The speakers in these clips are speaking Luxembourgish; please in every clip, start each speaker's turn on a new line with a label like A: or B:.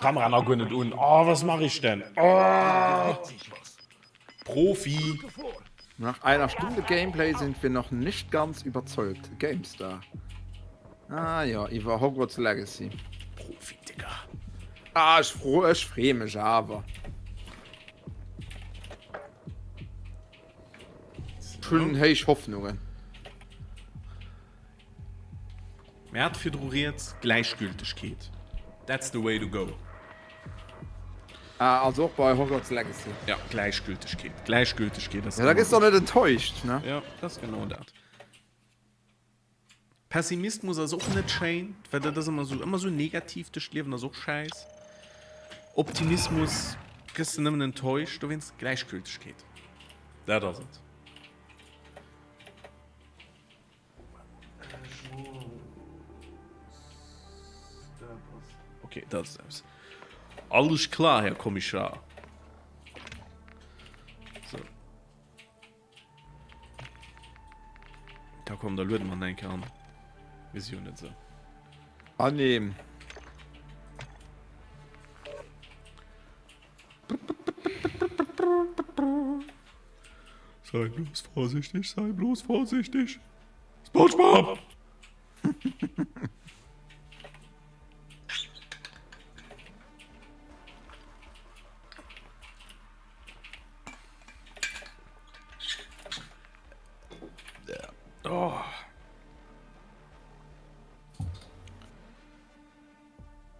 A: D'Kamera nach guer net un. Oh, was mach ich denn? Oh! Profi!
B: Nach einer Stunde Gameplay sind wir noch nicht ganz überzeugt. GameStar. Ah ja, iwwer Hogwarts Legacy.
A: Profi, Digga.
B: Ah, ech fro, ech free mech awer. Ech hunn héich Hoffnungen.
A: Mir hat virdru rieds, Gläichgültegkeet, that's the way to go.
B: Ah, also och bei Hogwarts Legacy.
A: Ja, Gläichgültegkeet, Gläichgültegkeet
B: ass. Ja, da gëss de och net enttäuscht, ne?
A: Ja, dat ass genau dat. Pessimismus ass och net schéin, well dat ass ëmmer esou, ëmmer esou negativ duerch d'Liewen ass och schäiss. Optimismus gëss de nëmmen enttäuscht, dowéinst Gläichgültegkeet, dat ass et. Okay, dat ass aus. Alles klar, Herr Kommissar. So. Da komm, da lueden wir eng an. Wir si jo net sou.
B: Annehmen.
A: Sei bloß vorsichtig, sei bloß vorsichtig. SpongeBob! Oh.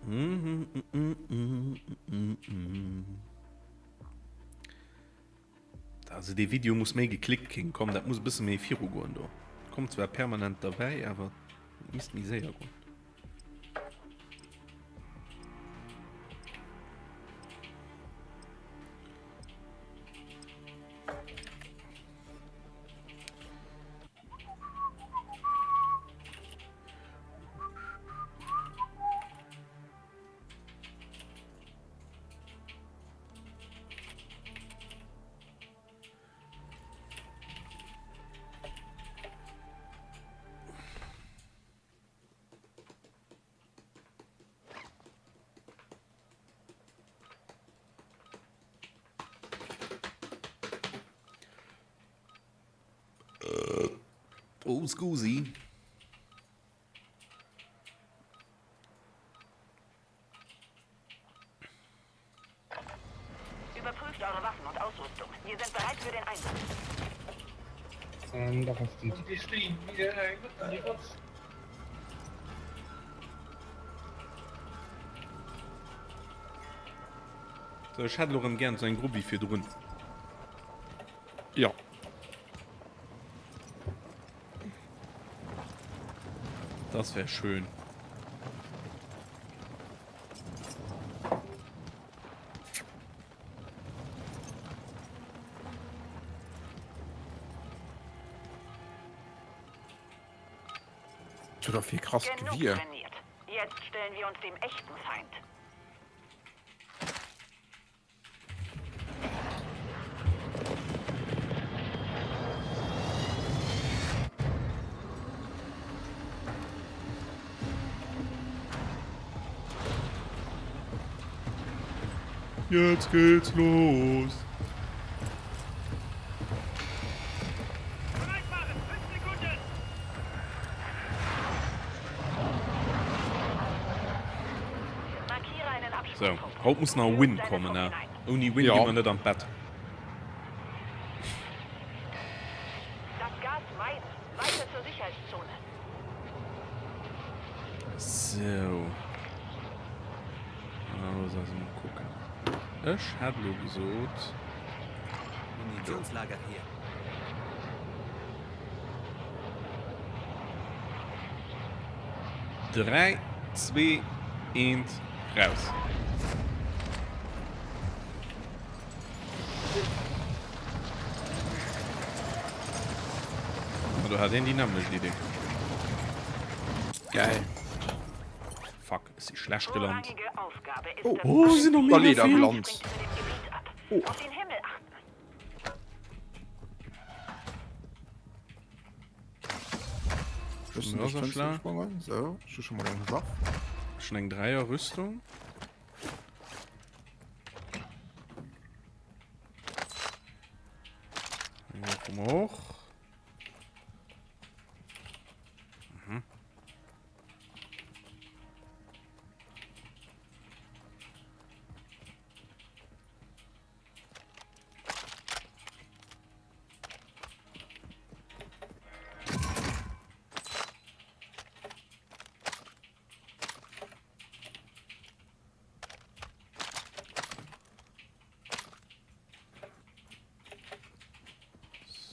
A: Mm -hmm, mm -hmm, mm Also dee Video muss méi geklickt ginn. Komm, dat muss e bësse méi viru goen do. Kommt zwar permanent derbäi, awer et misst méi séier goen. Oh, scusi.
C: Überprüft eure Waffen und Ausrüstung. Wir sind bereit für den Einsatz.
A: So, ech hätt elo rem gären sou eng Grupp wéi virdrun.
B: Jo.
A: Das wär schön.
B: Tut doch viel krass
C: Genug
B: Gewirr.
C: trainiert. Jetzt stellen wir uns dem echten Feind.
A: Jetzt geht's los. So, haut muss nach e Win kommen, ne? Ouni Win gi mer net an d'Bett. Sou. Also, also mol kucken. Ech hätt elo gesot.
D: Munitionslager hier.
A: 3, 2, 1, raus. Ah, do hat een déi nämmlecht Idee.
B: Geil.
A: Fuck, ech si schlecht gelant.
B: Oh,
A: oh sinn noch mega vill.
B: Gelant.
A: Oh.
B: So, schon mal eng Waff.
A: Schon eng Dreier Rüstung.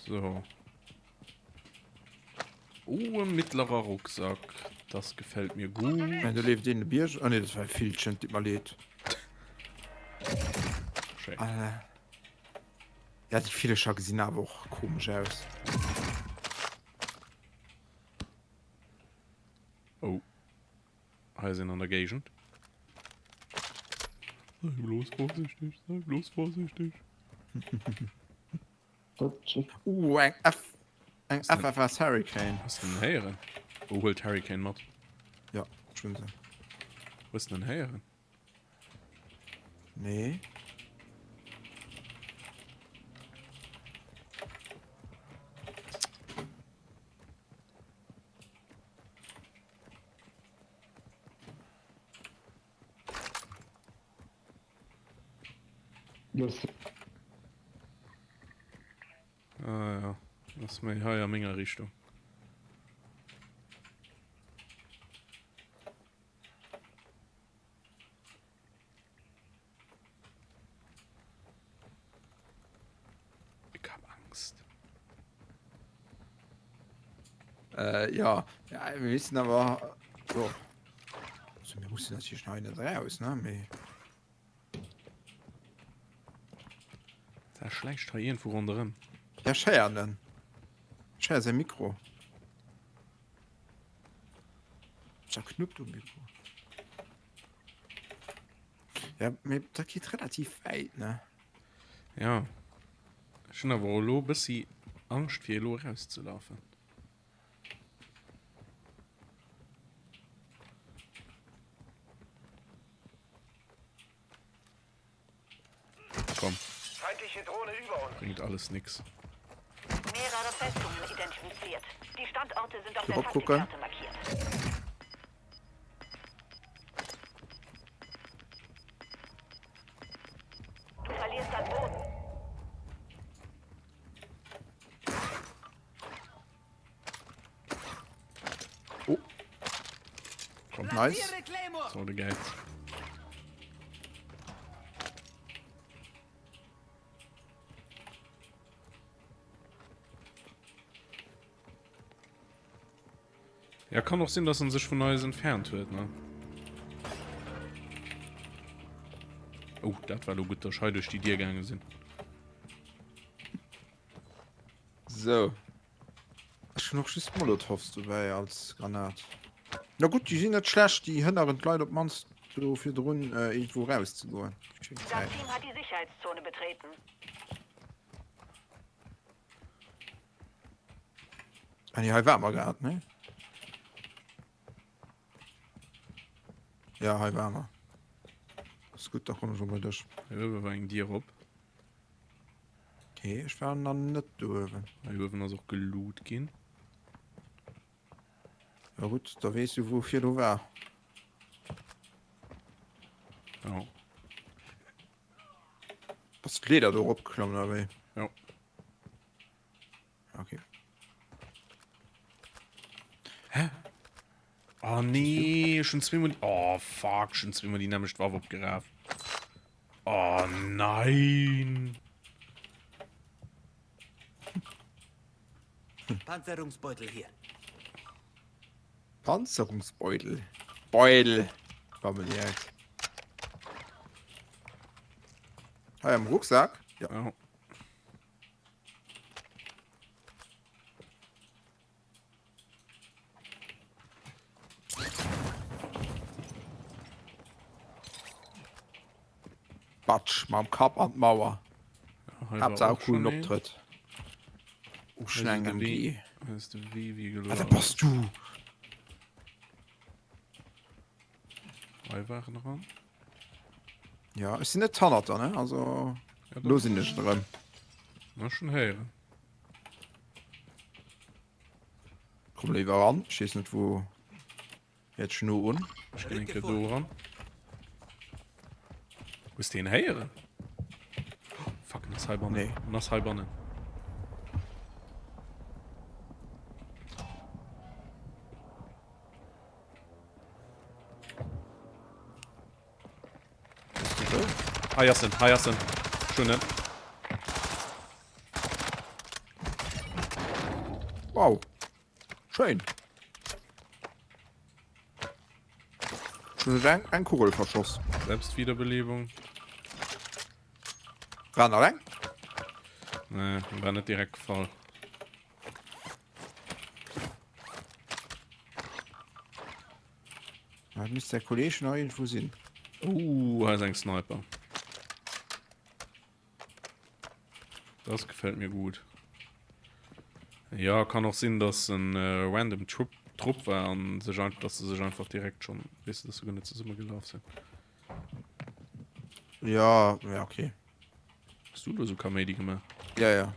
A: So. Oh, e mittlerer Rucksack. Das gefällt mir gut.
B: Nein, do leeft een de Bierg. Ah nee, dat war e Villchen, deet mer leed.
A: Schéin.
B: Ah. Ja, déi Villecher gesinn awer och komesch aus.
A: Oh. Hei ass een an der Géigend. Sei bloß vorsichtig, sei bloß vorsichtig.
B: Uh, eng F. Eng FFS Hurricane.
A: Hast du den héieren? Oh, huel d'Hurricane mat.
B: Ja, schon se.
A: Hues du den héieren?
B: Nee.
A: Ah ja, ass méi hei a menger Richtung. Ich hab Angst.
B: Äh, ja. ja, wir wissen aber. So. Also, wir müssen natürlich noch nicht raus, ne? Mee.
A: Da schleicht hei irgendwo ronderëm.
B: Ja, schéier den. Schéier säi Mikro. Da knuppt um Mikro. Ja, mee dat geet relativ wäit, ne?
A: Ja. Ech hunn awer elo e bëssi Angscht fir elo erauszelafen. Komm.
D: Feindliche Drohne über uns.
A: Bringt alles nix.
C: Mehrere Festungen identifiziert. Die Standorte sind auf der
B: Drop gucken.
C: Taktikkarte markiert. Du verlierst an Boden.
B: Oh.
A: Komm.
B: Nice.
A: So, de Geiz. Ja, kann och sinn, dass en sech vun eis entfernt huet, ne? Oh, dat war lo gutt, dass ech hei duerch déi Dier gaange sinn.
B: So. Ech hunn och just Molotovs dobäi als Granat. Na gutt, déi sinn net schlecht, déi hënneren d'Leit op d'mannst do virdrun iergendwou rauszegoen.
C: Das Team hat die Sicherheitszone betreten.
B: Ah nee, hei ware mer grad, ne? Ja, hei ware mer. Ass gutt, da kommen ech och bei dech.
A: Hei uewe war eng Dier op.
B: Okay, ech war nach net do uewen.
A: Hei uewen ass och geloot ginn.
B: Ja gutt, da weess du wou virdu war.
A: Ja.
B: Bass d'Leeder do eropgeklommen oder wéi?
A: Ja.
B: Okay.
A: Hä? Oh nee, schon zweimal. Oh fuck, schon zweimal die nämlich Waffe abgerafft. Oh nein.
D: Panzerungsbeutel hier.
B: Panzerungsbeutel. Beudel. Babbel direkt. Hei am Rucksack? Ja.
A: Ja.
B: Batsch, mam Kapp an d'Mauer.
A: Haaptsaach
B: e coolen Optrëtt. Oh, schon eng MG. Ah, dat bass du!
A: Hei waren dran.
B: Ja, ech sinn net hannert der, ne? Also,
A: Ja,
B: lo sinn ech erëm.
A: Na, schon héieren.
B: Komm léiwer ran. Ech weess net, wou. Jetzt schon no un.
A: Ech ginn eng Kéier do eran. Hues de en héieren? Fuck, en ass heibannen.
B: Nee.
A: En ass heibannen. Hei ass en, hei ass en. Schon en.
B: Wow. Schéin. Schon eng, eng Kugel verschoss.
A: Selbstwiederbelebung.
B: War nach eng?
A: Nee, war net direkt gefall.
B: Da misst der Kollege nach irgendwo sinn.
A: Uh, hei ist eng Sniper. Das gefällt mir gut. Ja, kann och sinn, dass en äh, random Trupp, Trupp war an sech einfach, dass se sech einfach direkt schon, weißt du, dass se gar net zesumme gelaf sinn.
B: Ja, ja, okay.
A: Hast du da so Kaméidi gemaach?
B: Ja, ja.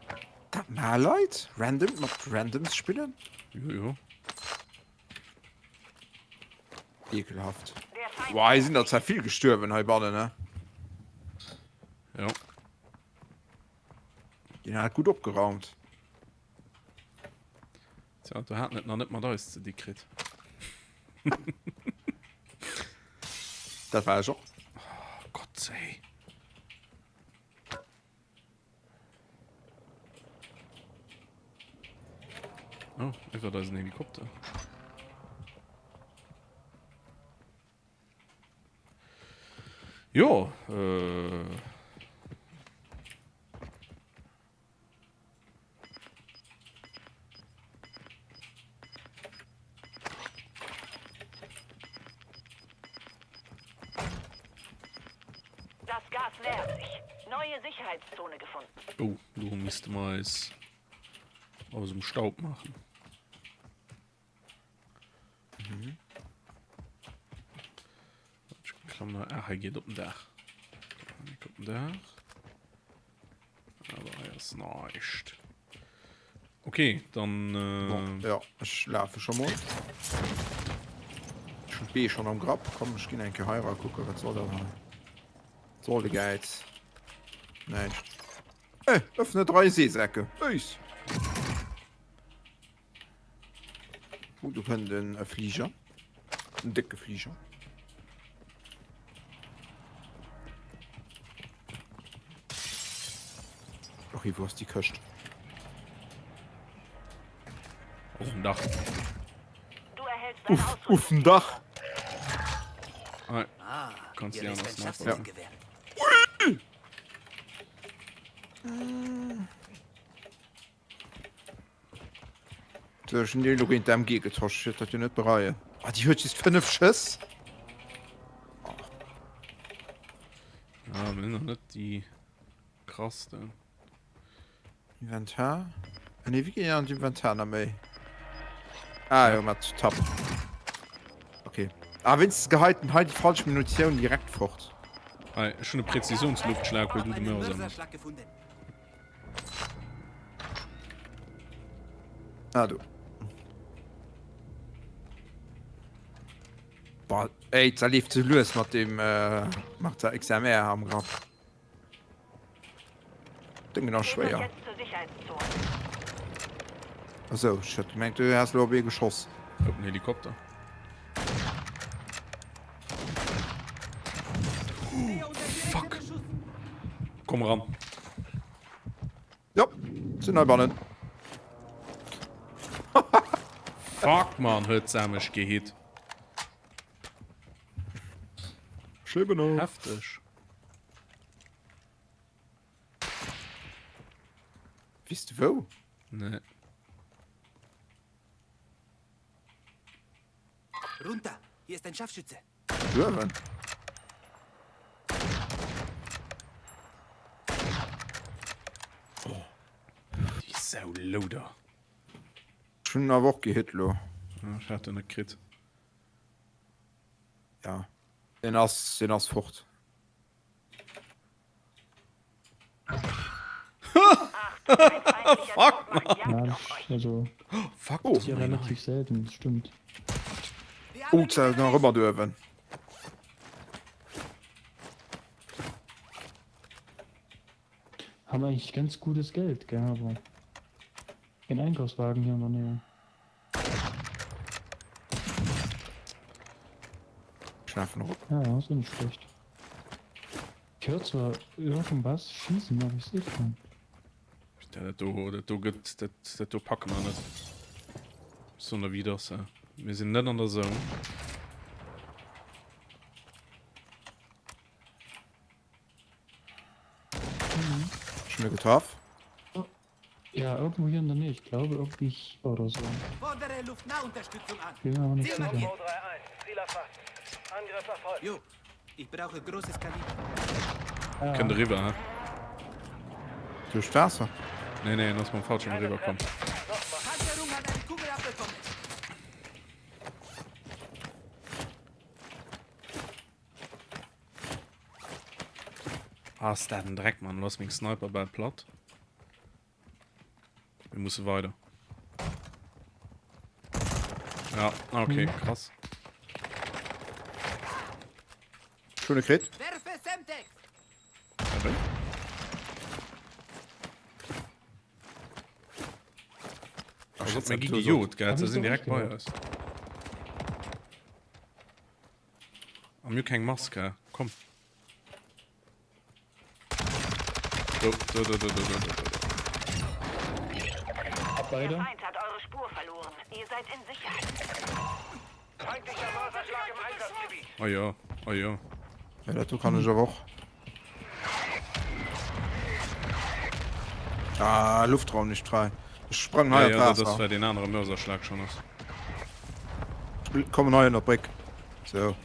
B: Okay. Dat mal Leit? Random mat Randoms spillen?
A: Jo, jo.
B: Ekelhaft. Boah, hei sinn der zwar vill gestuerwen heibannen, ne?
A: Ja.
B: Den hat gut opgeraumt.
A: Tja, du hat net nach net mat eis ze di kritt.
B: Dat war ech och.
A: Oh Gott, ey. Oh, iwwer eisen Helikopter. Jo, äh.
C: Das Gas nähert sich. Neue Sicherheitszone gefunden.
A: Oh, do misste mer eis aus dem Staub machen. Mhm. Ich klamm nach, ah, hei geht op den Dach. Op den Dach. Aber hei ass näischt. Okay, dann. Äh...
B: Bon, ja, ech lafe scho mol. Ech hunn d'Bee schon am Grapp. Komm, ech ginn eng Kéier hei era kucken, wat soll dat hei? Wat soll de Gäiz? Näischt. Eh, öffne drei Seesäcke. Éis! Oh, do kënnt en e Flieger. En décke Flieger. Okay, wou ass déi Këscht?
A: Auf dem Dach.
B: Uff, auf dem Dach.
A: Ah, kannst du ja noch
B: Ja. Ech hunn déi elo géint d'MG getosch, ech wäert dat jo net bereien. Ah, déi huet just 5 Schëss.
A: Ah, mir sinn nach net déi krassten.
B: Inventar? Ah, nee, wéi geet een an d'Inventar nach méi? Ah, jo, mat Tab. Okay. Ah, wéinstens geheit en hei déi falsch Munitioun direkt fort.
A: Hei, ech hunn e Präzisionsluftschlag, huel du de Mörser mat.
B: Ah, du. Boah, ey, da lebt zu lues mat dem äh, mat der XMR am Grapp. Ding ass schwéier. Also, ich hätte gemengt, du hast lo op ee geschoss.
A: Op den Helikopter. Fuck. Komm ran.
B: Ja, sinn heibannen.
A: Fuck, man, huet se mech gehit.
B: Ech leben nach.
A: Hefteg.
B: Weess de wou?
A: Nee.
D: Runter, hier ist ein Scharfschütze.
B: Uewen.
A: Oh. Déi Sau Louder.
B: Ech hunn en awer och gehit lo.
A: Ja, ech hat en net kritt.
B: Ja, deen ass, deen ass fort.
A: Fuck, Mann.
E: Ja, das, also,
A: Fuck,
B: Oh.
E: ist ja relativ selten, das stimmt.
B: Oh, ze ass nach ëmmer do uewen.
E: Haben eigentlich ganz gutes Geld, gell, aber kein Einkaufswagen hier in der Nähe.
B: Ech lafen erop.
E: Ja, ja, ist nicht schlecht. Ich höre zwar irgendwas schießen, aber ich sehe keinen.
A: Dat do, dat do gëtt, dat, dat do packe mer net. So der wie das, ja. Mir sinn net an der Zone.
B: Schon getroffen.
E: Ja, irgendwo hier in der Nähe. Ich glaube, irgendwie hier oder so.
D: Fordere Luftnahunterstützung an.
E: Bin mir aber nicht
D: Ziel
E: sicher.
D: markiert.
F: 231, Ziel erfasst. Angriff erfolgt.
D: Jo, ich brauche großes Kaliber.
E: Ja.
A: Kënnt eriwwer, hä?
B: Duerch d'Waasser?
A: Nee, nee, en ass mam Fallschirm eriwwer komm.
D: Panzerung hat eine Kugel abbekommen.
A: Ass dat en Dreck, Mann. Lo ass meng Sniper bal platt. Mir musse weider. Ja, okay, mhm. krass.
B: Schöne Crit.
D: Werfe Semtex.
A: Also, mir gi gejot, gell? Se sinn direkt bei eis. A mir keng Mask, hä? Komm. Do, do, do, do, do, do, do, do.
E: Beide.
C: Der Feind hat eure Spur verloren. Ihr seid in Sicherheit.
F: Feindlicher Mörserschlag im Einsatzgebiet.
A: Oh ja, oh ja.
B: Ja, dat do kann ech awer och. Ah, Luftraum nicht frei. Ech sprang hei
A: Ja,
B: an
A: ja, dat ass
B: d'Waasser.
A: well deen anere Mörserschlag schon ass.
B: Kommen hei ënner d'Bréck. So.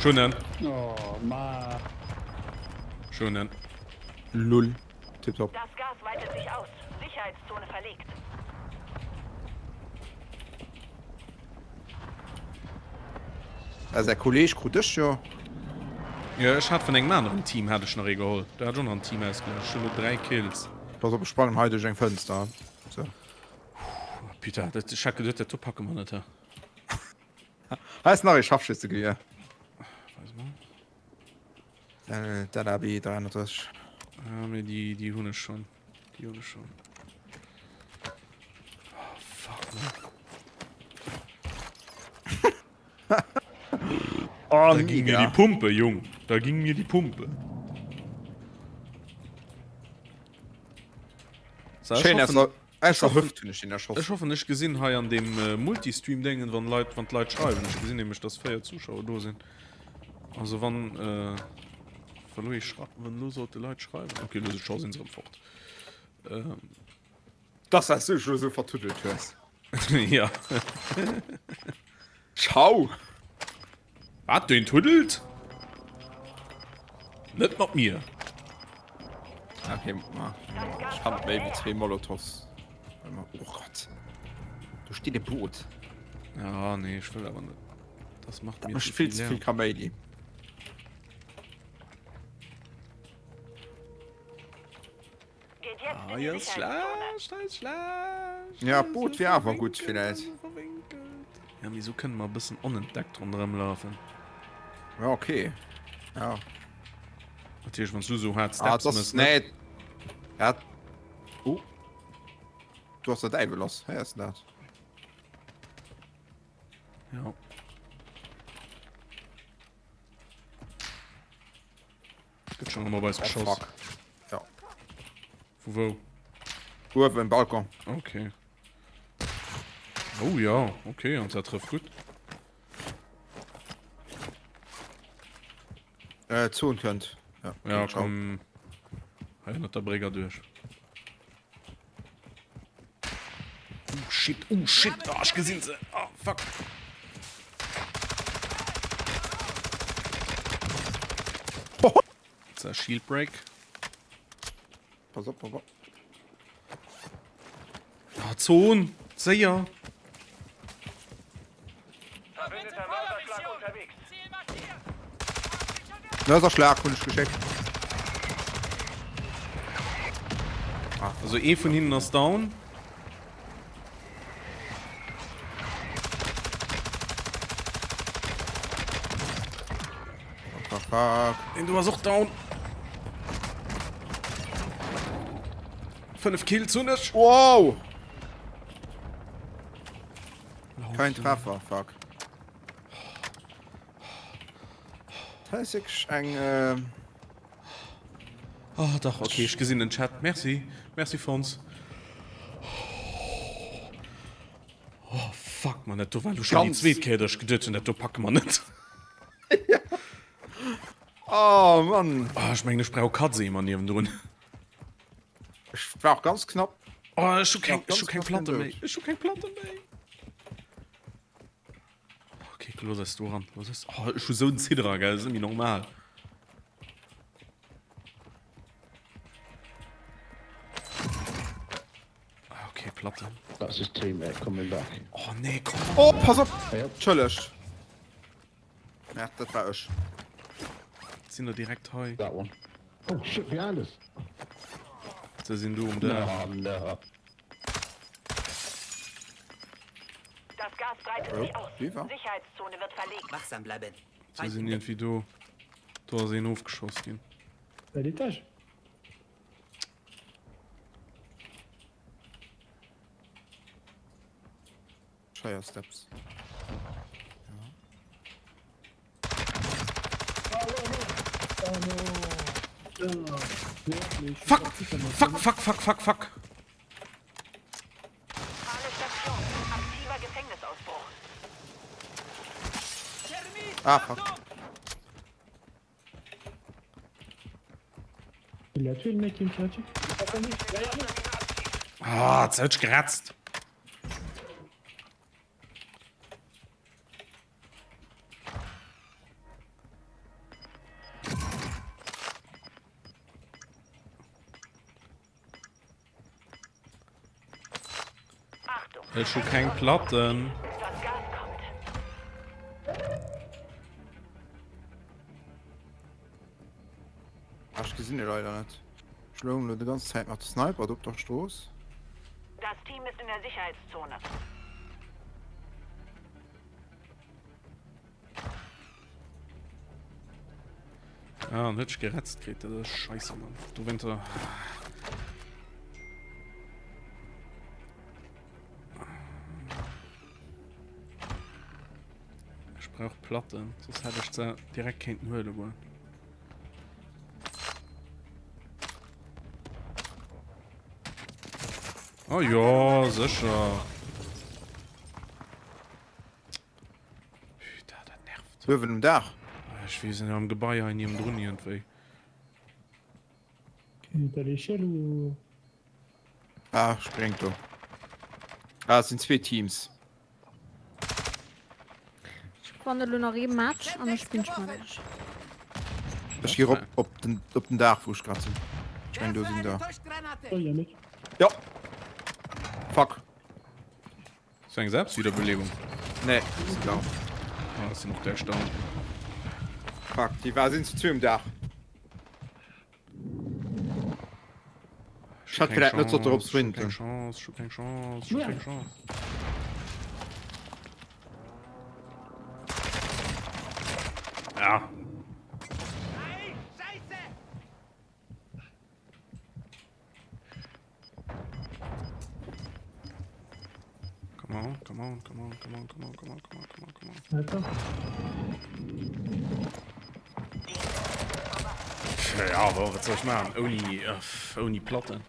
A: Schonen.
E: Oh, Mann.
A: Schonen.
B: Lull. Tipptopp.
C: Das Gas weitet sich aus. Sicherheitszone verlegt.
B: Ah, säi Kolleg krut dech jo.
A: Jo, ech hat vun engem aneren Team hat ech nach ee geholl. Do hat ech och nach en Team ausgeläscht. Ech hunn elo 3 Kills.
B: Pass op, ech sprangen hei duerch eng Fënster. So.
A: Oh, putain, dat, ech hat geduet, dat do packe mer net, hä?
B: Hei ass nach ee Scharfschützegewier.
A: Weis mol.
B: Dat AB 330.
A: Ah, mee déi, déi hunn ech schonn. Déi hunn ech schonn. Oh, fuck, man.
B: Oh,
A: Da ging mir die Pumpe, Jung. Da ging mir die Pumpe. So, ich
B: Schéin
A: hoffen,
B: aus der, aus der Hüft hunn ech den erschoss.
A: ech hoffen, ech gesinn hei an dem äh, Multistream-Déngen, wann Leit, wann d'Leit schreiwen. Ech gesinn nämlech, dass 4 Zuschauer do sinn. Also wann, äh, wann elo ee schra-, wann elo sollte Leit schreiwen. Okay, elo scho sinn se erëm fort. Ähm.
B: Dass s du dech elo esou vertuddelt hues.
A: Ja.
B: Ciao.
A: Wat, deen tuddelt? Net mat mir.
B: Okay, ma. Ech hat méi wéi zwee Molotovs. Oh Gott. Do steet e Boot.
A: Ja, nee, ech wëll awer net. Das macht
B: Dat
A: mir
B: mécht
A: zu viel
B: vill ze vill
A: Lärm.
B: Kaméidi.
C: Geht jetzt
A: Ah,
C: in die
A: ja, ist
C: Sicherheitszone.
A: schlecht, ist schlecht.
B: Ja,
A: Ist
B: Boot
A: so
B: wär awer gutt
A: verwinkelt,
B: villäit.
A: so verwinkelt. Ja, mee sou kënne mer e bëssen onentdeckt ronderëm lafen.
B: Ja, okay. Ja.
A: Natierlech, wann s du sou haart
B: Ah,
A: Steps
B: das,
A: mëss, ne?
B: nee. Ja. Oh. Du hast der Däiwel lass. Hei ass dat.
A: Ja. Gëtt schon ëmmer bei eis
B: Oh,
A: geschoss.
B: fuck. Ja.
A: Vu wou?
B: Uewen im Balkon.
A: Okay. Oh ja, okay, an dat trëfft gutt.
B: Äh, Zon kënnt. Ja, okay,
A: Ja,
B: ciao.
A: komm. Hei ënnert der Bréck erduerch. Oh shit, oh shit, ah, ech gesinn se. Ah, fuck. So, Shield Break.
B: Pass op, pass op.
A: Ah, Zon, séier.
F: Verbündeter Mörserschlag unterwegs.
B: Mörserschlag hunn ech geschéckt.
A: Also ee vun hinnen ass down.
B: Fuck, fuck.
A: Den du ass och down. 5 Kills hunn ech.
B: Wow! Kein Treffer, fuck. Dat ass wierklech eng. Äh...
A: Oh dach, okay, ech gesinn den Chat. Merci, merci Fons. Oh fuck man, dat do war lo schon déi zweet Kéier, dass ech geduet hunn, dat do packe mer net.
B: Oh Mann.
A: Oh, ech mengen, ech brauch Katz eemer niewendrun.
B: Ech war och ganz knapp.
A: Oh, ech hu keng, ech hu keng Platte méi. Ech hu keng Platte méi. Okay, los eis do ran. Los eis. Oh, ech hu sou en Zidderer, gell, dat ass net méi normal. Ah, okay, Platte.
G: That's his teammate coming back.
A: Oh nee, komm.
B: Oh, pass op! Entschëllegt. Ja, dat war ech.
A: Sinn der direkt hei.
G: That one. Oh shit, behind us.
A: Se sinn do um Daach.
G: No, no.
C: Das Gas breitet sich aus.
B: Viva.
C: Sicherheitszone wird verlegt.
D: Wachsam bleiben.
A: Se sinn iergendwéi do. Do ass een ofgeschoss ginn.
E: À l'étage.
B: Scheier Steps.
A: Fuck! Fuck, fuck, fuck, fuck, fuck!
C: Zentrale Station. Aktiver Gefängnisausbruch.
B: Ah, fuck.
E: Il a tué le mec qui me tirait dessus.
A: Ah, ze huet geratzt. Ech hu keng Platten.
B: Ech gesinn e leider net. Ech loung lo de ganz Zäit mat Sniper op der Strooss.
C: Das Team ist in der Sicherheitszone.
A: Ah, an huet sech geretzt kritt, dat ass scheisse Mann. Du Winter. Ech brauch Platten, soss hätt ech se direkt kéinten huele goen. Oh jo, sécher. Putain, dat nervt.
B: Uewen um Daach?
A: Ech weess net, am Gebai hei niewendrun iergendwéi.
E: T'as l'échelle ou.
B: Ah, spréngt do. Ah, et sinn zwee Teams.
H: Ech gewanne lo nach ee Match an ech spinn mat iech.
B: Ech gi rop op den, op den Daach, wou ech grad sinn. Ech meng, do sinn der.
E: Oh, y'a un mec.
B: Jo. Fuck.
A: Ass eng Selbstwiederbelebung?
B: Nee, ass blau.
A: Ah, ass noch gleich down.
B: Fuck, déi war sinn zu zwee um Daach.
A: Ech
B: hat vielleicht net sollte drop sprinten.
A: Keng Chance, ich hab keng Chance, ich hab keng Chance. Ja. Come on, come on, come on, come on, come on, come on, come on, come on, come on.
E: Attends.
A: Ja, aber wat soll ich machen? Ouni, äh, ouni Platten.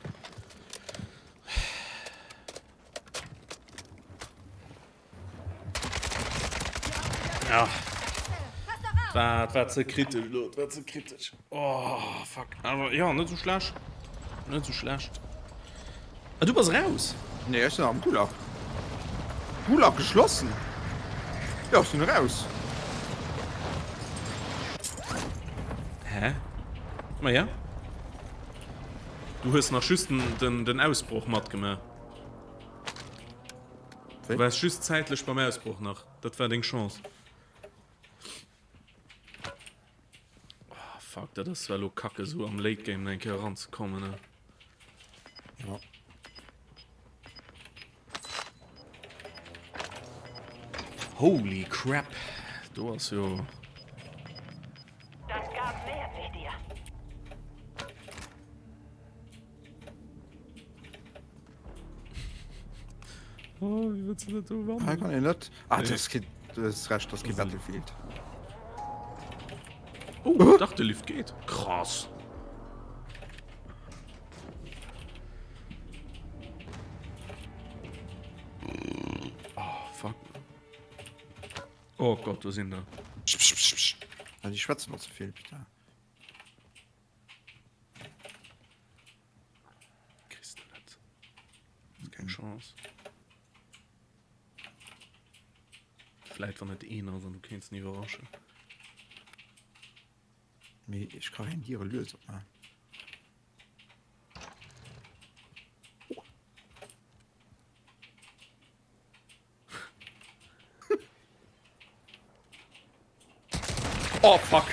A: Ja. Dat war ze kritesch lo, dat war ze kritesch. Oh, fuck. Awer ja, net sou schlecht. Net sou schlecht. Ah, du bass raus?
B: Nee, ech sinn am Gulag. Gulag geschlossen? Jo, ech sinn raus.
A: Hä? Ma ja. Du hues nach just den, den, den Ausbroch matgemaach. Du waars just zäitlech beim Ausbroch nach. Dat war deng Chance. Oh, fuck, dat ass zwar lo kacke sou am Late Game eng Kéier eranzekommen, ne?
B: Ja.
A: Holy crap, do ass jo.
C: Das Gas nähert sich dir.
A: Oh, wéi wëlls de dat do wannen?
B: Hei kann een net. Ah, das ass kee, du hues Recht, das ass kee Battlefield.
A: Oh, dach de Lift geet. Krass. Oh, fuck. Oh Gott, do sinn der.
B: Psch, psch, psch, psch. Ja, die schwätzen noch zu viel, Peter.
A: Kriegst du net. Ist keng Chance. Vläit wann et een ass an du kéints en iwwerraschen.
B: Mee ech ka keng Diere lues opmaachen. Oh fuck!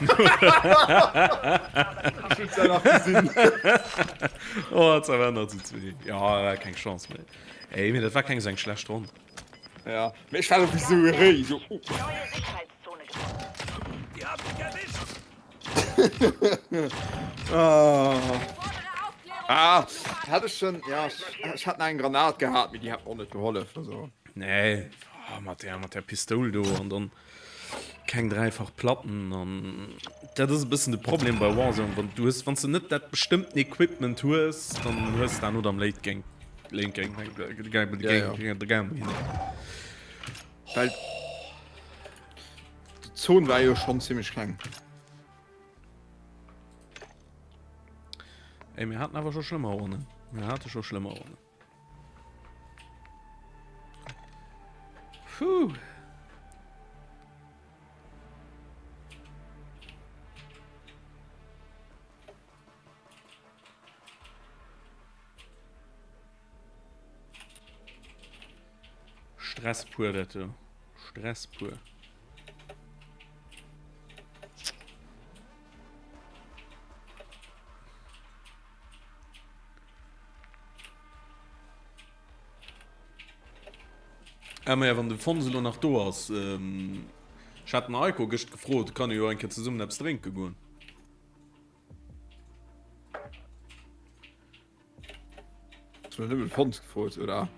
A: Oh, et war nach zu zwee. Ja, war keng Chance méi. Ey, mee dat war keng esou eng schlecht Ronn.
B: Ja, mee ech war och esou eréi, esou oh.
C: Neue Sicherheitszone gefunden.
D: Die haben mich erwischt!
B: Ah, ah hat ech schon, ja, ech hat nach eng Granat gehat, mee déi hat och net gehollef, also.
A: Nee, oh, mat der, mat der Pistoul do an dann keng dräifach Platten an dat ass e bëssen de Problem bei Warzone, wann du hues, wann s de net dat bestëmmten Equipment hues, dann hues de no am Late Game Late Game Game
B: Ja,
A: Game Game Game
B: Well d'Zon war jo schon ziemlech kleng.
A: Ey, mir haten awer scho schlëmmer Ronnen. Mir hate scho schlëmmer Ronnen. Puh. Stress pur, dat do. Stress pur. Ah, ma ja, wann de Fons elo nach do ass, ähm, ech hat den Aiko gëscht gefrot, kann e jo eng Kéier zesummen eppes drénke goen.
B: Hast du nëmmen Fons gefrot, oder?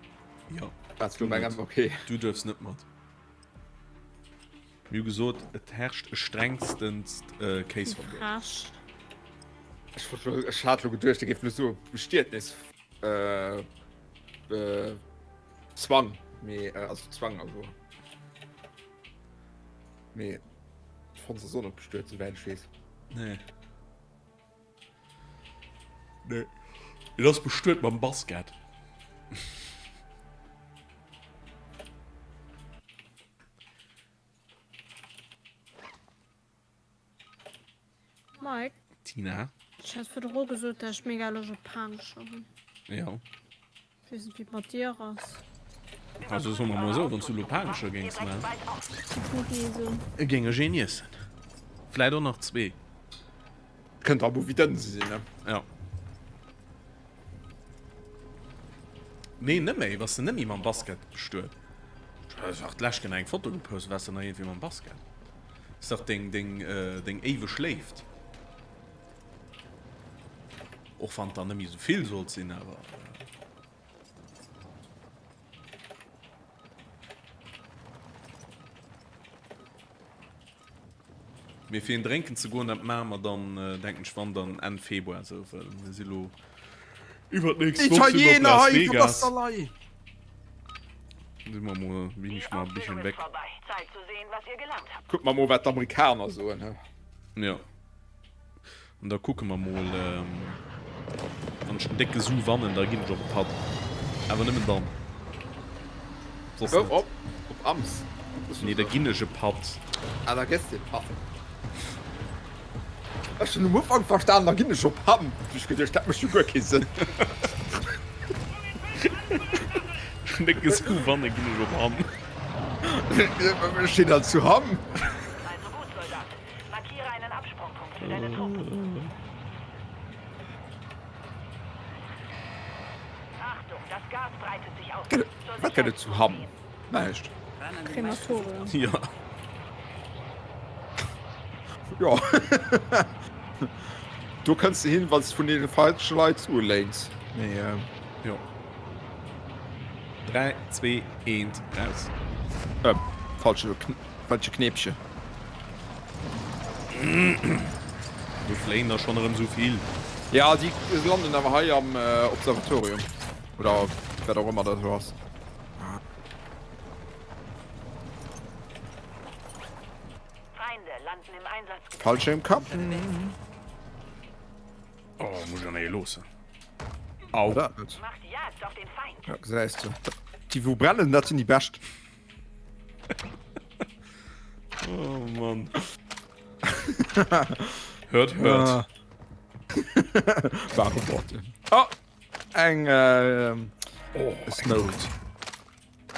A: Ja.
B: War's lo eng Okay.
A: Du duerfs net mat. Mir hu gesot, et herrscht e strengstens äh, Case-Verbuet.
H: Frech.
B: Ech wollt lo, ech hat lo geduecht, e géif lo soe Bestietnis, äh, äh, Zwang, mee, äh, also Zwang, also. Mee Fons ass och net bestuet, souwäit ech weess.
A: Nee. Nee. Et ass bestuet mam Basket.
H: Mike?
A: Tina?
H: Ech hat virdru gesot, dat ech mega Loscht op Paangecher hunn.
A: Ja.
H: Ech weess net, wéi et mat dir ass.
A: Also soe mer mol esou, wann s du elo Paangecher géings maachen.
H: Ech net nee soen.
A: Géing ech een iessen. Vläit och nach zwee.
B: Kënnt drop u wéi dënn se sinn, ne?
A: Ja. Nee, net méi. Bass de net méi mam Basket bestuet? Du hues dach d'lescht Kéier nach eng Foto gepost, waars de nach iergendwéi mam Basket. Ass dach deng, deng, deng éiweg Léift. Och wann et der net méi esou vill sollt sinn, awer. Mee fir een drénken ze goen, dat maache mer dann, denken ech, wann dann Enn Februar esou, well mir si lo iwwer d'nächst Woch si mer op
B: Italiener
A: Las
B: hei,
A: Vegas.
B: Verbasserlei!
A: Si mer mol, bin
C: Die
A: ich mal e
C: Ausbildung
A: bisschen
C: ist
A: weg.
C: vorbei. Zeit zu sehen, was ihr gelernt habt.
B: Kucke mer mol, wat d'Amerikaner soen, he?
A: Jo. An da kucke mer mol, wann ech den décke Su wannen, da ginn ech och e Patt. Awer nëmmen dann. Soss net.
B: Op, op Ams?
A: Nee, da ginn ech e Patt.
B: Ah, da gëss de e Patt. Ech hunn um Ufank verstan, da ginn ech op Hamm. Hu ech geduecht, dat mécht jo guer kee Sënn.
A: Den décke Su wannen, ginn ech op Hamm.
B: Ech stinn dann zu Hamm.
C: Also gut, Soldat. Markiere einen Absprungpunkt für deine Truppen. Achtung, das Gas breitet sich aus. Zur
B: Wat gëtt et zu Hamm? Näischt.
H: Krematorium.
A: Ja.
B: Jo. Do kënns de hin, wann s de vun deene falsche Leit Sue léins. Mee.
A: Jo. 3, 2, 1, raus.
B: Äh, falsche, falsche Knäppchen.
A: Do fléien der schonn erëm sou vill.
B: Ja, déi landen awer hei am Observatorium. Oder wat och ëmmer dat elo ass. Fallschirmkapitän.
A: Oh, muss ich an loossen. Au.
B: Dat net. Ja, gesäis du. Déi wou brennen, dat sinn déi bescht.
A: Oh Mann. Hört, hört.
B: Ah. Wahre Worte. Oh, eng äh,
A: oh,
B: Smoke.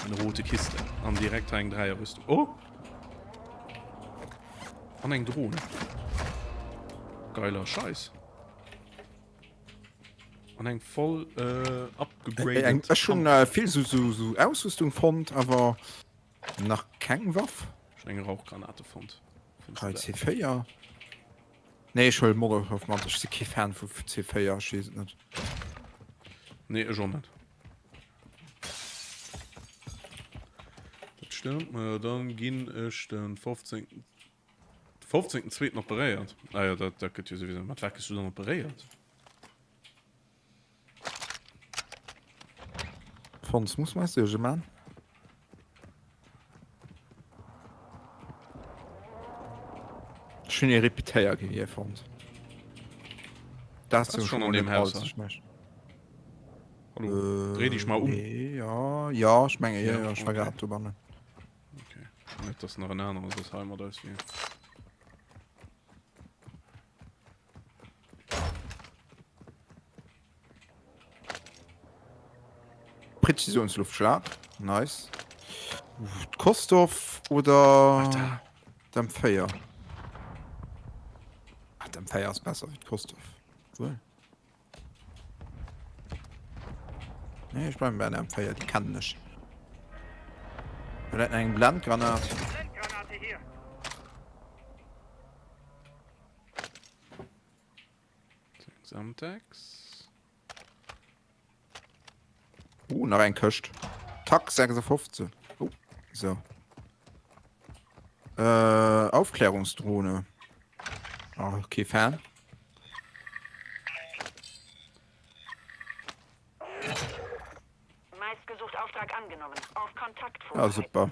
A: Eine rote Kiste. An direkt eng Dreierrüstung. Oh! An eng Drohne. Geiler Scheiß. An eng voll äh, upgraded.
B: Eng, ech hunn äh, vill so, so, so Ausrüstung fonnt, awer nach keng Waff.
A: Schon eng Rauchgranate fonnt.
B: Hei C4. Nee, ech huelen Molotov mat. Ech si kee Fan vu C4, ech weess et net.
A: Nee, ech och net. Dat stëmmt. Majo, dann ginn ech den 15. 15. Zweeten operéiert. Ah jo, dat, dat gëtt jo souwisou. Mat wat gëss du dann operéiert?
B: Fons, muss mer eis Suerge man? Ech hunn ee Repetéiergewier fonnt. Dat
A: ass schon an deem Haus. Hallo, dréi dech mal um.
B: Nee, ja, ja, ech menge, ja, ja, ech war grad dobannen.
A: Okay, net dass nach en anere soss hei mat eis wier.
B: Präzisionsluftschlag. Nice. Kostov oder d'M4? Ah, d'M4 ass besser wéi d'Kostov. Wohl. Nee, ich bleiben bei der M4, die kennen ech. Wir hätten eng Blendgranat.
F: Blendgranate hier.
A: Samtex.
B: Oh, nach eng Këscht. Tak 56. Oh, so. Äh, Aufklärungsdrohne. Ah, okay, Fan.
C: Meistgesucht Auftrag angenommen. Auf Kontakt
B: Ja, super.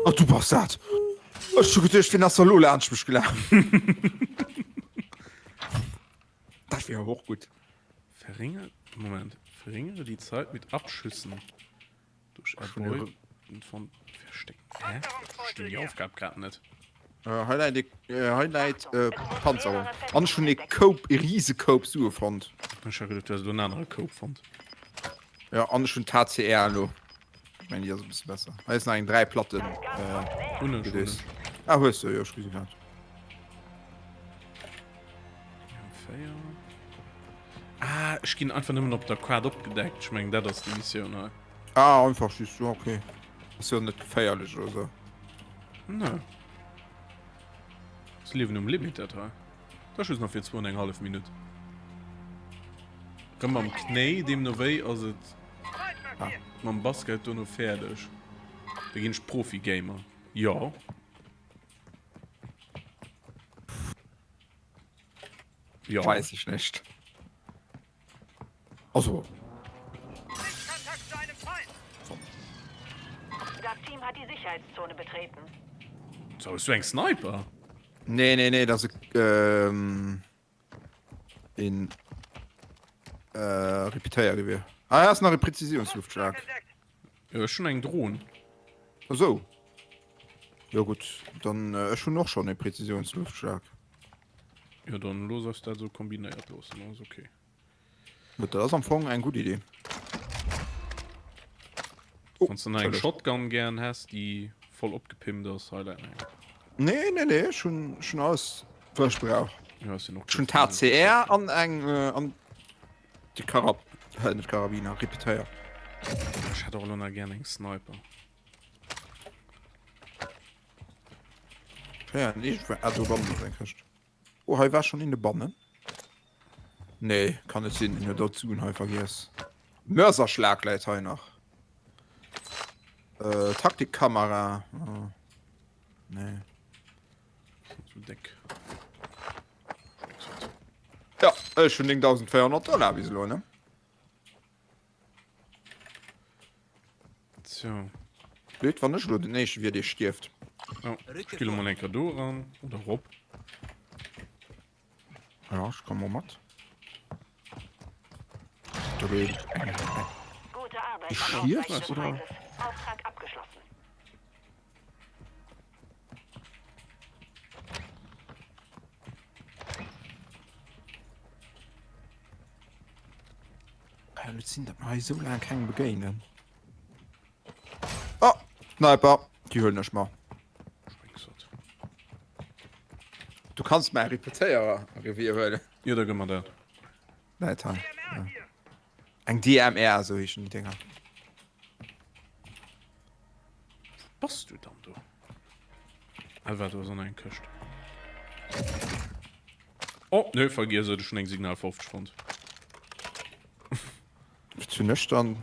B: Oh, du bass dat! Ech hu geduecht, wien ass da lo laanscht mech gelaf? Dat wier awer och gutt.
A: Verringere, Moment, verringere die Zeit mit Abschüssen durch Erbeuten von Verstecken. Hä? Verstinn déi Aufgab grad net.
B: Äh, hei läit e, äh, hei läit äh, Panzerung. An ech hunn e Koup, e riese Koup Sue fonnt.
A: Ech hat geduecht, du häss elo en anere Koup fonnt.
B: Ja, an ech hunn d'HCR elo. Ech mengen, déi ass e bësse besser. Hei ass nach eng 3 Platten. Äh,
A: Hunn ech, hunn ech.
B: Ah, hues du, jo, ech gesi grad.
A: M4. Ah, ech ginn einfach nëmmen op der Quad opgedeckt. Ech mengen, dat ass déi Missioun hei.
B: Ah, einfach just, ja, okay. Ass jo net geféierlech oder sou.
A: Ne. Das Liewen um Limit, dat hei. Dat ass just nach fir zwou an eng hallef Minutt. Rëm mam Knéi, deemno wéi ass et
B: Ah.
A: mam Basket dono fäerdeg. Da ginn ech Profi-Gamer. Jo. Jo.
B: Weiß ich nicht. Also.
C: Das Team hat die Sicherheitszone betreten.
A: So, hues du eng Sniper?
B: Nee, nee, nee, dat ass e, ähm, een, äh, Repetéiergewier. Ah, hei ass nach e Präzisionsluftschlag.
A: Jo, ech hunn eng Dron.
B: Ach sou. Jo gutt, dann, äh, ech hunn och schonn e Präzisionsluftschlag.
A: Jo, dann looss eis dat esou kombinéiert loossen, ass ok.
B: Gutt, dat ass am Fong eng gutt Idee. Oh,
A: Wann s de nach eng Shotgun gären häss, déi voll opgepimpt ass, hei läit nach eng.
B: Nee, nee, nee, ech hunn schon alles, wat ech brauch.
A: Ja, ech sinn och
B: Ech hunn d'HCR an eng, an de Karab, net Karabiner, Repetéier.
A: Ech hätt och elo nach gären eng Sniper.
B: Ja, iergendwou, ah, do bannen ass eng Këscht. Oh, hei war schon een dobannen. Nee, kann net sinn, en huet all d'Suen hei vergiess. Mörserschlag läit hei nach. Äh, Taktikkamera. Oh. Nee.
A: Zu deck.
B: Ja, ech hunn 9400 Dollar bis elo, ne?
A: Tja.
B: Blöd, wann ech elo den éischte wier, dee stierft.
A: Ja, ech gi lo mol eng Kéier do eran oder erop.
B: Ja, ech komm och mat. Do geet eng.
C: Gute Arbeit
B: Die
C: am
B: schief,
C: Ausreichen des
B: oder?
C: Preises. Auftrag abgeschlossen.
B: Kann net sinn, datt mer hei esou laang kengem begéinen. Oh, Sniper, déi huelen ech mer.
A: Spréngsert.
B: Du kanns mäi Repetéierer a Revier huelen.
A: Jo, da gëtt mer dat.
B: Läit hei. Ja. Eng DMR, esou heeschen déi Dinger.
A: Wou bass du dann do? Ah, waart, do ass och nach eng Këscht. Oh, nee, vergiess et, ech hunn eng Signal 50 fonnt.
B: Wat hunn ech dann?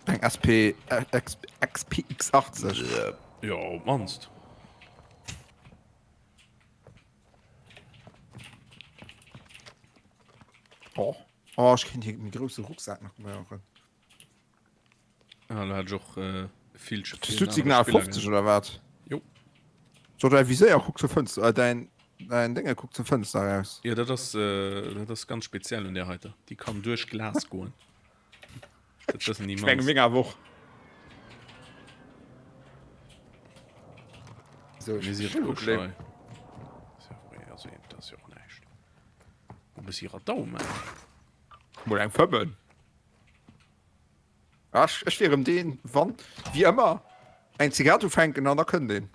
B: Eng SP, XPX 80.
A: Jo, op d'mannst.
B: Oh, oh ech kéint hier méi grousse Rucksak nach gebrauchen.
A: Ah, da hat ech och äh, vill
B: Hues du d'Signal 50 oder wat?
A: Jo.
B: So, däi Viséier kuckt zur Fënster, äh, däin, däin Dénge kuckt zur Fënster raus.
A: Ja, dat ass, äh, dat ass ganz speziell un där heiter. Déi kann duerch Glas goen. Dat wëssen déi
B: Ech menge
A: mannst.
B: meng awer och. So,
A: Mir si
B: ech hu
A: roueg
B: Glück.
A: hei. Ass ja, also, dat ass jo och näischt. E bëssi Radau maachen.
B: Mol eng Fëmmen. Ech, ech wier erëm deen, wann, wéi ëmmer, eng Zigarett ufänken an da kënnt een.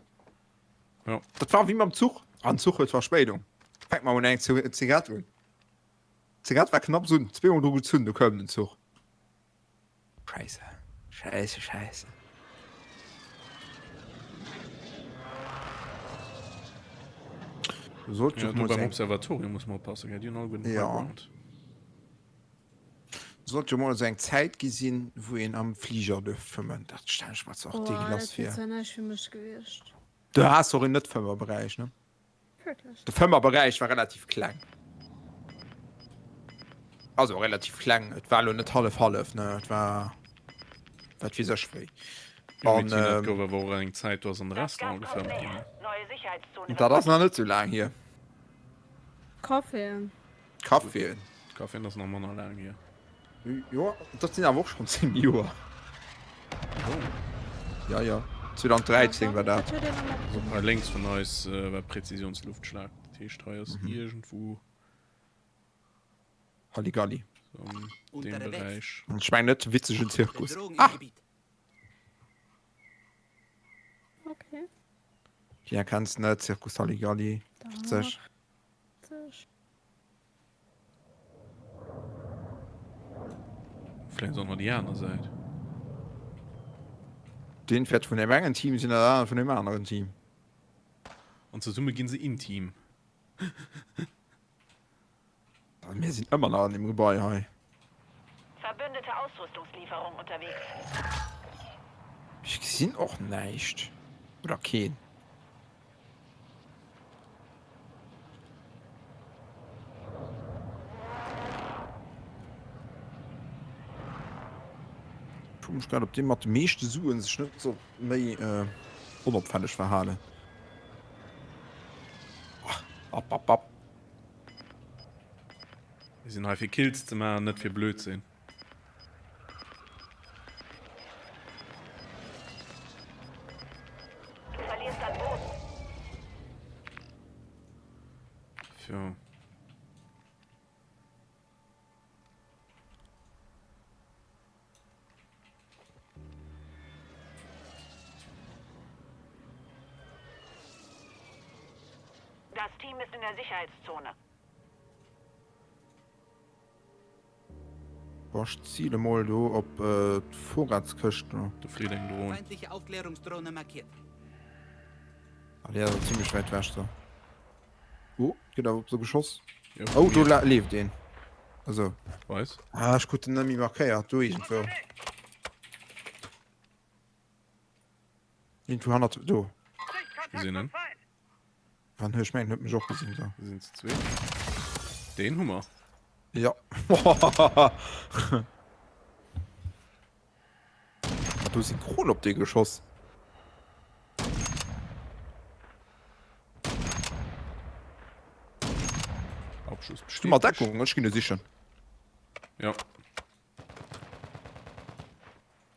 A: Ja.
B: Dat war wéi mam Zuch. Ah, den Zuch huet Verspéidung. Fänk mer mol eng Zigarett un. D'Zigarett war knapps un, zweemol dru gezunn, du koum den Zuch. Scheisse, scheisse, scheisse. Sollt
A: Ja,
B: jo
A: du
B: mol
A: beim
B: eng,
A: Observatorium muss mer oppassen, gell? Déi hunn alleguer den
B: ja.
A: High Ground.
B: Sollt jo mol esou eng Zäit gi sinn, wou een am Fliger duerft fëmmen. Dat stellen ech mer zwar och
H: Boah,
B: deegelass
H: dat wier
B: vir.
H: zwar näischt fir mech gewiescht.
B: Du has och een Net-Fëmmer-Beräich, ne?
H: Wierklech?
B: De Fëmmer-Beräich war relativ kleng. Also relativ kleng, et war elo net hallef-hallef, ne? Et war wat weess ech wéi.
A: Jo, mee
B: An
A: Tina, et gouf awer och eng Zäit, do ass an de
C: Das
A: Restaurant
C: Gas kommt
A: gefëmmt ginn,
C: näher.
A: ne?
C: Neue Sicherheitszone
B: dat
C: wird
B: ass nach net sou laang hier.
H: Caféen.
B: Caféen.
A: Caféen ass nach manner laang hier.
B: Jo, dat sinn awer och schonn 10 Joer.
A: Oh.
B: Ja, ja. 2013 war dat.
A: Also hei lénks vun eis war Präzisionsluftschlag. Dat heescht hei ass iergendwou
B: Halligalli.
A: so an deem Beräich.
B: Ech mengen net witzegen Zirkus. Ah!
H: Okay.
B: Ja, kenns net Zirkus Halligalli. Witzeg.
H: Witzeg.
A: Vläicht och nach déi aner Säit.
B: Deen wäert vun deem engen Team sinn an dat anert vun deem aneren Team.
A: An zesumme ginn se in Team.
B: Mir sinn ëmmer nach an deem Gebai hei.
C: Verbündete Ausrüstungslieferung unterwegs.
B: Ech gesinn och näischt. Oder keen. Ech froe mech grad, ob dee mat de meeschte Suen sech net sollt méi onopfälleg verhalen. App, app, app.
A: Mir sinn hei fir Kills ze maachen, net fir Blödsinn.
C: Du verlierst an Boden.
A: Tja.
C: Das Team ist in der Sicherheitszone.
B: Boah, ech zile mol do op d'Vorratskëscht do.
A: Do flitt eng Dron.
D: Feindliche Aufklärungsdrohne markiert.
B: Ah, déi ass awer zimmlech wäit wech do. Oh, gëtt awer op se geschoss.
A: Jo,
B: Oh, do leeft een. Also.
A: Weis.
B: Ah, ech krut den net méi markéiert. Do iergendwou. Irgendwo hannert do.
A: Ech gesinn en.
B: Wann ech mengen huet mech och gesinn da.
A: Sinn ze zweet. Deen hu mer.
B: Ja. Hat du synchron op dee geschoss?
A: Abschuss
B: Du mat Deckung, ech ginn e sichen.
A: Ja.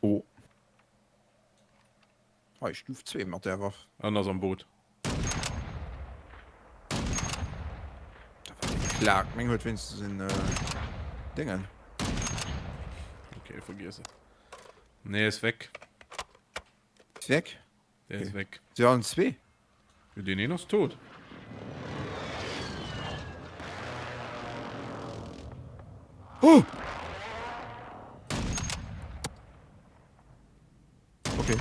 B: Oh. Hei, Stuf 2 mat der Waff.
A: An ass am Boot.
B: Klar, meng huet wenigstens en äh, Dingen.
A: Okay, vergiss et. Nee, ist weg.
B: Ist weg?
A: Der ist weg.
B: Sie allen zwee?
A: Jo, deen een ass tot.
B: Oh! Okay.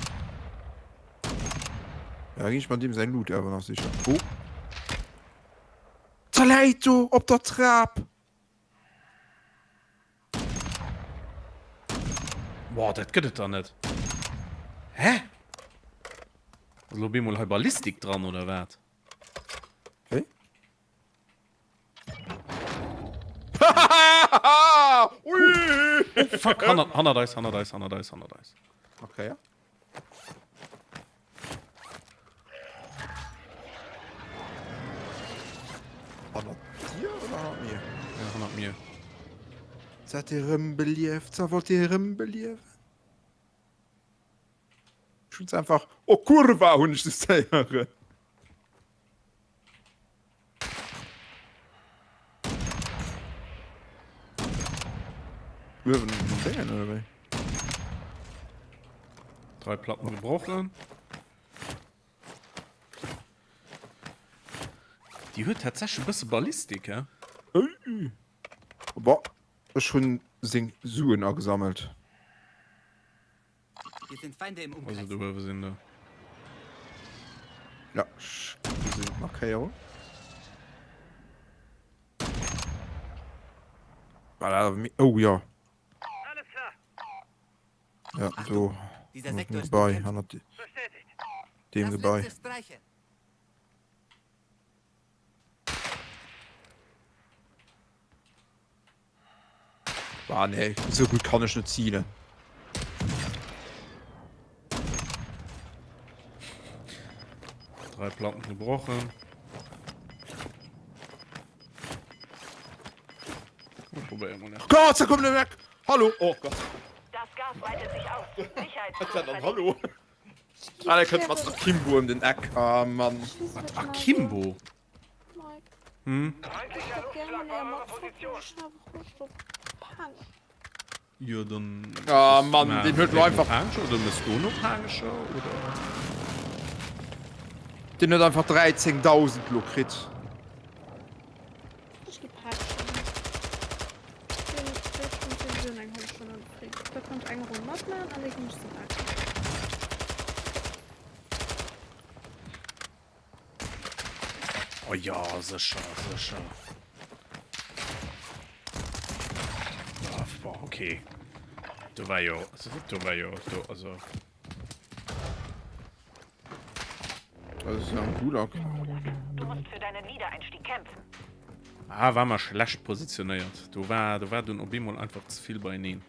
B: Ja, ginn ech mat deem säin Loot awer nach sicher. Oh! Zerläit do op der Trap!
A: Boah, dat gëtt et da net. Hä? Ass elo bemol hei Ballistik dran oder wat?
B: Wéi?
A: Ui! Oh, fuck, hannert, hannert eis, hannert eis, hannert eis, hannert eis.
B: Okay, ja. Hannert dir oder hannert mir?
A: Ja, hannert mir.
B: Seid ihr rëm belieft? Sa wollt dir rëm beliewen? Ich hun's einfach. Oh Kurva hunn ech just héieren. Uewen um Déngen oder wéi?
A: Drei Platten gebrochen. Déi huet tatsächlech e bësse Ballistik, hä?
B: Boah, ech hunn seng Suen agesammelt.
D: Hier sind Feinde im Umkreis.
A: Also do uewe sinn der.
B: Ja, ech gesinn d'Markéierung. Oh ja. Ja, do.
D: Dieser
B: Hannert dem Gebai, hannert dem Gebai. Ah, nee, so gut kann ech net zielen.
A: Drei Platten gebrochen.
B: Gott, da kommt der weg! Hallo! Oh Gott.
C: Das Gas weitet sich aus.
B: Sicherheitszone Hallo! Ah, der kënnt mat Akimbo um den Eck. Ah, Mann.
A: Wat Akimbo?
H: Hm?
A: Jo dann
B: Ah Mann, deen huet lo einfach
A: Panescher oder mëss du no Panescher oder?
B: Deen huet einfach 13.000 lo kritt.
H: Ech gi Panescher. Da konnt eng Ronn matmachen an da ginn ech se baken.
A: Oh ja, sécher, sécher. Ah, boah, okay. Do war jo, also, do war jo, do, also.
B: Das ist ja ein Gulag.
C: Du musst für deinen Wiedereinstieg kämpfen.
A: Ah, war mer schlecht positionéiert. Do war, do war dunn op eemol einfach ze vill beieneen.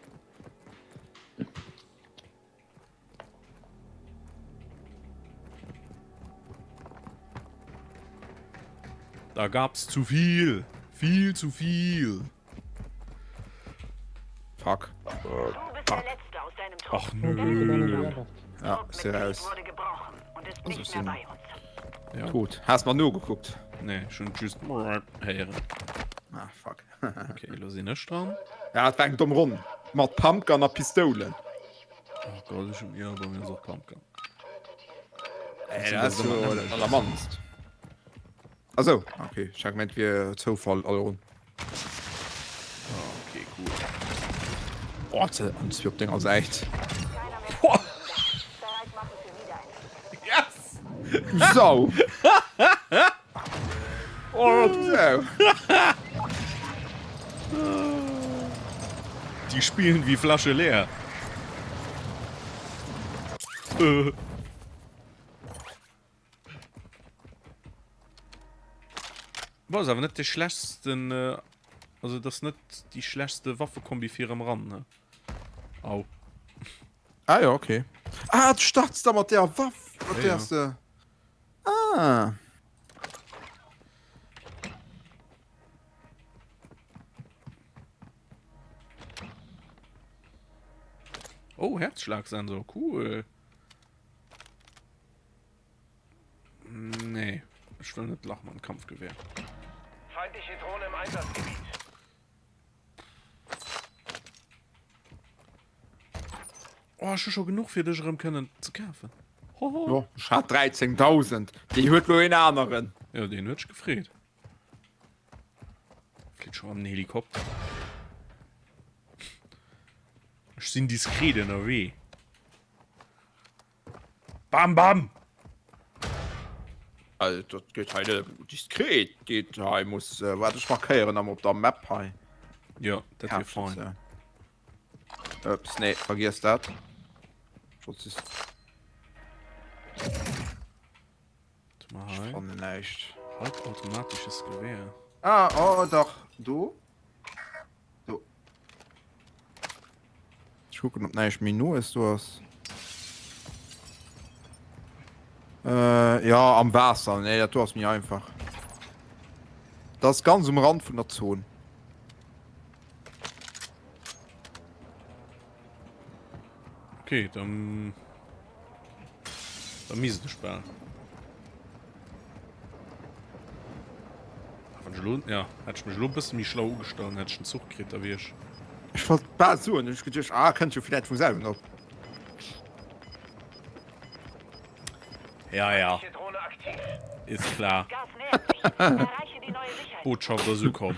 A: Da gab's zu viel. Viel zu viel.
B: Fuck.
C: Du bist der Letzte aus deinem Trupp.
A: Ach nö.
B: Ja, ist ja raus.
C: Wurde gebrochen und ist
B: Also
C: nicht
B: ist
C: mehr
B: ihn
C: bei uns.
A: Ja.
B: Tot. Hast mal nur geguckt.
A: Nee, schon just héieren.
B: Ah, fuck.
A: Okay, lo sinn ech dran.
B: Ja, dat war eng domm Ronn. Mat Pumpgun a Pistoulen.
A: Oh Gott, ech hun, ja, bei mir ass och Pumpgun.
B: Ey, dat ass jo dat allermannst. Also, okay, ech hat gemengt, wier Zoufall all Ronn.
A: Okay, cool.
B: Oh, ze an zwee op denger Säit.
A: Boah. Yes!
B: Du Sau! Oh, du Sau!
A: Die spielen wie Flasche leer. Äh. Bon, ass awer net de schlechtsten, also et ass net déi schlechtste Waffekombi fir erëm ran, ne? Au.
B: Ah jo, okay. Ah, du starts da mat der Waff, mat
A: Ja,
B: der s de. Ah.
A: Oh, Herzschlagsensor, cool. Nee, ech wëll net Lachmann Kampfgewehr.
F: Feindliche Drohne im Einsatzgebiet.
A: Oh, ech hu scho genuch fir dech erëm kënnen ze kafen. Hoho.
B: Jo, ech hat 13.000. Déi huet lo een aneren.
A: Jo, deen huet sech gefreet. Flitt scho an den Helikopter. Ech sinn diskret ënnerwee. Bam bam!
B: Also, dat geet hei net diskret. Geet hei muss äh, warte ech markéieren am op der Map hei.
A: Ja, dat wier fein.
B: Ups, nee, vergiess dat. Schutz ist.
A: Mal
B: Ich fanne näischt.
A: Halbautomatisches Gewehr.
B: Ah, oh, dach, do. Do. Ech kucken, ob näischt méi Noes do ass. Äh, ja, am Waasser. Nee, dat do ass méi einfach. Dat ass ganz um Rand vun der Zon.
A: Okay, dann... Dann misst ech bal. Wann ech elo, ja, hätt ech mech elo e bësse méi schlau ugestallt, hätt ech den Zuch kritt, da wier ech.
B: Ech wollt bal soen, hunn ech geduecht, ah, kënnt jo villäit vum selwen op.
A: Ja, ja. Ist klar. Botschaft ass ukomm.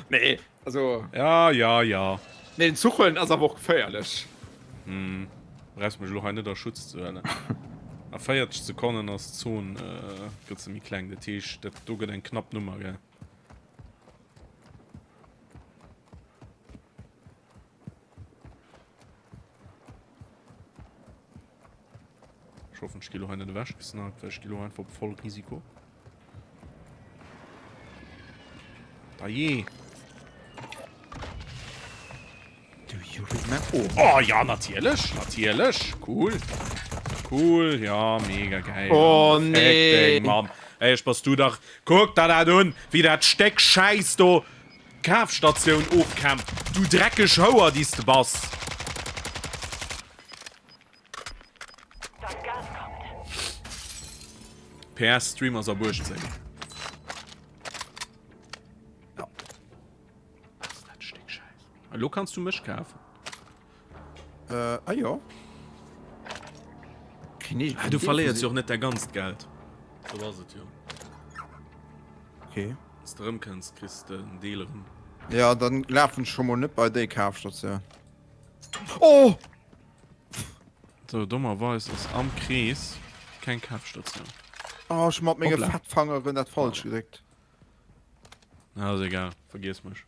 B: Nee, also.
A: Ja, ja, ja.
B: Nee, den Zuch huelen ass awer och geféierlech.
A: Hm, brauchs mech elo hei net a Schutz ze huelen. A 40 Sekonnen ass d'Zon äh, gëtt se méi kleng. Dat heescht, dat do gëtt eng knapp Nummer, gell? Ech hoffen, ech gi lo hei net ewech gesniped, well ech gi lo einfach op voll Risiko. Dajee.
B: Do you remember?
A: Oh ja, natierlech, natierlech. Cool. Cool, ja, mega geil.
B: Oh
A: Fick
B: nee.
A: deng Mamm. Ey, ech bass du dach. Kuck der dat un, wéi dat Stéck Schäiss do d'Kafstatioun ofkämpft. Du dreckeg Houer, déi s de bass.
C: Das Gas kommt.
A: PS, Stream ass ab 18.
B: Ja.
A: Was dat Stéck Schäiss. Elo kanns du mech kafen.
B: Äh, ah jo.
A: Ah, du verléiers jo och net däi ganzt Geld. Sou ass et jo.
B: Okay.
A: Wann s de erëmkënns, kriss de en Deel erëm.
B: Ja, dann lafen ech scho mol net bei déi Kafstatioun. Oh!
A: Sou, dommerweis ass am Krees keng Kafstatioun.
B: Oh, ech hu mat menge
A: Hoppla.
B: Fettfangeren dat falsch gedréckt.
A: Na, ass egal, vergiess mech.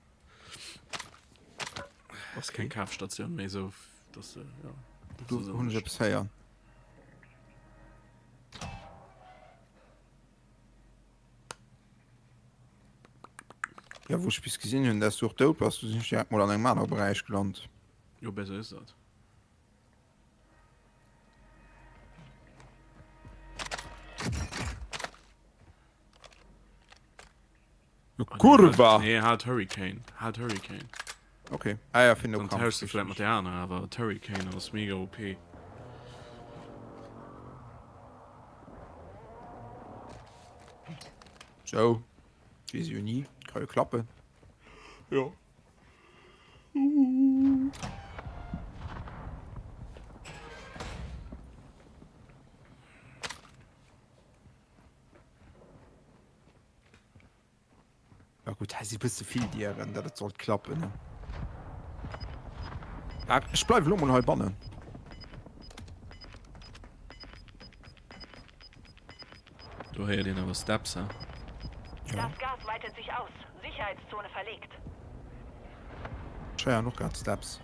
A: Ass keng Kafstatioun méi sou, dass se, ja.
B: Do hunn ech eppes héieren. Ja, wou ech bis gesinn hunn, dass du och dout bass, du sinn ech direkt mol an engem anere Beräich gelant.
A: Jo, besser ist dat.
B: Kurva!
A: Nee, halt Hurricane. Halt Hurricane.
B: Okay. Ah ja, fir no
A: Dann tauschst du vielleicht mat der aner, awer d'Hurricane ass mega OP.
B: So. Wees jo nie. Kann jo klappen.
A: Ja.
B: Ja gut, hei si bësse vill Dieren, dat et sollt klappen. Ne? Ah, ech bleiwe lo mol hei bannen.
A: Do héiert een awer Steps, he?
B: Ja.
C: Das Gas weitet sich aus. Sicherheitszone verlegt.
B: Ech héieren och grad Steps.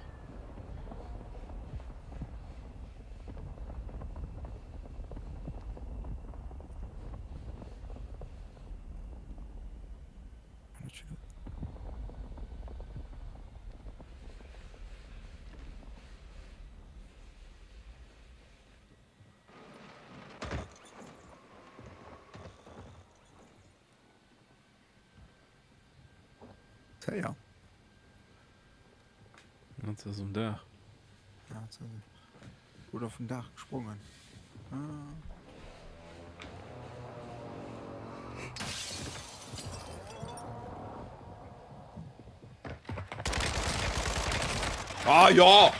B: Kéier.
A: Dat ass um Daach.
B: Ja, oder vum Daach gesprongen. Ah. Ah ja!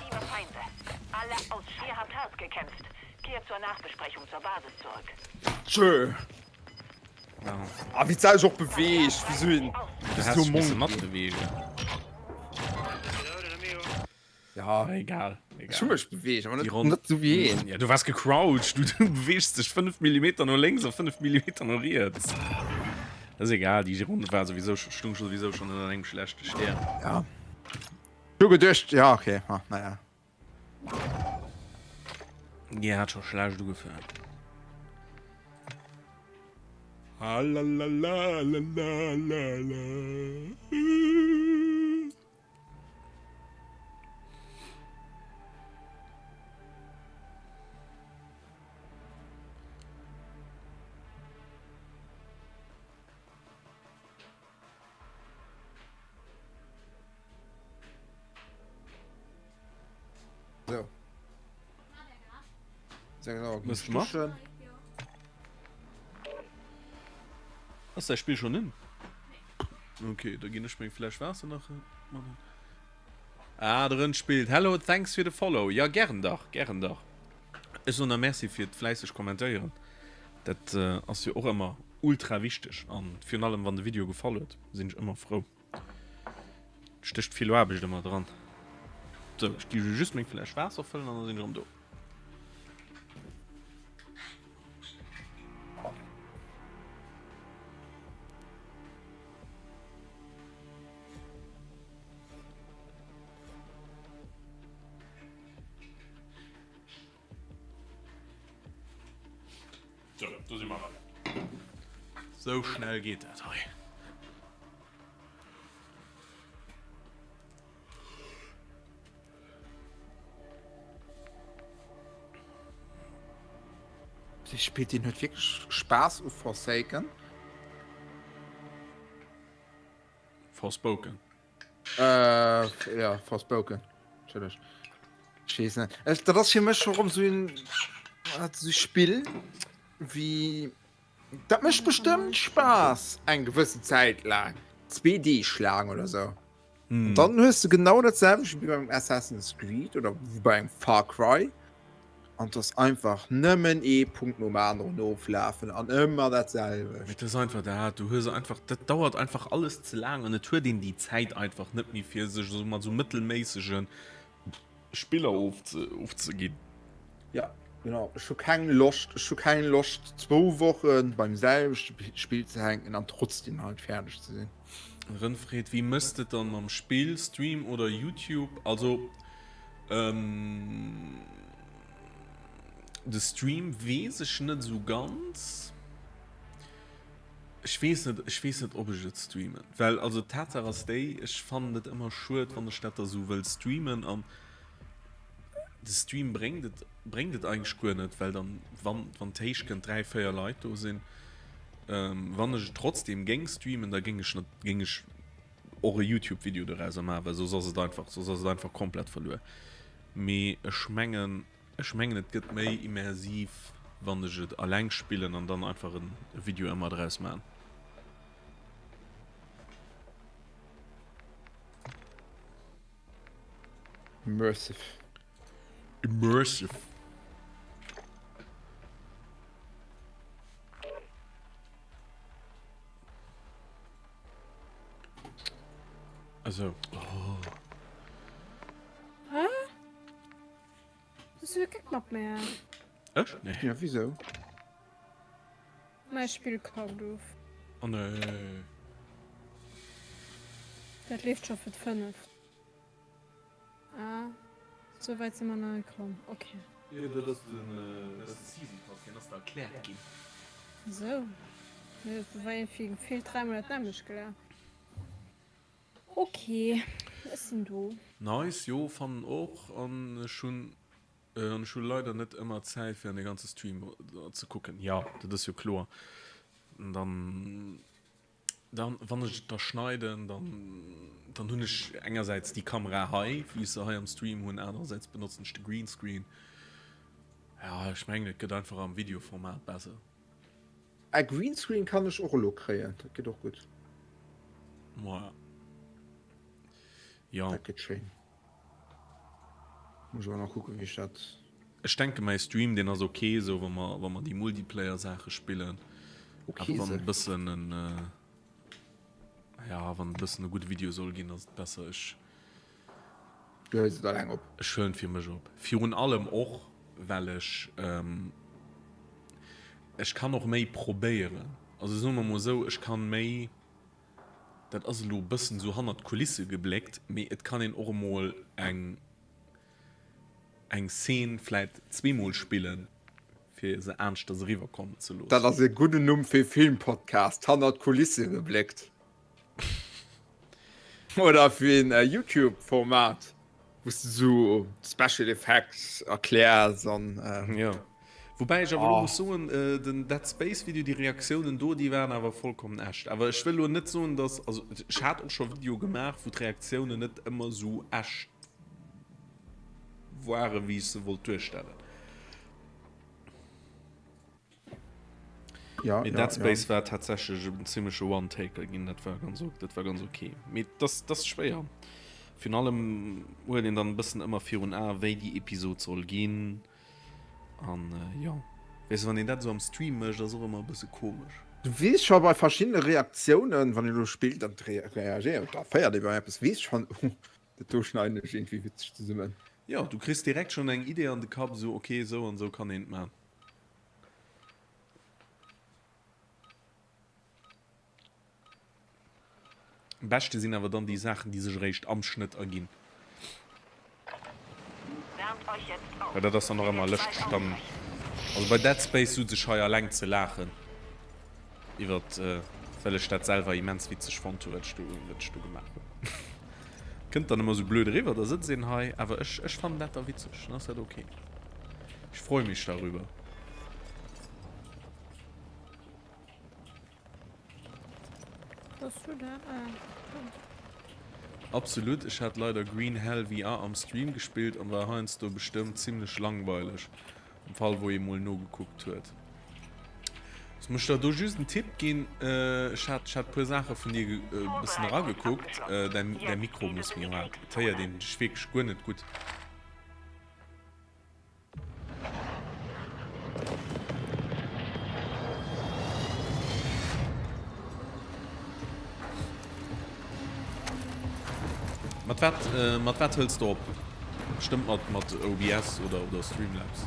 C: Alle aus Ihr habt hart gekämpft. Kehrt zur Nachbesprechung zur Basis zurück.
B: Tschö. Ah, wéi d'Sau sech och beweegt, wéi sou een,
A: Du häss dech misse matbeweegen.
B: Ja,
A: egal.
B: Ech hu mech beweegt, awer
A: net,
B: net sou wéi een.
A: Ja, du waars gecrouched, du, du beweegst dech 5 Millimeter no lénks a 5 Millimeter no riets. Dat ass egal, déi Ronn war souwisou, stung souwisou schonn ënner engem schlechte Stär.
B: Ja. Ech hu geduecht, ja, okay, ah, naja.
A: Dir hat scho schlecht ugefaangen. Alalalalala.
B: So.
A: Mëss du mat? Ass däi Spill schonn un? Okay, da ginn ech meng Fläsch Waasser nach man. Ah, de Rënd spillt. Hello, thanks fir de Follow. Ja, gären dach, gären dach. Ech soen der Merci fir d'fläisseg Kommentéieren. Dat ass jo och ëmmer ultra wichteg an virun allem wann de Video gefall huet, sinn ech ëmmer frou. Stécht vill Aarbecht ëmmer dran. Sou, ech gi just meng Fläsch Waasser fëllen an da sinn ech erëm do. So, do si mer erëm. Sou schnell geet dat hei.
B: Dee spillt deen huet wierklech Spaass u Forsaken.
A: Forspoken.
B: Äh, ja, Forspoken. Entschëlleg. Ech weess net. Ech, dat ass fir mech scho rëm sou een, sou e Spill, wéi, dat mécht bestëmmt Spaass eng gewëssen Zäit laang, zwee Deeg laang oder sou. Mm. Dann hues du genau dat selwecht wéi beim Assassin's Creed oder wéi bei engem Far Cry. An das einfach nëmmen ee Punkt nom aneren oflafen an ëmmer dat selwecht.
A: Et ass einfach dat, du hues einfach, dat dauert einfach alles ze laang an et huet een déi Zäit einfach net méi fir sech esou mat esou mëttelméissege Spiller ofzeginn.
B: Ja, genau. Ech hu keng Loscht, ech hu keng Loscht zwou Woche beim selwechte Spill ze hänken an trotzdem halt fäerdeg ze sinn.
A: Rën freet, Wéi mëss de et dann mam Spill, Stream oder Youtube? Also de Stream weess ech net esou ganz. Ech weess net, ech weess net ob ech et streamen, well also d'Tatsaach ass déi, ech fannen et ëmmer schued wann ech dat da sou wëll streamen an de Stream bréngt et bréngt et eigentlech guer net, well dann wann wann d'Héichkënnt 3, 4 Leit do sinn. Wann ech et trotzdem géing streamen, da géing ech géing ech och e Youtube Video dorauser maachen, well soss ass et einfach soss ass et einfach komplett verluer. Mee ech mengen ech mengen et gëtt méi immersiv wann ech et alleng spillen an dann einfach en Video ëmmer draus maan.
B: Immersive.
A: Immersive. Also, oh.
H: Hä? Du hast keng Map mehr.
A: Ech? Nee.
B: Ja, wieso?
H: Mein Spiel kackt of.
A: Oh nee.
H: Dat leeft scho fir d'fënneft. Ah, sou wäit si mer nach net komm. Okay.
A: Jo, dat ass den, dat ass de Season Pass, deen ass der erkläert ginn.
H: Sou. Nee, dat war iergendwéi gefillt dräimol dat nämmlecht gelaf. Okay, ech sinn do.
A: Nice, jo fannen och an ech hunn an ech hu leider net ëmmer Zäit fir an de ganze Stream ze kucken. Jo, dat ass jo kloer. Dann. Dann, wann ech et da schneiden, dann, dann hunn ech engersäits déi Kamera hei, wéi ech se hei am Stream hunn, anerersäits benotzen ech de Greenscreen. Ja, ech mengen, et gëtt einfach am Videoformat besser.
B: E Greenscreen kann ech och elo kréien, dat geet och gutt.
A: Moa. Ja.
B: Dat gëtt schéin. Muss ech awer nach kucken, wéi ech dat.
A: Ech denke mäi Stream deen ass ok esou wa mer wa mer déi Multiplayer Saache spillen.
B: Ok
A: Awer wann
B: se.
A: e bëssen en ja wann e bëssen e gudde Video soll ginn ass et besser ech.
B: Du hëls et alleng op.
A: Ech huelen fir mech op. Virun allem och well ech ech kann och méi probéieren. Also soe mer mol esou ech kann méi. Dat ass elo e bëssen esou hannert d'Kulisse gebléckt, mee et kann een och emol eng eng Szene vläit zweemol spillen, fir se aneschters eriwwerkommen ze
B: Dat
A: loossen.
B: ass e gudden Numm fir e Filmpodcast, Hannert d'Kulisse gebléckt. Oder fir en YouTube-Format. Wou s de sou Special Effects erkläers an.
A: Jo. Woubäi ech awer elo muss soen, den Dead Space Video, déi Reaktiounen do, déi waren awer vollkommen echt. Awer ech wëll elo net soen, dass, also ech hat och scho Videoe gemaach, wou d'Reaktiounen net ëmmer sou echt waren, wéi ech se wollt duerstellen.
B: Ja,
A: Mee
B: ja,
A: Dead Space
B: ja.
A: war tatsächlech en zimmleche One-Taker ginn, dat war ganz, dat war ganz okay. Mee das, das ass schwéier. Virun allem huet een dann e bëssen ëmmer virun Ae wéi déi Episod soll ginn. An äh, jo, weess de, wann een dat esou am Stream mécht, ass och ëmmer e bësse komesch.
B: Du weess scho bei verschiddene Reaktiounen, wann een elo spillt an reagéiert, da féiert ee bei eppes, weess schonn, oh, dat do schneiden ech iergendwéi witzeg zesummen.
A: Jo, du kriss direkt schonn eng Idee an de Kapp, esou, okay, esou an esou kann een et man. Am beschte sinn awer dann déi Saachen, déi sech eréischt am Schnëtt erginn. Well dat ass dann och ëmmer lëschteg dann. Also bei Dead Space sutz ech hei alleng ze laachen iwwert, well ech dat selwer immens witzeg fonnt hu wat ech do, wat ech do gemaach hunn. Kënnt dann ëmmer sou blöd eriwwer, da sëtzt een hei, awer ech, ech fannen dat da witzeg, dann ass dat ok. Ich freue mich darüber.
H: Was du da? Ah, da.
A: Absolut, ech hat leider Green Hell VR am Stream gespillt an war heiansdo bestëmmt zimlech langweileg. Am Fall wou ee mol nogekuckt huet. Ech muss der do just en Tipp ginn, ech hat ech hat puer Saache vun dir e bëssen eragekuckt, däin däi Mikro muss méi haart, et héiert een dech wierklech guer net gutt. Mat wat mat wat hëls de op? Bestëmmt mat mat OBS oder oder Streamlabs.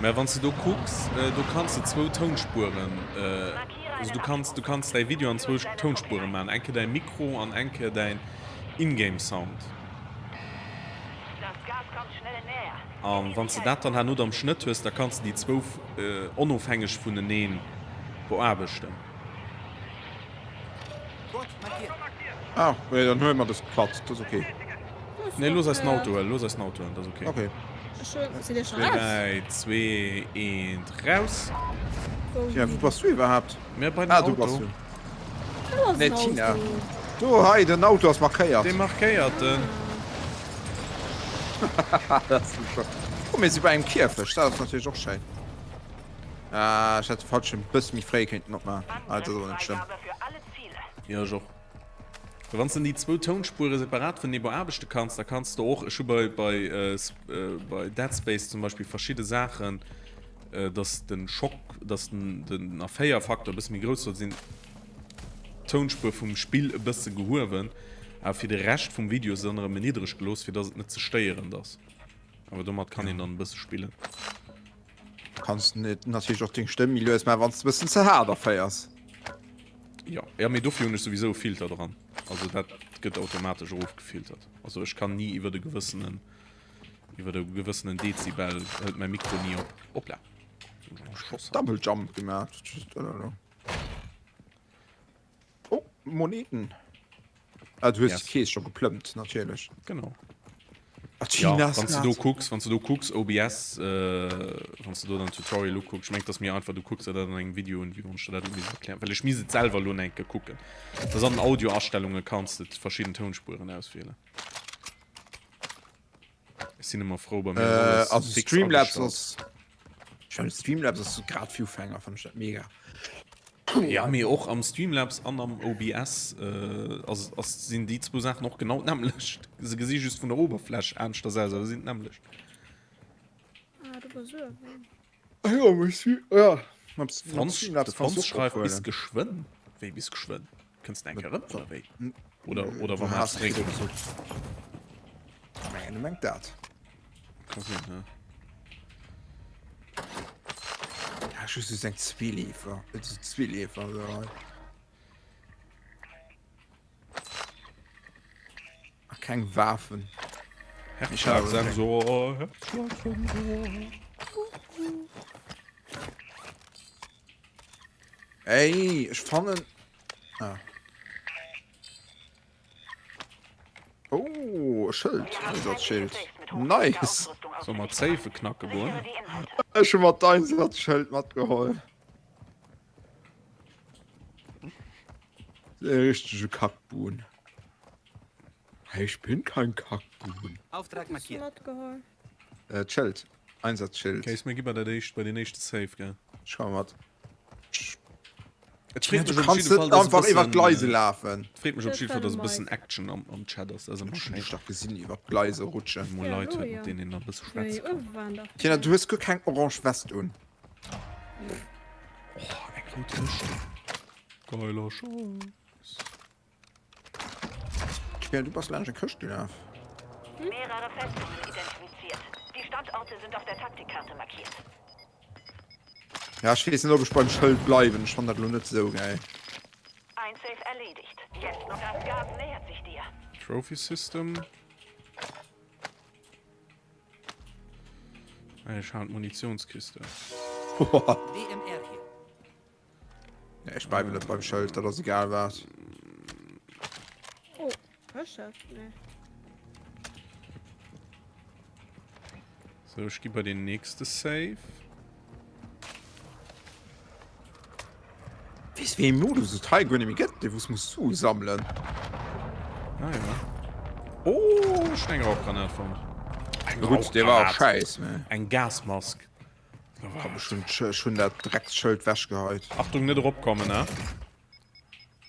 A: Mä wann s de do kucks, do kanns de zwou Tounspueren, also du kanns du kanns däi Video an zwou Tounspuere maachen, eng Kéier däi Mikro an eng Kéier däin In-Game Sound. An wann s de dat dann herno am Schnëtt hues, da kanns de déi zwou onofhängeg vuneneen beaarbechten.
B: Ah, nee, dann huele mer dës Platt, dat ass ok.
A: Nee, looss eis den Auto huelen, looss eis den Auto huelen, dat ass ok.
B: Ok.
A: 3, 2, 1, raus!
B: Tina, wou bass du iwwerhaapt?
A: Mir bei den
B: Ah, do bass
A: Auto.
B: du. Nee, Tina. Do, hei, den Auto ass markéiert.
A: Dee markéierten.
B: Dat ass scho. Oh, mir si bei engem Kierfecht, dat ass natierlech och schéin. Ah, ech hätt de Fallschirm e bësse méi fréi kéinten opmaachen. Ah, dat ass awer net schlëmm.
A: Jo, ech och. Wann s de déi zwou Tounspuere separat vunenee beaarbechte kanns, da kanns de och, ech hu bei, bei, bei Dead Space zum Beispill verschidde Saachen, dass den Schock, dass den, den Erféierfaktor e bësse méi grouss soll sinn, d'Tounspuer vum Spill e bësse gehuewen, awer fir de Rescht vum Video se dann erëm méi niddreg gelooss, fir dass et net ze stéierend ass. Awer domat kann een dann e bësse spillen.
B: Kanns net natierlech och deng Stëmm méi lues maachen, wann s de bëssen ze haart erféiers.
A: Jo, ja, mee dofir hunn ech souwisou e Filter dran. Also dat gëtt automatesch erofgefiltert. Also ech kann ni iwwer e gewëssenen, iwwer e gewëssenen Dezibel hëlt mäi Mikro ni op. Hoppla.
B: Double Jump gemaach. Oh, Moneten. Ah, du hues
A: Yes.
B: d'Kees scho geplëmmt, natierlech.
A: Genau. Ja, wann du do kucks, wann du do kucks OBS, äh, wann du do den Tutorial ukucks, ech mengen, dass mir einfach du kucks dat an engem Video un, wéi wann ech der dat elo misst erklären, well ech misst et selwer elo enke kucken. Dass an den Audioastellunge kanns de verschidden Tounspueren auswielen. Ech sinn ëmmer frou bei mir ass
B: Äh,
A: alles
B: also
A: fix
B: Streamlabs
A: agestallt.
B: ass ich mein, Streamlabs ass grad fir Ufänger fand ich dat mega.
A: Ja, mee och am Streamlabs an am OBS äh, ass, ass, sinn déi zwou Saachen och genau d'nämmlecht. Se gesi just vun der Oberfläch aneschters aus, awer sinn d'nämmlecht.
H: Ah, du bass uewen.
B: Ah ja, mee si, ja. Mam, mam
A: Franz, de
B: Streamlabs kannst
A: Franz
B: du och
A: schreift bis
B: ophuelen.
A: geschwënn. Wéi bis geschwënn? Kënns de eng Kéier erëm, oder wéi? Oder, oder
B: Du
A: wa mer
B: has
A: eppes drénken?
B: gesot. Ech mengen, e mengt dat.
A: Ka sinn, ne?
B: Ja, ech hu just eng Zweeleefer. Et ass Zweeleefer, so hei. Ach, keng Waffen.
A: Herzschlagsensor, Herzschlagsensor.
B: Ey, ech fannen. Ah. Oh, e Schëld. Einsatzschild. Nice.
A: Soll mer d'Safe knacke goen?
B: Ech hu mat d'Einsatzschëld matgeholl. E richtege Kackbun. Hey, ich bin kein Kackbun.
D: Auftrag markiert.
H: Matgeholl.
B: Äh, d'Schëld. Einsatzschild.
A: Kéis, mir gi bei dat éischt, bei den éischte Safe, gell?
B: Ech komme mat.
A: Et freet
B: Du
A: mech op
B: kanns
A: jidde
B: net
A: Fall, dass e
B: einfach iwwer
A: bëssen,
B: d'Gleise
A: äh,
B: lafen.
A: et freet mech op
H: Dat
A: jidde
H: war
A: Fall, dass
H: de
A: e bëssen
H: Mike.
A: Action am, am Chat ass. Dat ass ëmmer
B: Ech hunn
A: schéin.
B: dech dach gesinn iwwer d'Gleise rutschen.
A: Mol
H: Ja,
A: Leit
H: elo
A: huet,
H: jo.
A: mat deenen een e bësse
H: Wéi
A: schwätze kann.
H: uewe waren dach.
B: Tina, du hues guer keng orange West un.
A: Oh, eng rout Rëschtung. Geiler Scheiß.
B: Tina, du bass laanscht eng Këscht gelaf.
C: Mehrere Festungen identifiziert. Die Standorte sind auf der Taktikkarte markiert.
B: Ja, ech weess net, ob ech beim Schëld bleiwen. Ech fannen dat elo net esou gäil.
C: Ein Safe erledigt. Jetzt noch das Gas nähert sich dir.
A: Trophy System. Ech han d'Munitionskiste.
D: DMR hier.
B: Ja, ech bleiwen net beim Schëld, dat ass egal wat.
H: Oh, hörst du das? Nee.
A: So, ech gi bei den nächste Safe.
B: Wees wéi ee Modus et hei guer net méi gëtt, dee wous muss Sue sammelen.
A: Ah ja. Oh, ech hunn eng Rauchgranat fonnt. Eng
B: Gutt, dee war och
A: Rauchgranat.
B: schäiss, mä.
A: Eng Gasmask.
B: Komm, ech hunn ech hunn dat Drecksschëld wechgeheit.
A: Achtung, net eropkommen, ne?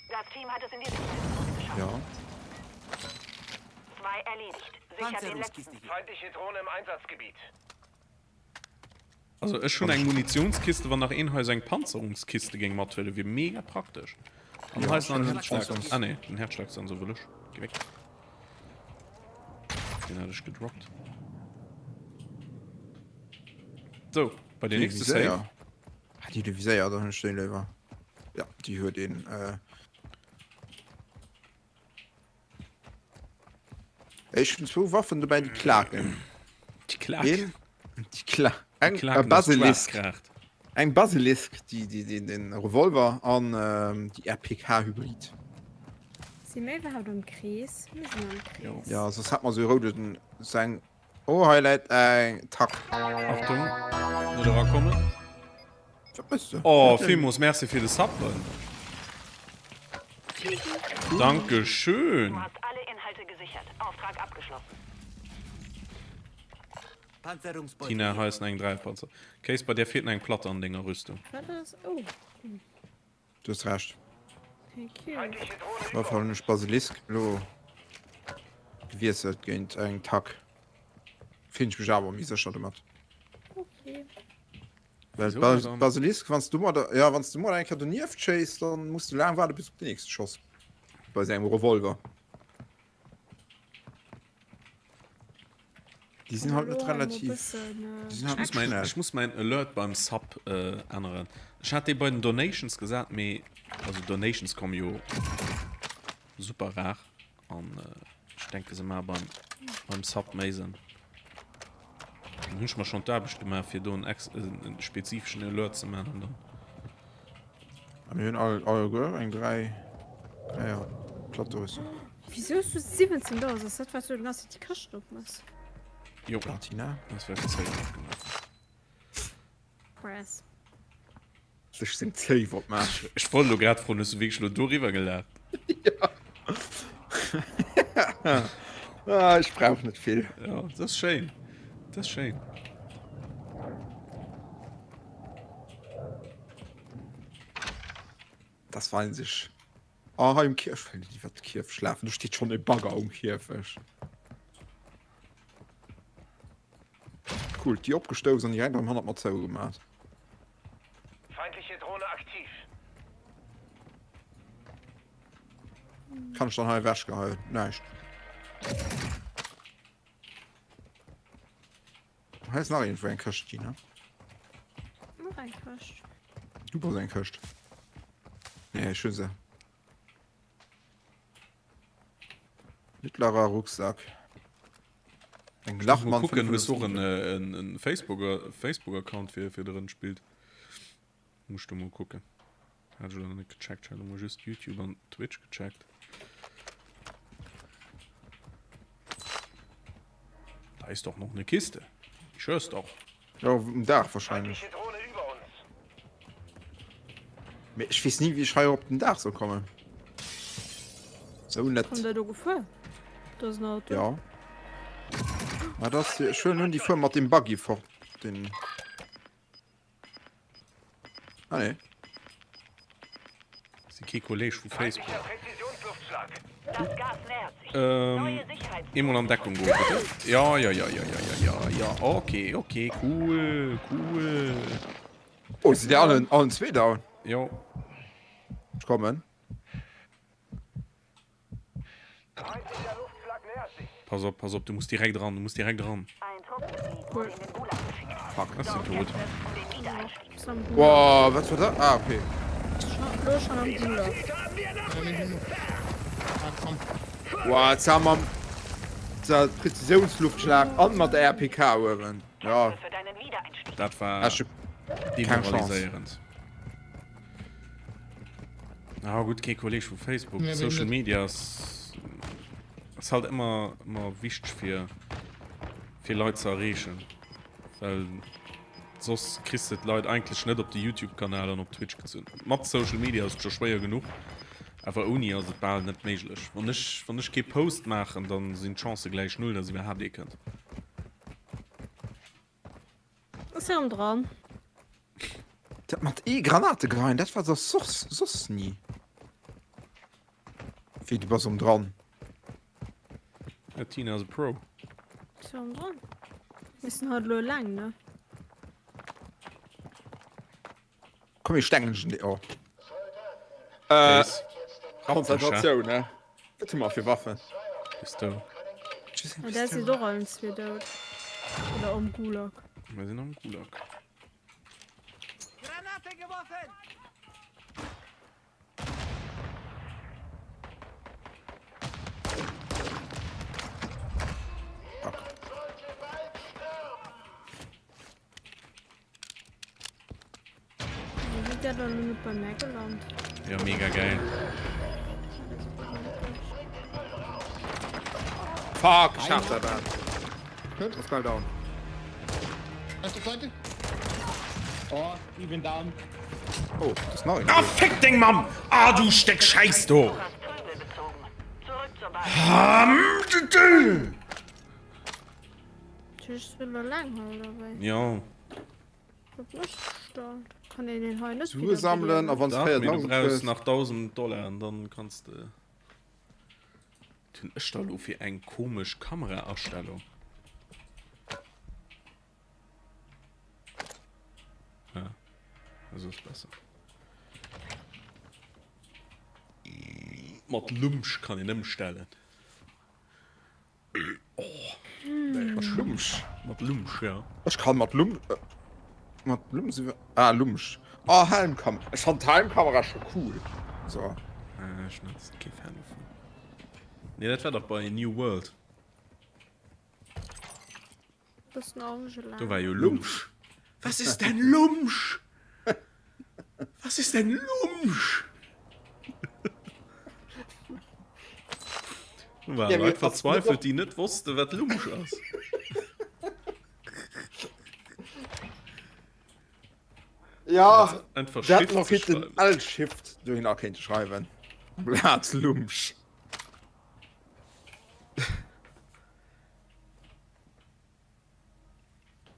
C: Das Team hat es in die siebte geschafft.
B: Ja.
C: Zwei erledigt. Sichert den letzten.
D: Panzerungskiste hier.
F: Feindliche Drohne im Einsatzgebiet.
A: Also ech hunn eng Munitionskiste, wann nach een hei sou eng Panzerungskiste géing mathuelen, wier mega praktesch. An hei ass nach en Herzschlag. Ah nee, den Herzschlagsensor wëll ech. Geh weg. Den hat ech gedroppt. So, bei den nächste Safe.
B: Ah, déi de Viséier, da hunn ech déi léiwer. Ja, déi huet een. Äh... Ech hunn zwou Waffen dobäi, déi klaken.
A: Déi klaken?
B: Een, déi kla eng,
A: Déi klaken,
B: e
A: dass
B: Basilisk.
A: d'Schwaarz kraacht.
B: Eng Basilisk, déi, déi, déi, den Revolver an ähm, déi RPK Hybrid.
H: Si mir iwwerhaapt am Krees? Mir sinn am Krees.
B: Ja, soss hat mer sou e rouden, sou eng Oh, hei läit eng Tack.
A: Achtung, net erakommen.
B: Wat mëss du?
A: Oh, villmoos Merci fir de Suppen. Dankeschön.
C: Du hast alle Inhalte gesichert. Auftrag abgeschlossen.
D: Panzerungsbeute.
A: Tina, hei ass nach eng Dräipanzer. Case, bei där feelt nach eng Platte an denger Rüstung.
H: Wat ass? Oh.
B: Du hues Recht.
H: Thank you.
F: Feindliche Drohne
B: Op alle Fall hunn ech Basilisk elo gewiesselt géint eng Tack. Fillen ech mech awer méi sécher domat.
H: Okay.
B: Well
A: Wieso
B: Bas
A: dann?
B: Basilisk, wann du mal da, ja, wann du mal eng Kéier donieft schéiss, dann muss du laang waarde bis op den nächste Schoss. Bei sengem Revolver. Déi sinn halt net relativ. Déi sinn halt
A: Ech
B: net
A: muss mein,
B: schnell.
A: ech muss mein Alert beim Sub äh, änneren. Ech hat dee bei den Donations gesat, mee also Donations komme jo super rar an äh, ech denke se maache beim, beim Sub méi Sënn. Dann hunn ech mer schonn d'Aarbecht gemaach fir do en ex en spezifeschen Alert ze maachen an dann.
B: A mir hunn all alleguer eng 3 Dräier Plateaus.
H: Wieso hues du 17 Dollars? Ass dat wat du den ganze Zäit déi Këschten opmëss?
A: Jo.
B: Platina.
A: Das war Zéif opgemaach.
H: Press.
B: Sech seng Zéif opmaachen.
A: Ech wollt elo grad froen, hues du wierklech elo doriwwer gelaacht?
B: Ja. ah, ech brauch net vill.
A: Ja, dat ass schéin. Dat ass schéin.
B: Das war sech. Ah, hei um Kierfech, iwwer de Kierfech lafen. Do steet schonn e Bagger um Kierfech. Cool, déi opgestouss an direkt erëm hannert mer zougemat.
F: Feindliche Drohne aktiv.
B: Kann ech dann hei ewechgeheien? Näischt. Hei ass nach iergendwou eng Këscht, Gina.
H: Nach eng Këscht.
B: Du bass eng Këscht. Nee, ech hu se. Mittlerer Rucksack. Eng Lachmann.
A: Kucken, hues du och en, äh, en, en Facebook, Facebook-Account fir, fir drin spillt? Musst du mal kucken. Hat ech elo net gecheckt. Ech hat elo just YouTube an Twitch gecheckt. Da ist doch noch eine Kiste. Ich hör's doch.
B: Ja, um Daach wahrscheinlech. Mee ech weess ni, wéi ech hei op den Daach soll kommen. Sou net.
H: Kommt der do gefuer? Do ass en Auto.
B: Ja. Ma das, ech huelen nun déi fuer mat dem Buggy fort. Den. Ah nee.
A: Si kee Kolleg vu Facebook. Ähm, eemol an Deckung goen, bitte. Ja, ja, ja, ja, ja, ja, ja, ja. Okay, okay, cool, cool.
B: Oh, sind die allen, allen zwee down?
A: Jo.
B: Ech kommen.
A: Pass op, pass op, du muss direkt ran, du muss direkt ran.
B: Fuck.
A: Ass si tot.
B: Wow, wat war dat? Ah, okay. Wow, jetzt haben wir der Präzisionsluftschlag an mat der RPK uewen. Ja.
A: Dat war demoraliséierend. Ah gutt, kee Kolleg vu Facebook. Ja, Social Media ass, ass halt ëmmer, ëmmer wichteg fir, fir Leit ze erreechen. Well soss kriss de d'Leit eigentlech net op de YouTube-Kanal an op Twitch gezunn. Mat Social Media ass et scho schwéier genuch, awer ouni ass et bal net méiglech. Wann ech, wann ech kee Post maachen, dann sinn d'Chancë gläich null, dass iwwerhaapt ee kënnt.
H: Ass erëm dran.
B: Dat mat ee Granate geheien, dat war soss soss soss ni. Wéi du bass um dran.
A: Ja, Tina ass e Pro.
H: Ass erëm dran. Mir sinn haut elo eleng, ne?
B: Komm mir stengen den oh. Äh, Konzentratioun ne? Wat hu mer fir Waffen?
A: Pistoul.
H: Ja, der sinn och allen zwee dout. Oder am Gulag.
A: Mir sinn am Gulag.
D: Granate geworfen!
A: Ja, mega geil.
B: Fuck, ich hab da. Das geil down.
G: Erste Seite. Oh, ich bin down.
B: Oh, das ist noch ein.
A: Ah, fick deng Mamm! Ah, du Steck Scheiß, du! Ah, Ja.
B: Sue sammelen a wann
A: Dach, mee du brauchs nach 1000 Dollar an dann kanns de. Wat hunn ech da lo fir eng komesch Kameraastellung? Ah, esou ass besser. Mat Lumsch kann een ëmstellen. Oh.
B: Mat Lumsch?
A: Mat Lumsch, ja.
B: Ech kann mat Lum äh, mat Lumsch ah Lumsch. Oh, Helmkamera. Ech fand d'Helmkamera scho cool. So.
A: Äh, ech net kee Fan dovun. Nee, dat war dach bei New World. Do war jo Lumsch. Was ist denn Lumsch? Was ist denn Lumsch? War Leit verzweifelt, déi net wosste wat Lumsch ass.
B: Ja,
A: Einfach
B: se hätten
A: Shift
B: och
A: ze
B: kéinten
A: schreiwen.
B: L-Shift dohinner kéinte schreiwen amplaz Lumsch.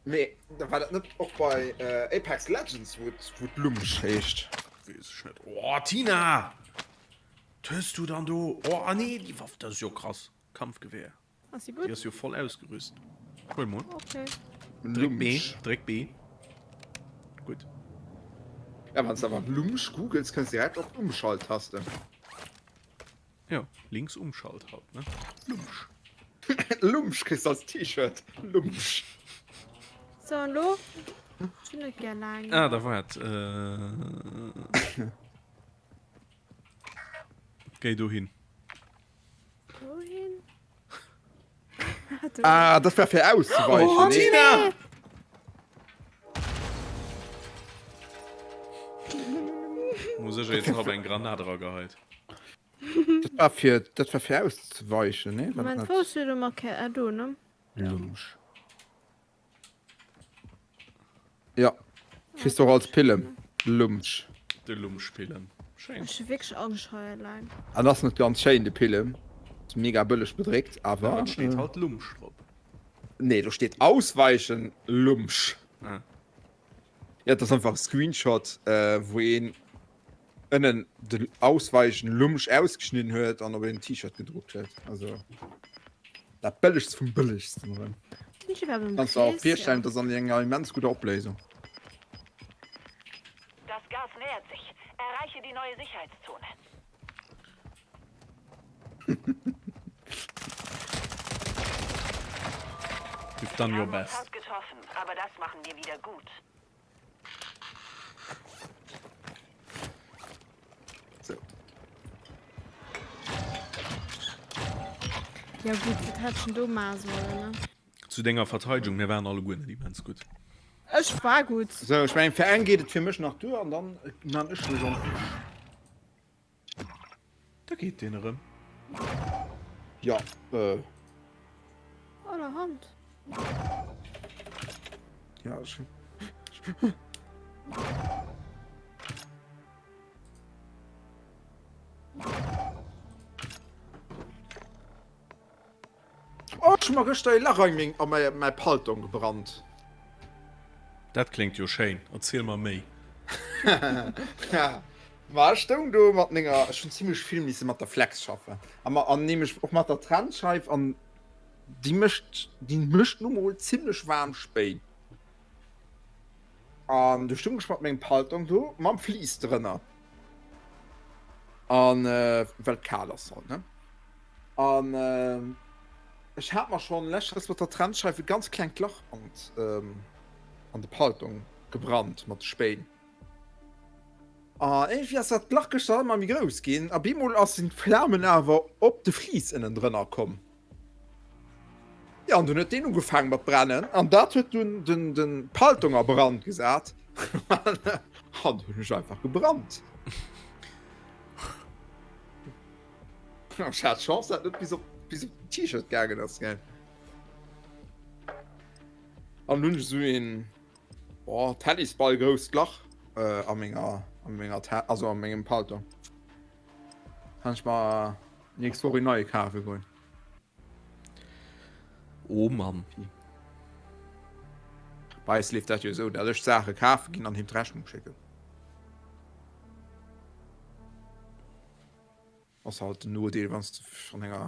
B: Mee da war dat net och bei Apex Legends wou et wou et Lumsch heescht?
A: Weess ech net. Oh Tina! Wat hues du dann do? Oh ah nee, déi Waff, dat ass jo krass. Kampfgewehr.
H: Ass si gutt?
A: Déi ass jo voll ausgerüst. Huel mol.
H: Okay.
A: Dréck B, dréck B. Gutt.
B: Ja, wann s de awer Lumsch googles, kënns direkt op d'Umschalttaste.
A: Jo, links Umschalt halt, ne? Lumsch.
B: Lumsch kriss als T-Shirt. Lumsch.
H: So, an lo? Ech hunn net gär laang.
A: Ah, da waart. Äh... Géi dohin.
H: Dohin?
B: Ah, dat war fir auszeweischen.
A: Oh, Tina! Muss ech jetzt noch eng Granat rageheit.
B: Dat war fir, dat war fir auszeweischen, ne?
H: Moment, wou ass du markéiert? Ah, do, ne?
B: Lumsch. Ja, kriss du och als Pillem. Lumsch.
A: De Lumschpillem. Schéin.
H: Ech hu wierklech Angscht hei eleng.
B: An ass net ganz schéin, de Pillem. Ass mega bëlleg bedréckt, awer.
A: Awer et steet halt Lumsch drop.
B: Nee, do steet Ausweichen Lumsch.
A: Ah.
B: Ja, dat ass einfach e Screenshot, wou een ënnen de Ausweichen Lumsch ausgeschnidden huet an op een T-Shirt gedruckt huet. Also dat bëllegst vum bëllegsten erëm.
H: Sinn ech iwwerhaapt am
B: Kanns der och
H: Krees?
B: virstellen, dat ass an enger immens gudder Opléisung.
C: Das Gas nähert sich. Erreiche die neue Sicherheitszone.
A: You've done your
C: Wir haben uns
A: best.
C: hart getroffen, aber das machen wir wieder gut.
B: So.
H: Ja gutt, wat hätt ech denn do maache sollen, ne?
A: Zu denger Verteidigung, mir waren alleguer net immens gutt.
H: Ech war gutt.
B: So, ech mengen, fir eng geet et fir mech nach duer an dann man ech mech an.
A: Da geet deen erëm.
B: Ja, äh.
H: Allerhand.
B: Ja, ech. Oh, ech hu mer gëschter ee Lach a meng, a mäi, mäi Paltong gebrannt.
A: Dat kléngt jo schéin, erziel mer méi.
B: Ma ech stoung do mat menger, ech hunn zimlech vill misse mat der Flex schaffen a ma, an nämlech och mat der Trennscheif an déi mécht, déi mécht nu mol zimlech waarm Spéin. An du stoung ech mat mengem Paltong do mam Fleece drënner an, well et kal ass halt, ne? An ech hat mer schonn leschtens mat der Trennscheif e ganz klengt Lach an an de Paltong gebrannt mat de Spéin. A iergendwéi ass dat Lach gëschter ëmmer méi grouss ginn a bemol ass sinn d'Flamen awer op de Flis ënnendrënner komm. Jo, an dunn huet deen ugefaange mat brennen an dat huet dunn den de Paltong a Brand gesat an dunn hunn ech einfach gebrannt. Ech hat Chance, dat net bis op bis op den T-Shirt gaangen ass, gell. An hunn ech esou een oh, Tennisball grousst Lach äh, a menger a menger Ta also a mengem Paltong. Kann ech mer nächst Woch een neie kafe goen.
A: Oh Mann.
B: Bei eis leeft dat jo esou, dat ech d'Saache kafe ginn an him d'Rechnung schécken. Ass halt den Nodeel wanns de an enger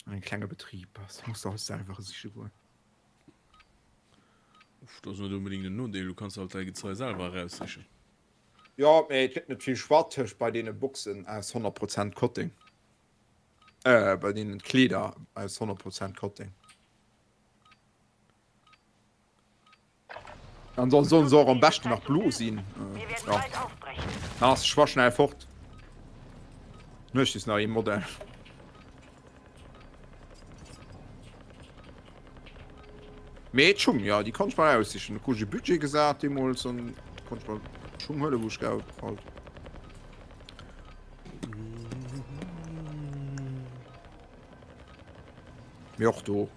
B: an engem klenge Betrib bass, muss de alles selwer siche goen.
A: Uff, dat ass net onbedingt en Nodeel, du kanns halt däi Gezei selwer eraussichen.
B: Jo, mee et gëtt net vill Choix tëscht bei deene Boxen aus 100 Prozent Kotteng, äh bei deenen Kleeder aus 100 Prozent Kotteng. Dann soll sollen se och am beschten nach blo sinn. Äh, ja. Dann ass de Choix schnell fort. Nuecht ist nach ee Modell. Mee d'Schung, ja, déi konnt ech mer aussichen. Do krut ech e Budget gesat deemools an konnt ech mer d'Schung huelen, wou ech geil wollt. Mee och do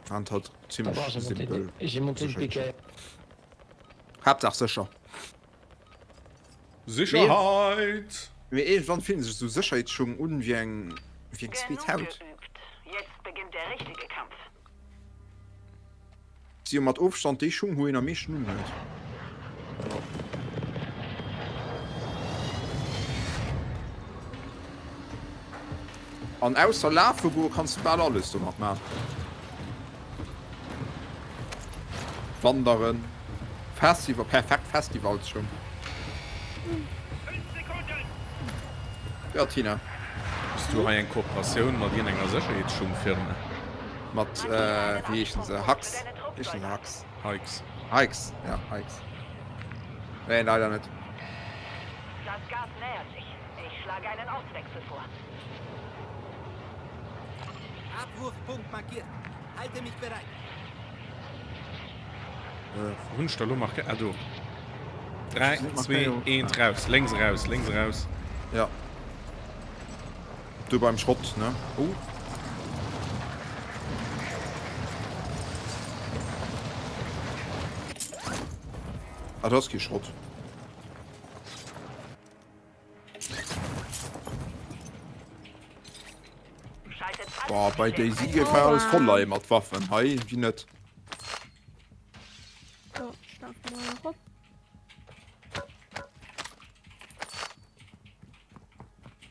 B: waren et halt zimmlech simpel. Haaptsaach sécher.
A: Sicherheit!
B: Mee iergendwann fillen sech esou Sécherheetsschung un wéi eng wéi eng zweet Haut. Si jo mat Ofstand déi Schung wou een am meeschten unhuet. An ausser lafe goe kanns de bal alles domat man. Wanderen, Festival, perfekt Festivalsschung. Ja Tina.
A: Hues du hei eng Kooperatioun mat iergendenger Sécherheetsschungfirma?
B: Mat wéi heeschen se? Hux? Heeschen se Hux?
A: Hikes.
B: Hikes, ja Hikes. Nee leider net.
C: Das Gas nähert sich. Ich schlage einen Ortswechsel vor.
D: Abwurfpunkt markiert. Halte mich bereit.
A: Wou hunn ech da lo markéiert? Ah do. 3, 2, 1, raus. Lénks eraus, lénks eraus.
B: Ja. Do beim Schrott, ne? Oh. Ah, do ass kee Schrott. Boah, bei DayZ géif hei alles voll leie mat Waffen. Hei wéi net.
H: So, starten wir erop.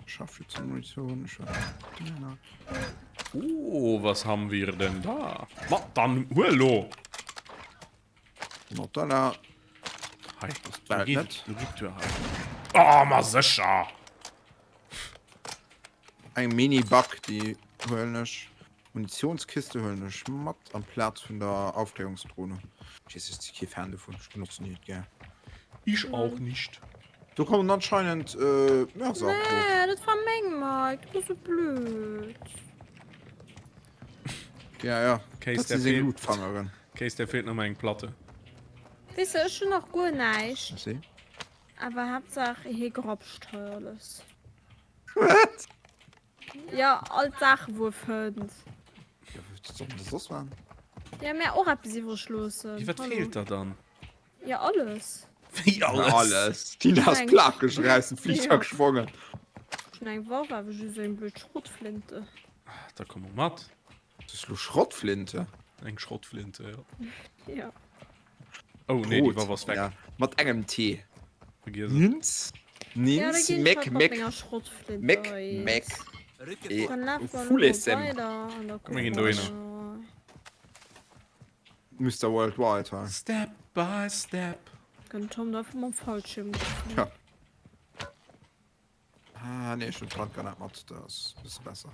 B: Scharfschützenmunition.
A: Oh, was haben wir denn da? Ma, dann huel lo!
B: 100 Dollar.
A: Hei,
B: das geht net.
A: Oh, ma sécher!
B: Eng Mini-Back, déi huelen ech. Munitionskiste huelen ech mat amplaz vun der Aufklärungsdrohne. Ich weess, ech si kee Fan dovun, ech benotzen déi net gär.
A: Ich auch nicht.
B: Do kommen anscheinend äh, Mörser.
H: Nee, dat war meng Mike, du bist so blöd.
B: Ja, ja.
A: Case,
B: Dat
A: der
B: si seng
A: feelt.
B: Lootfangeren.
A: Case, der feelt nëmme eng Platte.
H: Weess de, ech hunn nach guer näischt.
B: Merci.
H: Awer Haaptsaach hie grapscht hei alles.
B: Wat?
H: Ja, all d'Saache wou e fënnt.
B: Ja, wat soll denn soss man?
H: Ja, mä och eppes iwwreg loossen.
A: Wéi, wat
H: Hallo.
A: feelt der dann?
H: Ja, alles.
A: Wéi alles?
B: Alles. D'Tina ass
H: Eng-
B: plakeg eraus dem Fliger
H: Ja.
B: gesprongen.
H: Ech hunn eng Waff, awer just eng blöd Schrottflinte.
A: Da komm mol mat.
B: Das ist lo Schrottflinte.
A: Eng Schrottflinte, ja.
H: Ja.
A: Oh, nee, die Waff ass weg.
B: Ja, mat engem T.
A: Vergiss et.
B: Nins,
H: Ja, da
B: Nins,
H: ginn ech
B: Meck,
H: halt mat
B: Meck,
H: menger Schrottflinte
B: Meck,
H: hei.
B: Meck.
D: Rücke
B: Eh.
D: vor.
H: Dann lafen wir
B: Full
H: lo
B: SM.
H: weider an da
A: Komm, wir gehen
H: kucken wir
A: dohinner.
H: mal.
B: Mister Worldwide, hei.
A: Step by step.
H: Kann Tom da einfach mam Fallschirm.
B: Ja. Ah, nee, ech hunn d'Brandgranat mat, dat ass e bësse besser.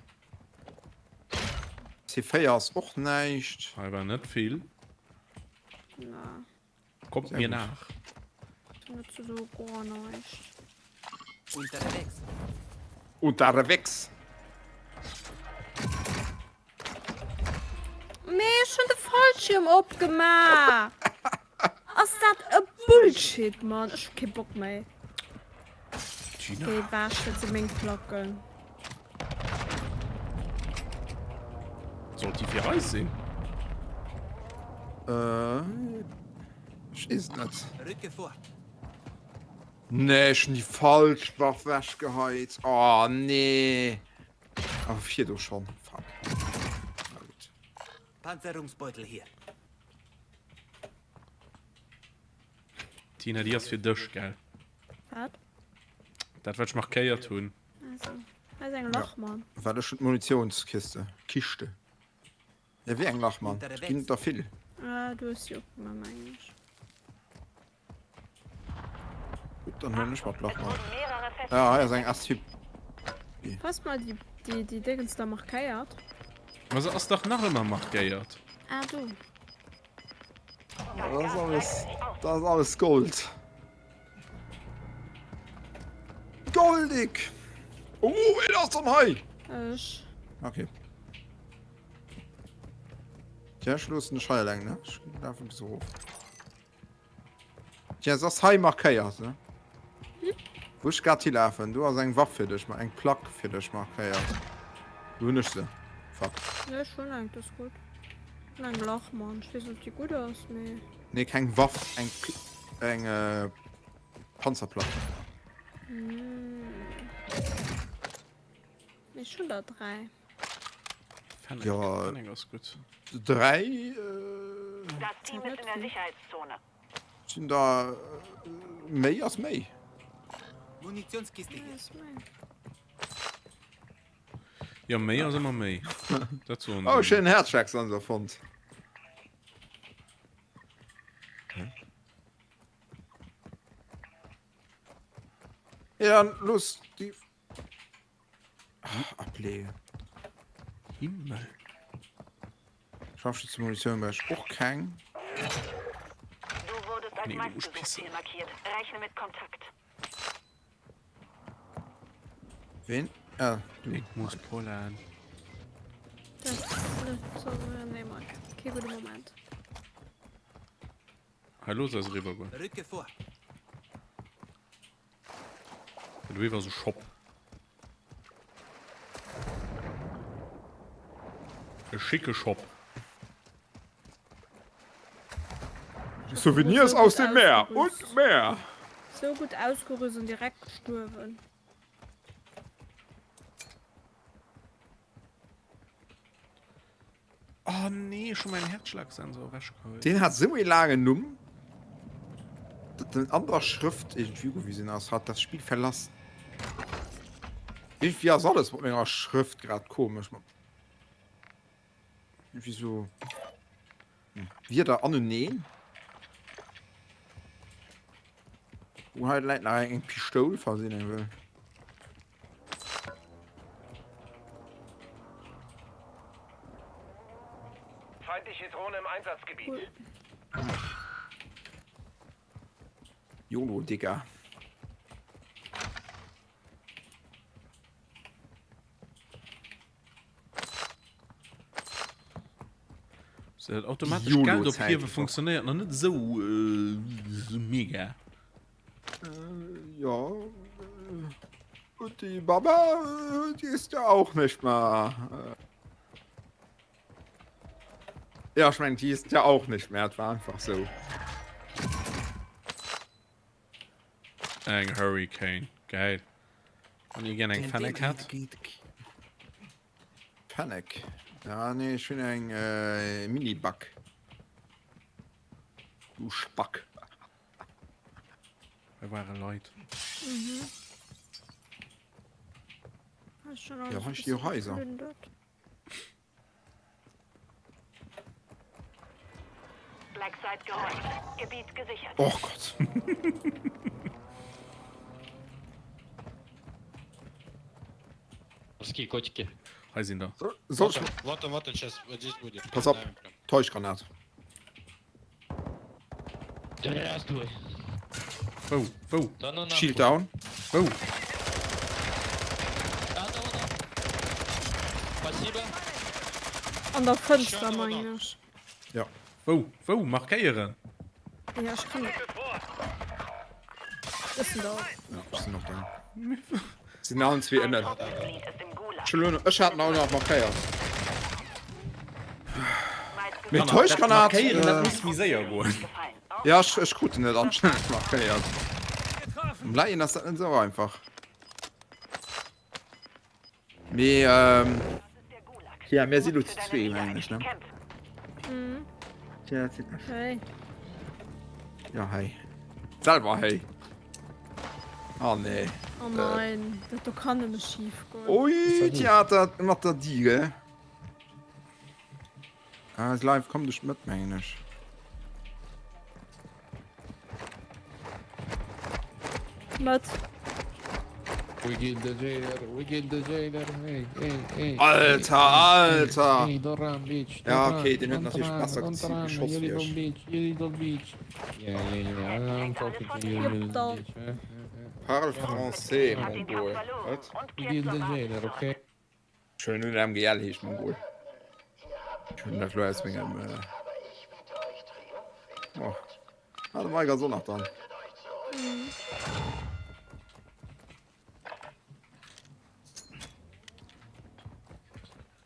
B: C4 ass och näischt.
A: Hei war net vill.
H: Na.
A: Kommt
B: Sehr
A: mir
B: gut.
A: nach.
H: Net so gar näischt.
D: Unterwegs.
B: Unterwegs.
H: Mee ech hunn de Fallschirm opgemaach! Ass dat e Bullshit, Mann! Ech hu kee Bock méi.
A: Gina.
H: Géi ewech, dat si meng Placken.
A: Sollt déi fir eis sinn?
B: Äh, ech weess et net.
D: Rücke vor.
B: Nee, ech hunn déi falsch Waff wechgeheit. Oh, nee. Awer virdu schonn. Fuck. Na gutt.
D: Panzerungsbeutel hier.
A: Tina, déi ass fir dech, gell?
H: Wat?
A: Dat, wat ech markéiert hunn.
H: Also, hei ass eng Lachmann.
B: Ja. Wat ech hunn d'Munitionskiste. Kiste. Ja, wéi eng Lachmann? Et ginn der vill.
H: Ah, du hues se opgemaach, mengen ech.
B: Gutt, dann huelen ech mer d'Lachmann. Ah, hei ass eng SUP.
H: Pass mal déi, déi, déi Déngens da markéiert.
A: Ma se ass dach nach ëmmer markéiert.
H: Ah, do.
B: Ja, dat ass alles, dat ass alles Gold. Goldig! Oh, ween ass dann hei?
H: Ech.
B: Okay. Tja, ech loossen dech hei eleng, ne? Ech lafen bis erof. Tja, se ass hei markéiert, ne? Wou ech grad hilafen, do ass eng Waff fir dech, eng Plack fir dech markéiert. Do hunn ech se. Fuck.
H: Nee, ech hunn eng, dat ass gutt. Ech hunn eng Lachmann. Ech weess net, ob déi gutt ass, mee.
B: Nee, keng Waff, eng, eng Panzerplack.
H: Ech hunn der 3.
A: Fennec,
B: Ja.
A: Fennec ass gutt.
B: 3 äh,
C: Das Team ist in der Sicherheitszone.
B: sinn der méi ass méi.
D: Munitionskiste hier.
H: Ass méi.
A: Ja, méi ass ëmmer méi. Dat soen
B: Oh,
A: se.
B: schéinen Herzschlagsensor fonnt. Ja, dann los die Ah, ableeën.
A: Himmel.
B: Scharfschützenmunition brauch ich och keng.
C: Du wurdest als
A: Nee, du musst
C: meistgesucht
A: pissen.
C: Ziel markiert. Rechne mit Kontakt.
B: Wen? Ah, du.
A: Ich muss pollen.
H: Dat ass net sou, nee, Mike. Kee gudde Moment.
A: Hei, looss eis eriwwer goen.
D: Rücke vor.
A: Dat doe ass e Shop. E schicke Shop.
B: Souvenirs aus dem Meer und mehr.
H: Sou gutt ausgerüst an direkt gestuerwen.
A: Oh nee, ech hu mäin Herzschlagsensor ewechgeholl.
B: Deen hat sou ee laangen Numm, datt en an der Schrëft iergendwéi ugewisen ass, hat das Spiel verlassen. Iergendwéi ass alles mat menger Schrëft grad komesch. Iergendwéi sou Wierder aneneen. Oh, hei läit nach eng Pistoul, falls een eng wëll.
F: Feindliche Drohne im Einsatzgebiet.
B: YOLO, Digga.
A: So, dat automatesch Geld ophiewe funktionéiert nach net esou äh, mega.
B: Äh, ja. Äh, und die Mama, äh, die ist ja auch nicht mehr. Äh. Ja, ich meine, die ist ja auch nicht mehr. Das war einfach so.
A: Eng Hurricane. Geil. Wann ihr gern eng Fennec hätt.
B: Fennec? Ja, nee, ich hunn eng äh, Mini-Back. Du Spack.
A: Hei ware Leit.
H: Mhm.
B: Ja, hei sti jo Haiser.
C: Black Site geräumt. Gebiet gesichert.
B: Och Gott.
G: Морские котики.
A: Hei sinn der.
B: Soll ich...
G: Вот он, вот он сейчас, вот здесь будет.
B: Pass op, Täuschgranat.
G: Здравствуй.
A: Wou? Wou?
G: Da no nahhuy.
B: Shield down.
A: Wou?
G: Da, da, da. Спасибо.
H: An der Fënster mengen ech.
B: Ja.
A: Wou? Wou? Markéieren!
H: Ja, ech kann net. Ech sinn da.
B: Ja, ech sinn och da. Sinn allen zwee ënnen. Ech hat en auch nach markéiert. Mee d'Täuschgranat.
A: Markéieren, dat muss méi séier goen.
B: Ja, ech, ech krut en net anscheinend markéiert. Am Leien ass dat net esou einfach. Mee, ähm. Ja, mir si lo zu zwee, mengen ech, ne?
H: Mhm.
B: Ja, dat sinn ech.
H: Hey.
B: Ja, hey. Selwer hey. Oh nee.
H: Oh nein, dat do kann nëmme schief goen.
B: Ui, Theater mat der Diegel. Ah, live komm dech mat, mengen ech.
H: Mat.
G: We get the jailer, we get the jailer, hey, hey, hey.
B: Alter, Alter!
G: Hey, don't run, bitch. Don't
B: Ja,
G: run,
B: okay, den huet
G: don't
B: natierlech
G: run,
B: besser
G: don't
B: gezielt
G: run,
B: geschoss
G: you
B: wéi
G: little
B: ech.
G: bitch, you little bitch. Yeah, yeah, yeah, I'm talking to you, little bitch. eh, eh, eh.
B: Parle français, Mongol. Wat?
G: We get the jailer, okay?
B: Schön hunn MGL heescht Mongol. Ech hunn dat lo aus mengem. Äh... Oh. Ah, de Mike ass och nach dran.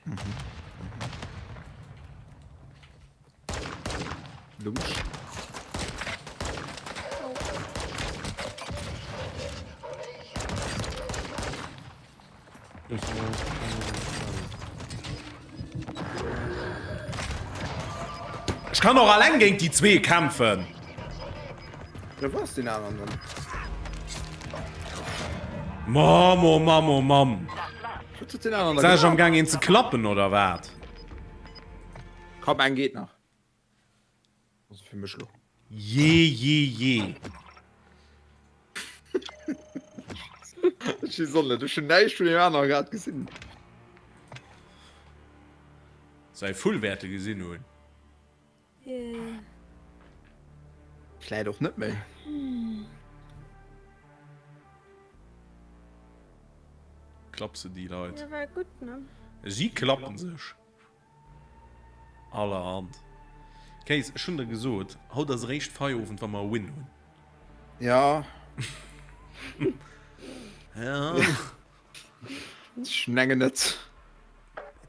B: Mhm. Lumsch.
A: Ech kann och alleng géint déi zwee kämpfen.
B: Ja, wou ass deen aneren dann?
A: Mamm, oh Mamm, oh Mamm.
B: Wat huet deen aneren da
A: Sinn ech
B: gemaach?
A: am Gaang een ze klappen oder wat?
B: Komm, eng geet nach. Also fir mech lo.
A: Jee, jee, jee.
B: Ech weess och net, ech hunn näischt vun deem anere grad gesinn.
A: Säi Vull wäerte gesinn hunn.
B: Vläit och net méi.
A: Klapp se déi Leit.
H: Ja, war gutt, ne?
A: Si klappen sech. Allerhand. Kéis, ech hunn der gesot, haut ass eréischt Feierowend, wa mer e Win hunn.
B: Ja.
A: Ja.
B: Ech mengen net.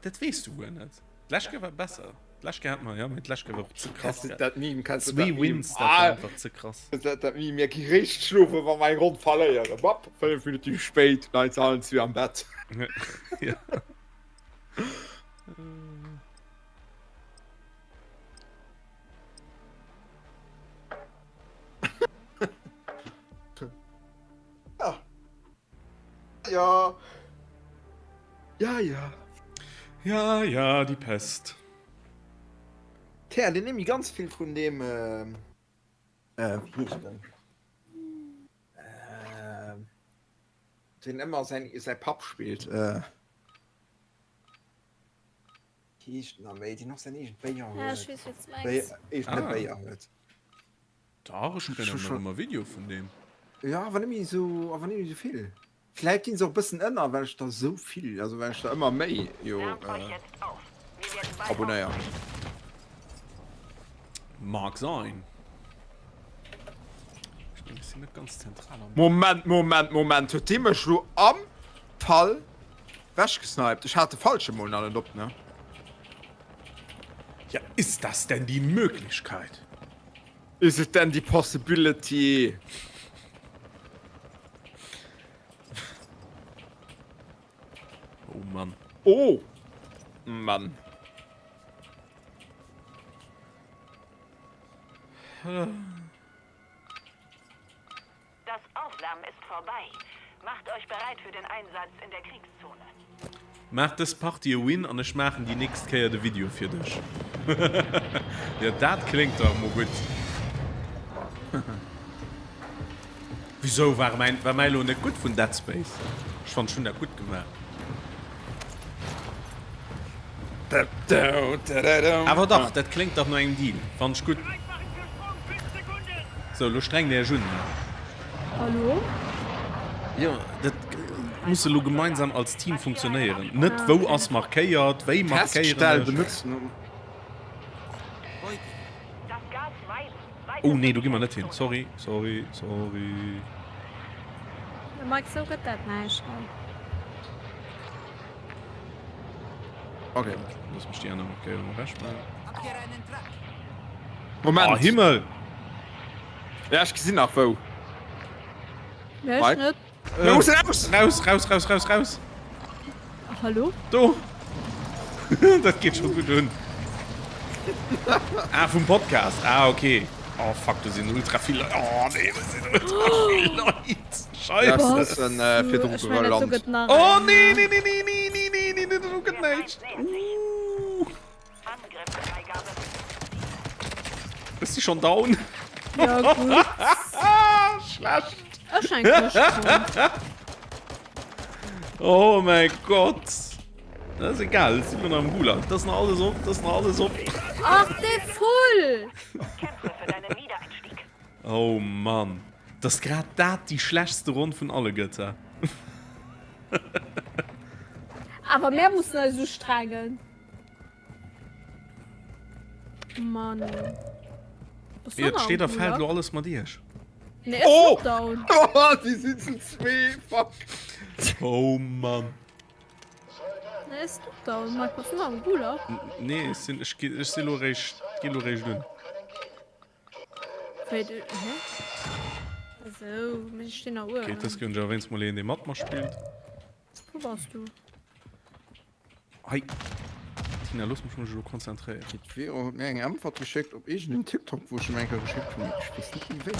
A: Dat weess du guer net. D'lescht Kéier war besser. D'lescht Kéier hat mer, ja, mee d'lescht Kéier war och ze krass.
B: Kanns du dat Meme, kanns du
A: Zwee
B: dat Meme?
A: Wins, dat war einfach ze krass.
B: Kanns du dat dat Meme? Mir gi réischt schlofen, wa mer eng Ronn verléieren. Bap, 5 Minutte méi spéit, leien se allen zwee am Bett.
A: Ja.
B: Ja. Ja. Ja, ja.
A: Ja, ja, die Pest.
B: Tja, den nehme ich ganz viel vun dem, äh, äh, wie heescht den? Äh, den ëmmer säin, säi Papp spillt. Äh, wéi heescht den méi, deen och säin eegent Béier
H: Ja, ech
B: huet.
H: weess, wat du
B: Béier,
H: mengs.
B: eegene
A: Ah.
B: Béier huet.
A: Dach, ech kréien
B: Schon-
A: awer nach
B: schon-
A: ëmmer Video vun deem.
B: Ja, awer net méi esou, awer net méi esou vill. Vläit ginn se och e bëssen ënner, well ech der esou vill, also well ech der ëmmer méi jo
C: Wärmt euch
B: äh,
C: jetzt auf. Wir werden bald
B: abonnéieren.
A: Mag sein. Ech mengen, ech sinn net ganz zentral am.
B: Moment, Moment, Moment, huet dee mech lo am Fall wechgesniped? Ech hat de falsche mol nach net op, ne?
A: Ja, ist das denn die Möglichkeit?
B: Is it denn die Possibility?
A: Oh Mann.
B: Oh Mann.
C: Das Aufwärmen ist vorbei. Macht euch bereit für den Einsatz in der Kriegszone.
A: Maach dës Partie e Win an ech maachen déi nächst Kéier de Video fir dech. Jo dat kléngt dach mol gutt. Wisou war mäin war mäi lo net gutt vun Dead Space? Ech fannen ech hunn dat gutt gemaach. Awer dach, dat kléngt dach no engem Deal. Fannen ech gutt. Sou, lo strengt Iech un.
H: Hallo?
A: Jo, dat muss elo gemeinsam als Team funktionéieren. Net wou ass markéiert, wéi markéieren ech. Oh nee, do gi mer net hin. Sorry, sorry, sorry.
H: Mike, sou gëtt dat näischt hei.
B: Okay.
A: Looss mech déi aner Markéierung ewech maachen.
B: Moment.
A: Oh Himmel!
B: Ja, ech gesinn nach wou.
H: Nee, ech net.
B: Los, raus!
A: Raus, raus, raus, raus, raus!
H: Hallo?
A: Do! Dat geet scho gutt un. Ah, vum Podcast. Ah, okay. Oh, fuck, do sinn ultra vill Leit. Oh, nee, do sinn ultra vill Leit. Scheiße.
B: Das ist ein äh, virdru
H: Ich meine, do
B: Land.
H: gëtt nach
A: Oh,
H: eng.
A: nee, nee, nee, nee, nee, nee, nee, nee, nee, do gëtt näischt. Uh. Ist sie schon down?
H: Ja, gut.
A: Schlecht.
H: Ech eng Këscht.
A: Oh mein Gott. Das ist egal, das sieht man am Gulag. Das ist noch alles op, das ist noch alles op.
H: Ach, de Vull!
C: Kämpfe für deinen Wiedereinstieg.
A: Oh Mann. Das ist grad dat die schlechtste Ronn vun alle Götter.
H: Awer mär mussen eis ustrengen. Mann. Was
A: Ja, steht a fällt lo alles mat iech.
H: Nee,
B: Oh!
H: oh! Down.
B: Oh, die sind zu zwee, fuck.
A: Oh Mann.
H: Nee, ist doch down. Mike, was ist am Gulag?
A: Nee, ech sinn, ech, ech si lo réischt, gi lo réischt un.
H: Wait, äh, hä? So, mir stehen da
A: Okay,
H: uewen.
A: dës gënn ech awer wéinst mol een, dee mat mer spillt.
H: Wo bass du?
A: Hei. Tina, looss mech mech elo konzentréieren.
B: D'Vero huet mir eng Äntwert geschéckt op iergendeen TikTok, wou ech em eng Kéier geschéckt hunn. Ech weess net méi wéi.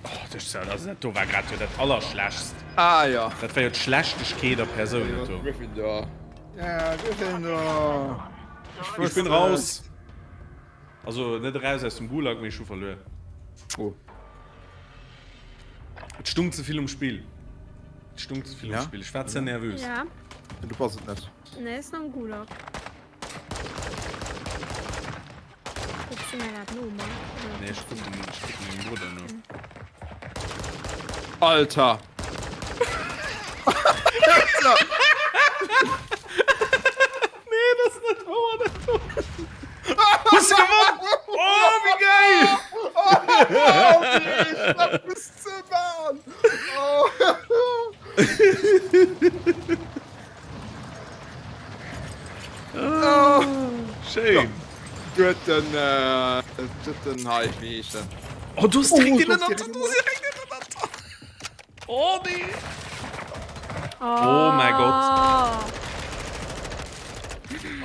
A: Oh, dech ze, also dat do war grad jo dat Allerschlechtst.
B: Ah ja.
A: Dat war jo d'Schlechtegkeet a Persoun, dat do.
B: Gryffindor. Ja, Gryffindor.
A: Ech bin raus. Also net eraus aus dem Gulag, mee ech hu verluer.
B: Oh.
A: Et stung ze vill um Spill. Et stung ze vill um
B: Ja?
A: Spill. Ech war ze nervös.
H: Ja.
B: Du bass et net.
H: Nee, ist noch im Gulag. Guckst du mir grad no, Mann? Oder
A: Nee, ech kucken, ech kucken mengem Brudder no.
B: Alter!
A: Nee, dat ass net wouer, dat do. Hues du gewonnen? Oh, wéi geil!
B: Oh, nee, dat muss ze man! Oh.
A: Oh, schéin.
B: Huet den, äh, huet den hei, wéi heescht den?
A: Oh, du hast direkt
B: Oh,
A: den
B: du hast
A: ënnert,
B: direkt
A: du hast direkt den ënnert. Oh, nee. Oh mein Gott.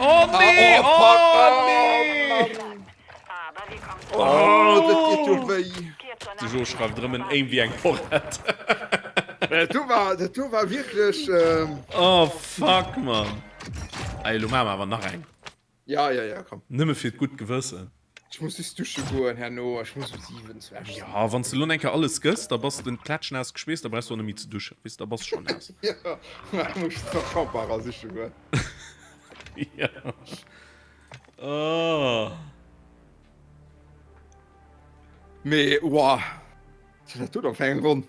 A: Oh nee, oh nee.
B: Oh, dat geet jo wéi.
A: De Jo schreift erëm en Aim wéi eng Porrett.
B: Dat do war, dat do war wierklech. Ähm...
A: Oh fuck, Mann. Ey, elo maache mer awer nach eng.
B: Ja, ja, ja, komm.
A: Nëmme fir d'gutt Gewëssen.
B: Ech muss just dusche goen herno, ech muss um 7 zu Esch sinn.
A: Ja, wann s de elo eng Kéier alles gëss, da bass de klatschnaass geschweesst, da brauchs de och net méi ze duschen, weess de, da bass de scho naass.
B: Ja, da muss ech nach Shampoing rasiche goen.
A: Ja. Oh.
B: Mee, woah, wat war dat do da fir eng Ronn?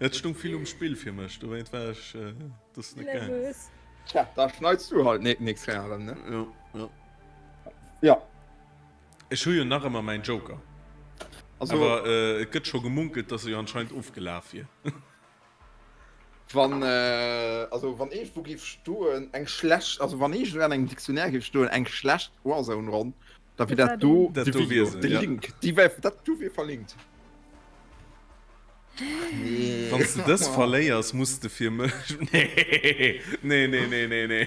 A: Et stung vill um Spill fir mech, dowéint war ech dass net gaang.
H: Nervös.
B: Tja, da schneits du halt ne nix Kéier erëm, ne?
A: Jo, jo.
B: Ja.
A: Ech hu jo nach ëmmer mäin Joker.
B: Also,
A: Awer et gëtt scho gemunkelt, dass e jo anscheinend ofgelaf wier.
B: Wann, also wann iergendwou géif stoen, eng schlecht, also wann iergendwou an engem Dictionnaire géif stoen, eng schlecht Warzone-Ronn, da wier dat do
A: Dat
B: de
A: do
B: Video,
A: wier se,
B: de
A: ja.
B: Link, déi wär, dat do wier verlinkt. Nee.
A: Wann s de dës verléiers, muss de fir mech, nee, nee, nee, nee, nee, nee,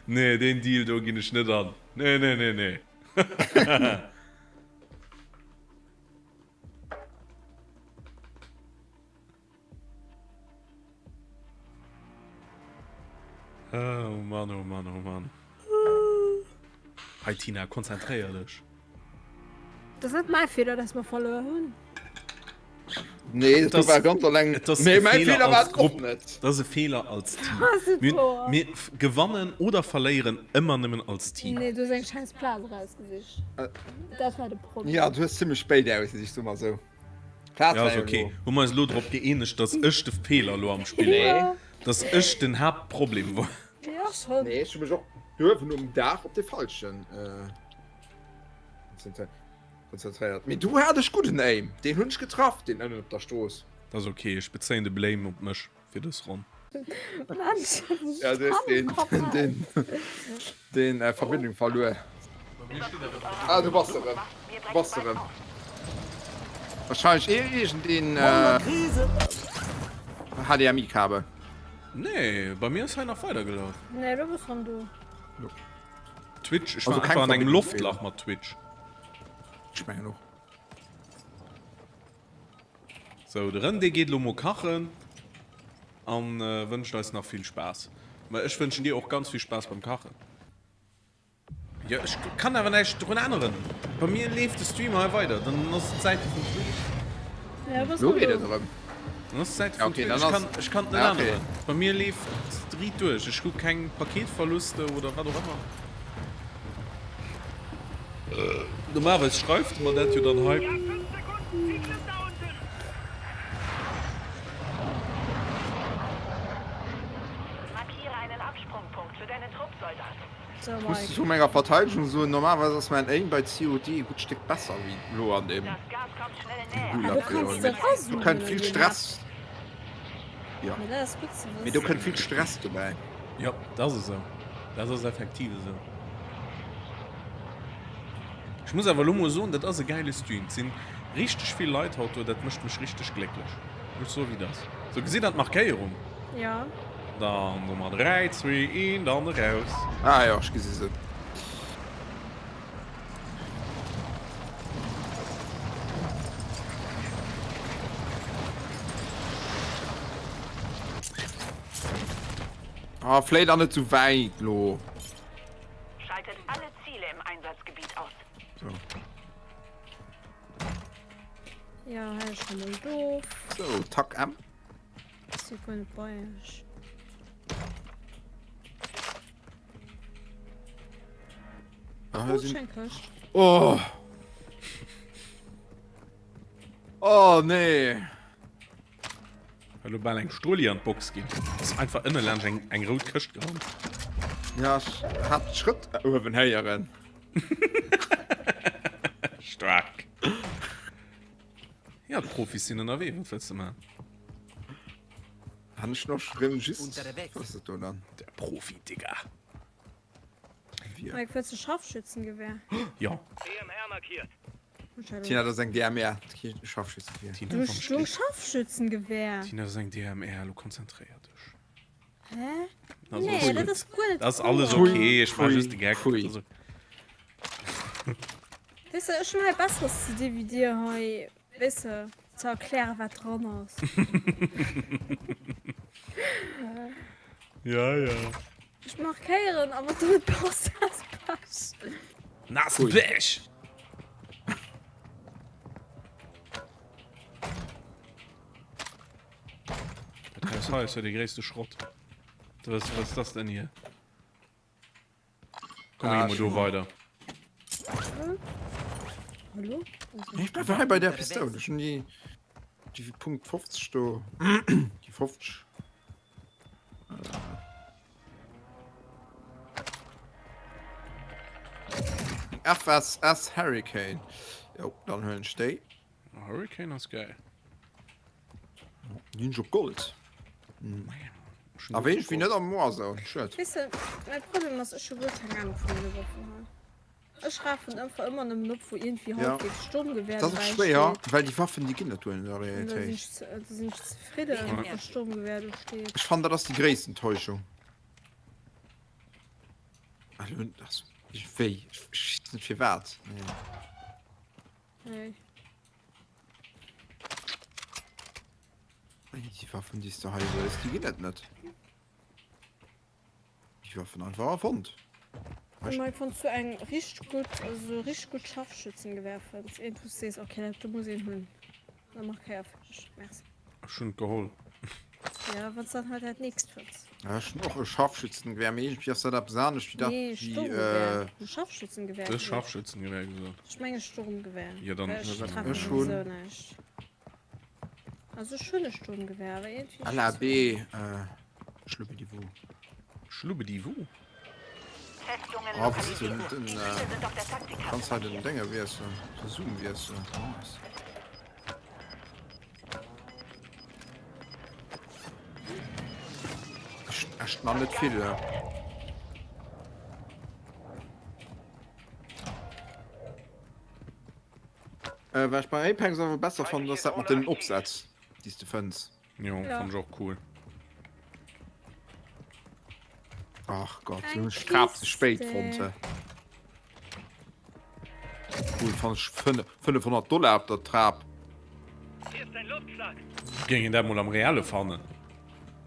A: nee, deen Deal do ginn ech net an, nee, nee, nee, nee. Oh Mann, oh Mann, oh Mann. Hey Tina, konzentréier dech.
H: Dat ass net mäi Feeler, dass mer verluer hunn.
B: Nee, dat war ganz alleng.
A: Et ass
B: Nee,
A: e
B: mäi
A: Feeler
B: Feeler war
A: als
B: et och
A: Grupp.
B: net.
A: Dat ass e Feeler als Team.
H: Ass et
A: Mir,
H: woer?
A: mir gewannen oder verléieren ëmmer nëmmen als Team.
H: Nee, du hues eng schäiss Plaz erausgesicht. Dat war de Problem.
B: Ja, du hues zimmlech spéit ausgesicht, so mer sou. Plaz
A: Ja,
B: war
A: ass
B: jo
A: ok.
B: elo.
A: Hu mer eis elo drop gëeenegt, dass ech de Feeler elo am Spill
B: Nee.
A: war? Dass ech den Haaptproblem war?
H: Ja, schon.
B: Nee, ech hu mech och duerwen um Daach op de falschen konzentréiert. Mee do hat ech gudden Aim. Deen hunn ech getraff, deen ënnen op der Strooss.
A: Dat ass ok, ech bezéien de Blame op mech fir dës Ronn.
H: Mensch,
B: Ja, du hues deen, deen, deen äh, Verbindung verluer. Ah, du bass erëm. Du bass erëm. Wahrscheinlech iergendeen äh, HDMI-Kabel.
A: Nee, bei mir ass hei nach weidergelaf.
H: Nee, du bass rëm do.
A: Twitch, ech
B: Also
A: war
B: keng
A: einfach an engem
B: Verbindung
A: Loftlach mat Twitch.
B: Ech mengen och.
A: Sou, de Rën dee geet elo mol kachen an wënscht eis nach vill Spaass. Ma ech wënschen dir och ganz vill Spaass beim Kachen. Jo, ech kann awer näischt drun änneren. Bei mir leeft de Stream hei weider, dann ass et d'Säite vum Twitch.
H: Ja, du bass
B: Lo
H: rëm
B: geet et
H: do.
B: erëm.
A: Dann ass d'Säit
B: Ja,
A: vum
B: okay,
A: Twitch.
B: dann
A: Ech
B: ass
A: kann, ech kann et net
B: ja, okay.
A: änneren. Bei mir leeft riit duerch. Ech hu keng Paketverluste oder wat och ëmmer. Normalerweis schreift mer dat jo dann hei.
C: Markiere einen Absprungpunkt für deinen Trupp, Soldat.
H: So,
B: Ich muss
H: Mike.
B: zu menger Verteidigung soen, normalerweis ass mäin Aim bei COD e gutt Stéck besser wéi lo an dem
C: Das Gas kommt schnell näher.
H: Ah, du
B: Gulag.
H: kannst de
B: Do
H: razoomen
B: kënnt
H: an
B: vill
H: dem
B: Stress. Ja.
H: Mee dat ass gutt ze
B: Mee do
H: wëssen.
B: kënnt vill Stress dobäi.
A: Jo, dat ass esou. Dat ass effektiv esou. Ech muss awer elo mol soen, dat ass e gäile Stream. Et sinn richteg vill Leit haut do, dat mécht mech richteg glécklech. Ech soe wéi et ass. Sou, gesitt der d'Markéierung?
H: Ja.
A: Dann soe mer 3, 2, 1 an eraus.
B: Ah jo, ech gesi se. Ah, fléi da net sou wäit lo.
C: Schaltet alle Ziele im Einsatzgebiet aus.
B: So.
H: Ja, hei ass schon mol doof.
B: So, Tack M.
H: Ech si guer net bei iech.
B: Ah,
H: Oh,
B: sind...
H: schön Këscht.
B: Oh. Oh, nee.
A: Well lo bal eng Strulli an d'Box ginn. Ass einfach ënne laanscht eng, eng rout Këscht gerannt.
B: Ja, ech hat d'Schrëtt uewen héieren.
A: Staark. Ja, d'Profis sinn ënnerwee, wat wëlls de man?
B: Han ech noch rëm just.
D: Unterwegs.
B: Was ist das do dann?
A: Der Profi, Digga.
B: Wie?
H: Mike, wëlls de Scharfschützengewehr?
A: Ja.
F: DMR markiert.
B: Tina, dat ass eng DMR, kee Scharfschützengewehr.
A: Tina,
H: Du stung Scharfschützengewehr.
A: Tina, dat ass eng DMR, lo konzentréier dech.
H: Hä?
A: Also,
H: Nee, dat ass guer net
A: Dat ass alles
H: cool.
A: okay, ech war
B: Pfui,
A: just de Gag.
B: pfui.
A: Also,
H: Weess de, ech hunn hei Besseres ze di wéi dir hei, weess de, ze erklären, wat dran ass.
A: ja, ja.
H: Ech markéieren, a wat net passt, ass Pech.
A: Nass
B: Pfui.
A: Pech! Dat Haus hei ass jo de gréisste Schrott. Was, was ist das denn hier? Komm,
B: Ah,
A: wir gehen mal do weider.
H: Hallo?
B: Ich bleib hei bei der Pistoul. Ech hunn déi, déi Punkt 50 do. Déi 50. FSS Hurricane. Jo, dann huelen ech déi.
A: Hurricane ass geil.
B: Déi hunn ech op Gold. A wéi ech wéi net am Warzone. Schued.
H: Weess de, mäi Problem ass, ech hu guer keng Ahnung vun deene Waffen hei. Ech rafen einfach ëmmer nëmmen op, wou iergendwéi
B: Ja.
H: halbwegs Sturmgewehr
B: Dat ass och
H: dobäi
B: schwéier,
H: steet.
B: well déi Waffen déi ginn net duer in der
H: An da sinn
B: Realitéit.
H: ech ze, da sinn ech zefridden,
D: Ja.
H: wa Sturmgewehr do steet.
B: Ech fannen dat ass déi gréissten Täuschung. Ah, lo, das, ich, wéi? Ech weess net firwat. Nee.
H: Nee.
B: Déi Waffen, déi s de hei hues, déi ginn et net. Déi Waffen einfach erfonnt.
H: Mike, wann s du eng richteg gutt, also richteg gutt Scharfschützengewehr fënns, eent wou s sees, okay, dat do muss een hunn, da markéier fir mech. Merci.
A: Ech hunn et geholl.
H: Ja, wann s dann halt dat nächst fënns.
B: Ja, ech hunn och e Scharfschützengewehr, mee iergendwéi ass dat eppes anescht wéi dat,
H: Nee,
B: wéi,
H: Sturmgewehr.
B: äh,
H: Hu Scharfschützengewehr
A: Du hues
H: gesot.
A: Scharfschützengewehr gesot.
H: Ech menge Sturmgewehr.
A: Ja, dann-
H: Well ech
A: Ech
H: treffen
B: hunn-
H: sowieso näischt. Also ech hunn e Sturmgewehr, awer iergendwéi.
B: LAB, äh, Schlubbediwu.
A: Schlubbediwu?
C: Festungen
B: Ah, was ist
C: lokalisiert.
B: denn,
C: Die
B: den,
C: Ziele
B: äh,
C: sind auf der Taktikkarte
B: Kannst halt den
C: markiert.
B: Dinger wiesselen, den Zoom wiesselen. Nice. Echt nach net vill. Ja. Äh, wat ech bei Apex awer besser fannen, ass dat mat den Opsätz, déi s de fënns.
A: Jo,
H: Ja.
A: fand ech och cool.
B: Ach Gott,
H: Eng
B: hunn ech grad ze spéit
H: Kiste.
B: fonnt. Hä. Cool, fand ech 500 Dollar op der Trap.
F: Hier ist ein Luftschlag.
A: Géing een dat mol am Reelle fannen.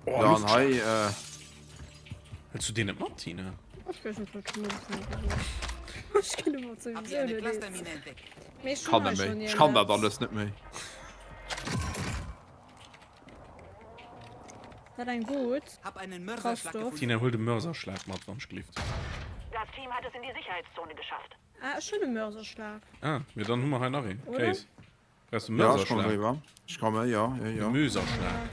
A: Oh,
B: Ja, an
A: Luftschlag.
B: hei, äh,
A: Hëls du deen net mat, Tina?
H: Ech weess net, wat ech mat soll. Ech ginn ëmmer
D: Habt ihr
H: sowieso
D: eine
H: net eens.
D: Clustermine entdeckt?
H: Mee ech hunn
B: kann
H: hei
B: net méi.
H: schonn
B: Ech kann dat
H: eppes.
B: alles net méi.
H: Dat eng gutt.
D: Hab einen Mörserschlag
H: Christoph.
D: gefunden.
A: Tina, huel de Mörserschlag mat, wann ech gelift.
C: Das Team hat es in die Sicherheitszone geschafft.
H: Ah, ech hunn e Mörserschlag.
A: Ah, mee dann hu mer hei nach een.
H: Oder?
A: Kéis. Brauchs du
B: Ja, ech komme
A: Mörserschlag?
B: eriwwer. Ech komme, ja, ja,
A: De
B: ja.
A: Möserschlag.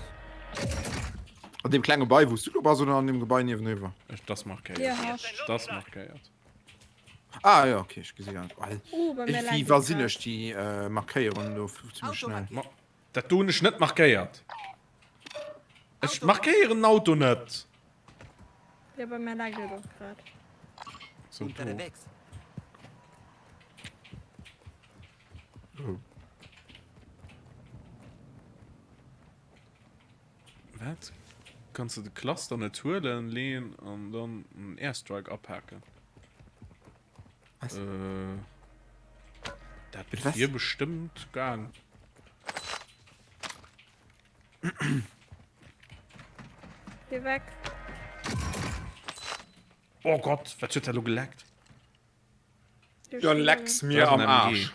B: An deem klenge Gebai, wou s du lo bass, oder an deem Gebai nieweniwwer?
A: Ech, das markéiert.
H: Hier hascht.
A: Das markéiert.
B: Ah, ja, okay, ech gesi grad. Well,
H: Oh, bei mir
B: irgendwie
H: laggt et
B: iwwersinn
H: grad.
B: ech déi äh, Markéierungen do zimmlech
D: Auto
B: schnell.
D: markiert.
A: Ma, dat do hunn ech net markéiert. Ech markéieren den Auto net.
H: Ja, bei mir laggt et och grad.
A: So, do.
D: Unterwegs.
B: Oh.
A: Wat? Kanns de de Cluster net huelen, leen an dann en Airstrike apaken?
B: Was?
A: Äh, dat
B: Bitte was?
A: wier bestëmmt gaang.
H: Geh weg.
A: Oh Gott, wat huet dat lo geleckt?
B: Ja, lecks mir am Arsch.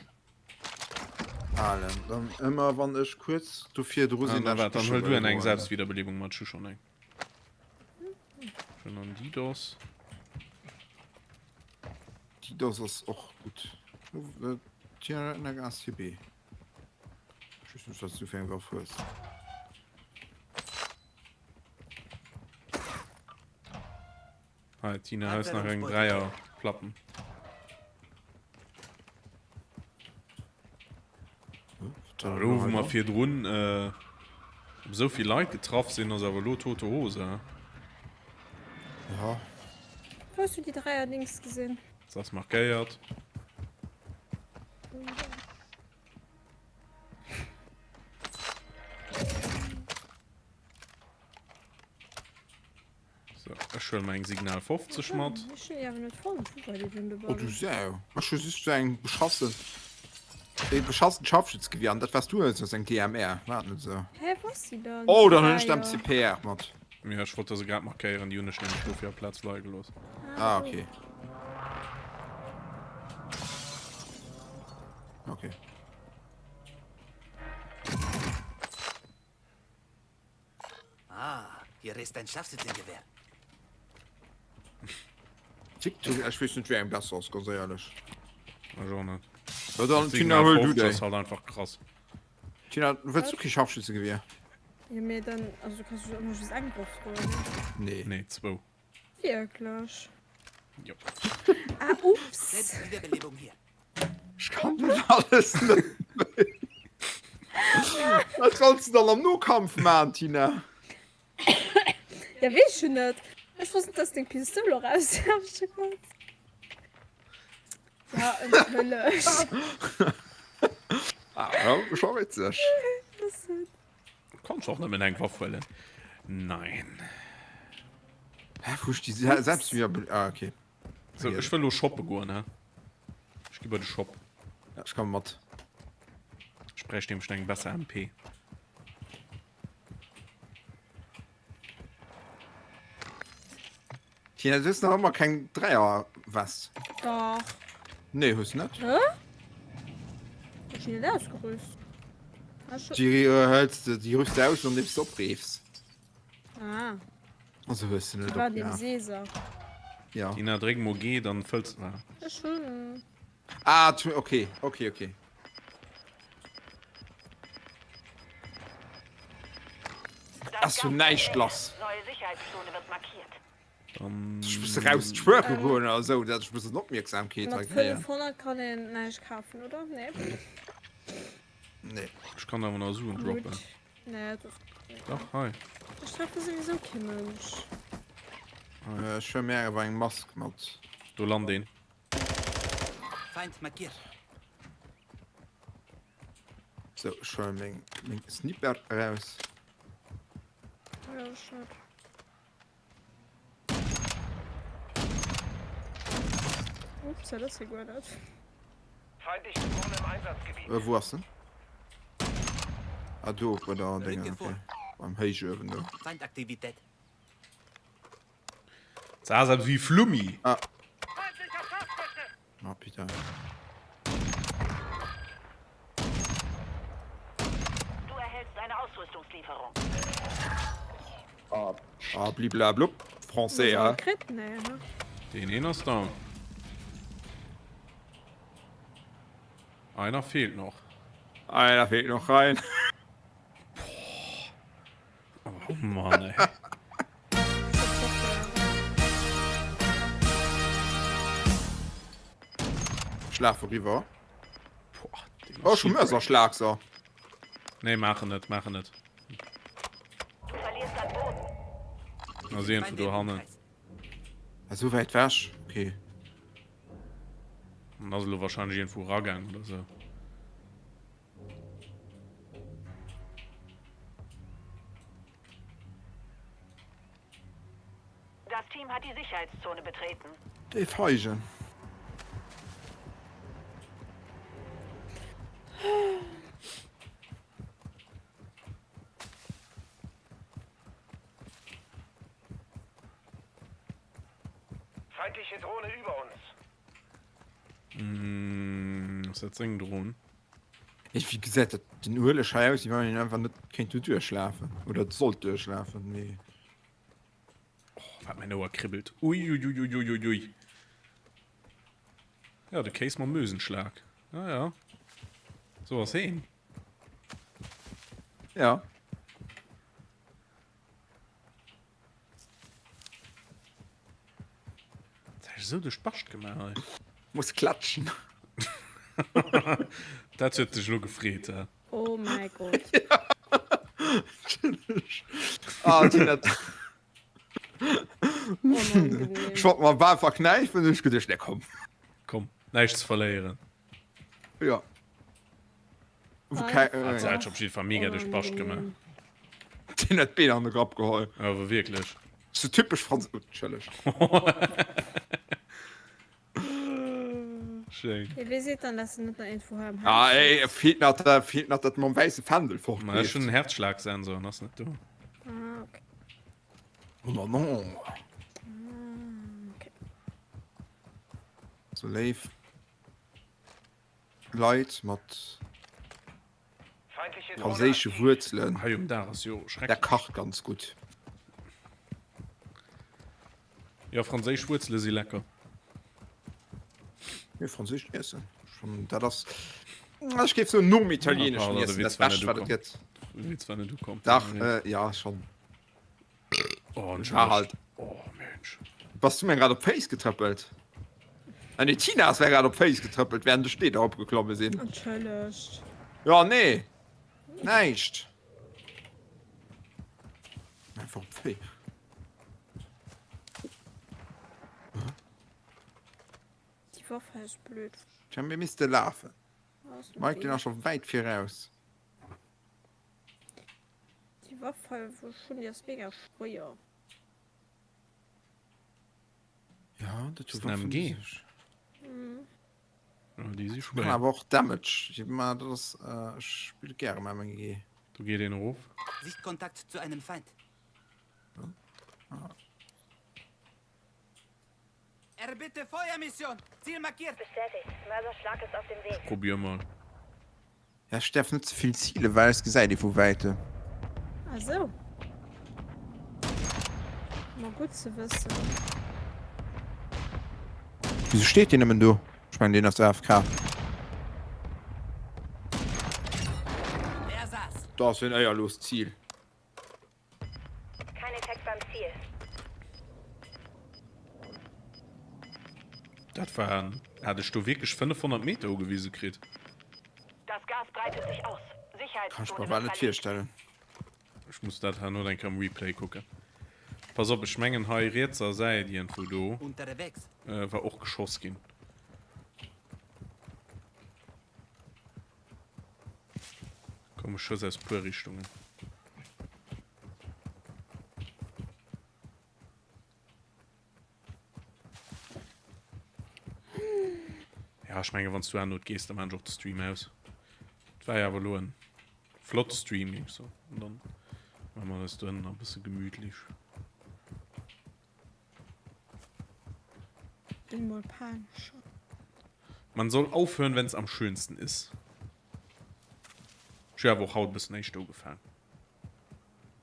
B: Alem, dann ëmmer wann ech kuerz dofir dru sinn,
A: dann, dann huel du eng Selbstwiederbelebung mat schu schon eng. Schon an die dos.
B: Die dos ass och gut. ACB. Du fir eng Waff hues.
A: Hei Tina, hei ass nach eng Dräier Platten. Elo wou mer virdrun äh, op esou vill Leit getraff sinn, ass awer elo tote Hose.
B: Ja.
H: Wou hues du déi Dräier Dings gesinn?
A: Se ass markéiert. So, ech huele mer eng Signal 50 mat.
H: Ech hunn déi awer net fonnt. Wou war déi denn
B: Oh du
H: dobaussen?
B: Sau. Ech hu just eng beschassen e beschassen Scharfschützengewehr an dat was du hues ass eng DMR. War dat net esou?
H: Hä, wou ass déi dann?
B: Oh,
H: Déi
B: dann hunn ech
H: Dräier.
B: d'MCPR mat.
A: Ja, ech wollt der se grad markéieren, déi hunn ech nämlech dofir op Plaz leie gelooss.
B: Ah,
H: Ah, do.
B: okay. Okay.
D: Ah, hier ist ein Scharfschützengewehr.
B: TikTok, ech weess net wéi eng besser ass, ganz éierlech.
A: Ech och net.
B: Ja, dann Tina, huel du
A: 50
B: déi.
A: ass halt einfach krass.
B: Tina, wëlls du kee Scharfschützegewehr?
H: Jo, mee dann, also du kanns jo ëmmer just eng Waff droen, ne?
B: Nee.
A: Nee, zwou.
H: Wierklech?
A: Jo.
H: Ah, ups.
D: Selbstwiederbelebung hier.
B: Ech kann dat alles net méi. Wat sollst du dann am Nokampf man, Tina?
H: Ja, weess ech jo net. Ech wosst net, dass deng Pistoul och ausherrsche kanns. Ja, entschëlleg.
B: Ah, ja, scho witzeg.
H: Das net.
A: Kanns och nëmmen eng Waff huelen. Nein.
B: Hä, wou ech déi selbst wieder... Ah, okay.
A: So, ech wëll lo shoppe goen, hä? Ech gi bei de Shop.
B: Ja, ech komme mat.
A: Ech bräicht nämlech eng besser MP.
B: Tina, du hues nach ëmmer keng Dräierwest.
H: Dach.
B: Nee, hues net.
H: Hä? Ech hunn net ausgerüst.
B: Déi hëls de, déi rüst de aus, andeems de opreefs.
H: Ah.
B: Also hues du net
H: War
B: op,
H: dem
B: ja.
H: Caesar.
B: Ja.
A: Tina, dréck mol G, dann fëlls de.
H: Ech hunn.
B: Ah, tu, okay, okay, okay. Ass jo näischt lass.
C: Neue Sicherheitszone wird markiert.
A: Dann.
B: Ech muss raus twerke goen oder sou, dat ech e bëssen Opmierksamkeet hei
H: Mat
B: kréien.
H: 500 kann een näischt kafen, oder? Nee.
B: Nee.
A: Ech kann awer nach Suen droppen.
H: Gutt. Nee, das
A: Dach, hei.
H: Ech treffe sowieso kee Mënsch.
B: Äh, ech huele mir awer eng Mask mat.
A: Do lant een.
D: Feind markiert.
B: So, ech huele meng, meng Sniper eraus.
H: Ja, ech net. Ups, dat ass jo guer net.
F: Feindliche Drohne im Einsatzgebiet.
B: Äh, wou ass en? Ah, do bei der Dinger, okay. Beim Héichuewen do.
D: Feindaktivität.
A: Sah aus wie Flummi.
B: Ah. Ah, putain.
C: Du erhältst eine Ausrüstungslieferung.
B: Ah, ah bliblablub. Français, ja.
H: Kritt, nee, ne?
A: Den een ass down. Einer fehlt noch.
B: Einer fehlt noch rein.
A: Oh Mann, ey.
B: Schlag vorüber.
A: Boah, die
B: Oh, schon Mörserschlag, so.
A: Nee, machen net, machen net.
C: Du verlierst an Boden.
A: Na sehen vu do hannen.
B: Ah, so weit weg. Okay.
A: An ass elo wahrscheinlech irgendwo ragaang oder so.
C: Team hat die Sicherheitszone betreten.
B: Déi Feigen.
F: Feindliche Drohne über uns.
A: Mm, ass dat seng Dron?
B: Ech wéi gesäit dat den Ueleg hei aus, wéi wann een einfach net kéint do duerchlafen oder sollt duerchlafen, mee.
A: Oh, wat mäin Ouer kribbelt. Uiuiuiuiui. Ja, de Kéis mam Mösenschlag. Ja, ja. Sou ass heen.
B: Ja.
A: Dat ech esou duerch d'Bascht gemaach hei.
B: Muss klatschen.
A: Dat huet dech elo gefreet, hä?
H: Oh mäi Gott.
B: Ah, Tina.
H: Onangenehm.
B: Ech wollt mer bal verknäifen, hunn ech geduecht, nee komm.
A: Komm, näischt ze verléieren.
B: Ja.
A: Hat se hat op jeden Fall mega duerch d'Bascht gemaach.
B: Deen huet d'Been an de Grapp geholl.
A: Awer wierklech.
B: Sou typesch Franz. Oh, Entschëllegt.
A: Schéin.
H: Hey, wee seet dann, dass se net nach iergendwou hei am Haus
B: Ah, ey, feelt nach, da, feelt nach, dat mam wäisse Fändel
A: Ma ech hunn
B: fortleeft.
A: en Herzschlagsensor, en ass net do.
H: Ah, okay.
B: Oh non, non.
H: Ah, okay.
B: Sou léif. Leit mat franséische Wuerzelen.
A: Hei um Daach ass jo
B: Der
A: schrecklech.
B: kacht ganz gutt.
A: Jo, franséisch Wuerzele si lecker.
B: Nee, franséischt Iessen, schon dat ass, ech géif soen nom italieeneschen
A: Ah, pardon, de
B: Iessen dat
A: Witz war net
B: Bescht wat et
A: ukomm.
B: gëtt.
A: De Witz war net ukomm.
B: Dach, ja schon.
A: Oh,
B: War halt.
A: Oh, Mensch.
B: Bass du mir grad op d'Féiss getrëppelt? Ah nee, d'Tina ass mir grad op d'Féiss getrëppelt, während ech d'Leeder opgeklomme sinn.
H: Entschëllegt.
B: Ja, nee. Näischt. Einfach op d'Féi.
H: Déi Waff hei ass blöd.
B: Tja, mir misste lafen. Mike, den ass scho wäit viraus.
H: Déi Waff hei wou ech hunn, déi ass mega schwéier.
B: Ja, dat
A: Ist ein MG. Oh, déi si
B: Kann
A: schwéier.
B: awer och Damage. Ma dat ass, äh, ech spille gäre mam MG.
A: Do geet een erof.
D: Sichtkontakt zu einem Feind. Erbitte Feuermission. Ziel markiert.
C: Bestätigt. Mörserschlag ist auf dem Weg.
A: Ech probier mol.
B: Ja, ech däerf net ze vill zielen, well es gesäit ee vu wäitem.
H: Ah sou. Ma gutt ze wëssen.
B: Wieso steet deen nëmmen do? Ech mengen deen ass AFK. Da ass en éierlost Zil.
C: Kein Effekt beim Ziel.
A: Dat war hat ech do wierklech 500 Meter ugewise kritt.
C: Das Gas breitet sich aus.
B: Kann ech
C: Sicherheitszone
B: mer bal
C: wird
B: net
C: verlegt.
B: virstellen.
A: Ech muss dat herno eng Kéier am Replay kucken. Pass op, ech mengen hei rietser Säit iergendwou do
D: Unterwegs.
A: war och geschoss ginn. Komme Schëss aus puer Richtungen. Ja, ech menge wann du an Not gees, da man och de Stream aus. Et war ja awer lo en flotte Stream géing ech soen. An dann man mer eis doënnen e bësse gemütlich.
H: Bin mol panescher.
A: Man soll aufhören wenn's am schönsten ist. Ech hu awer och haut e bëssen éischter ugefaang.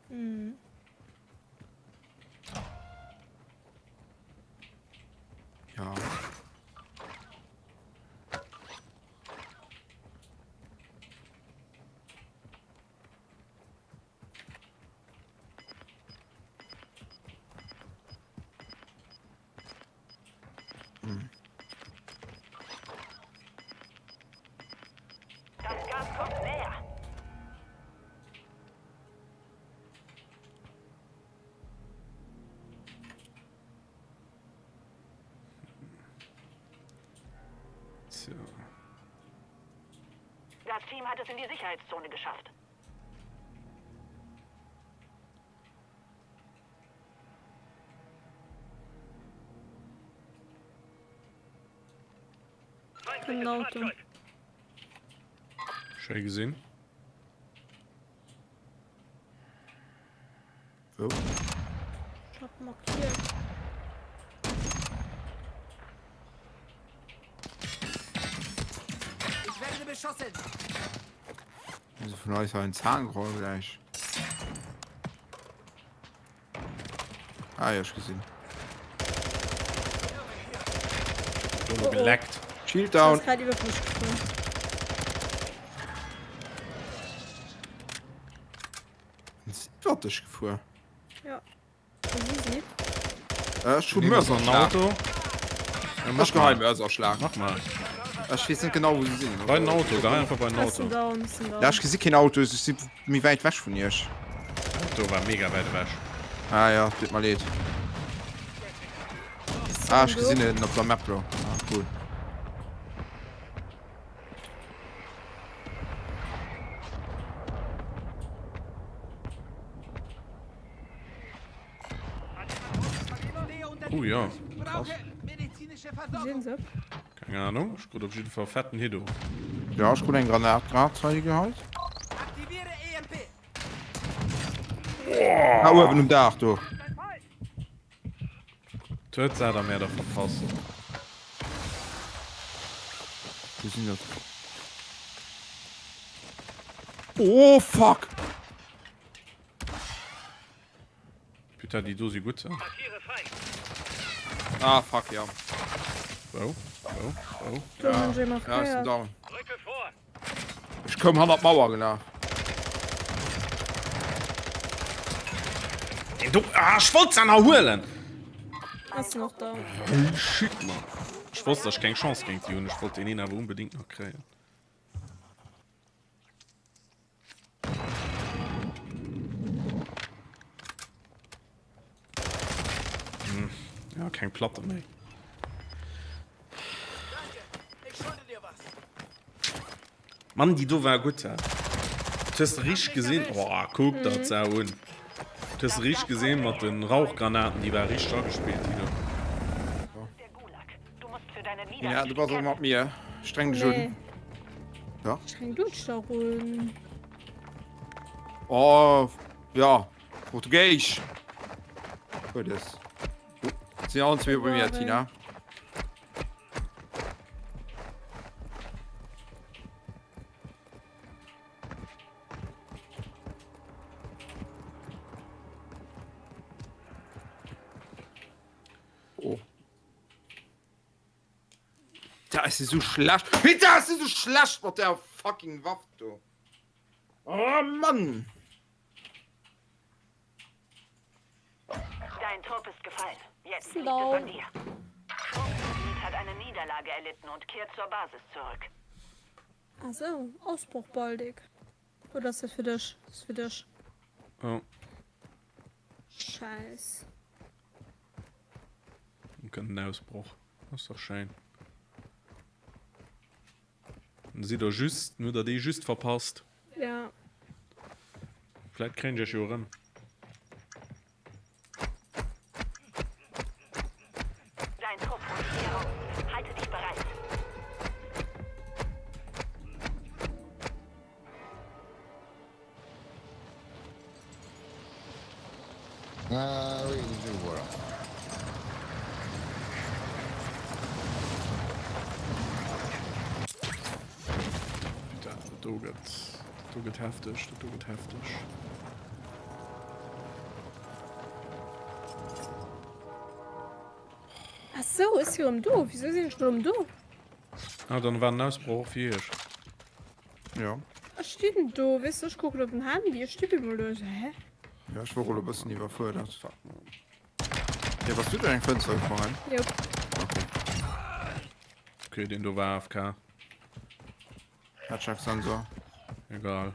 H: Mhm.
B: Ja.
C: Das Gas kommt näher.
A: Tja.
C: Das Team hat es in die Sicherheitszone geschafft.
H: Kënnt en Auto.
A: Schéi gesinn.
B: Wou?
H: Ich hab markiert.
D: Ich werde beschossen.
B: Also vun eis hei en Zahngeroll gleich. Ah ja, ech gesinn.
A: Oh, oh. Geleckt.
B: Shield down.
H: Grad iwwer mech gefuer.
B: Iwwer dech gefuer?
H: Ja. Wo si
B: si? Ech hu Mörserschlag.
A: Auto.
B: Ech geheim Mörserschlag.
A: Mach mal.
B: Ech weess net genau wou se sinn.
A: Bei den Auto, geh einfach bei den Auto.
H: Down, down.
B: Ja, ech gesi keen Auto, ech si méi wäit wech vun iech.
A: Auto war mega wäit ewech.
B: Ah ja, deet mer leed. Ah, ech gesinn en op der Map lo. Ah, cool.
A: Oh ja, krass.
H: Sinn se?
A: Keng Ahnung, ech krut op jidde Fall fetten Hit of.
B: Ja, ech krut eng Granat grad hei geheit. Ah, uewen um Daach do.
A: Huet se der Mäerder verpasst.
B: Wo sinn dat? Oh fuck!
A: Putain, déi do si gutt.
B: Ah fuck, ja.
A: Wou? Wou? Wou?
H: Do hunn ech ee
B: Ja, ech sinn
H: markéiert.
B: down. Ech koum hannert d'Mauer gelaf.
A: Deen do, ah, ech wollt se aner huelen!
H: Ass en och down.
A: Oh shit, Mann. Ech wosst, dass ech keng Chance géint déi hunn. Ech wollt deen een awer unbedingt nach kréien. Hm. Ja, keng Platte méi. Mann, déi do war gutt, hä? Du hues richteg gesinn. Oh, kuck dat Sau un. Du hues richteg gesinn mat den Rauchgranaten, déi war richteg agespillt, déi do.
B: Ja, du bass och mat mir. Streng dech un. Ja.
H: Streng du dech dach un.
B: Oh, ja. Portugéisch. Huet es. Sinn allen zwee bei mir, Tina. Oh. Da ist sie so schlecht. Bitte ist sie so schlecht mit der fucking Waffe, du. Oh Mann.
C: Dein Trupp ist gefallen. Jetzt liegt es an dir. Truppmitglied hat eine Niederlage erlitten und kehrt zur Basis zurück.
H: Ach so, Ausbruch baldig. Oder ass dat fir dech? Ass fir dech.
A: Oh.
H: Scheiß.
A: Dann kënnt en Ausbroch. Ass dach schéin. Dann sidd der just, dann hutt der dee just verpasst.
H: Ja.
A: Vläit kréien ech iech jo erëm.
C: Dein Trupp holt dich hier raus. Halte dich bereit.
I: Ah oui, je voilà.
A: Putain, dat do gëtt, dat do gëtt hefteg, dat do gëtt hefteg.
H: Ach so, ech si erëm do. Wisou sinn ech dann erëm do?
A: Ah, dann war den Ausbroch och fir iech.
B: Ja.
H: Ech stinn do, weess de, ech kucken op den Handy, ech sti bemol do, ech so, hä?
B: Ja, ech wor och elo e bëssen iwwerfuerdert. Fuck, man. Ja, bass du duerch eng Fënster gesprongen?
H: Jop.
B: Okay.
A: Okay, den do war AFK.
B: Herzschlagsensor.
A: Egal.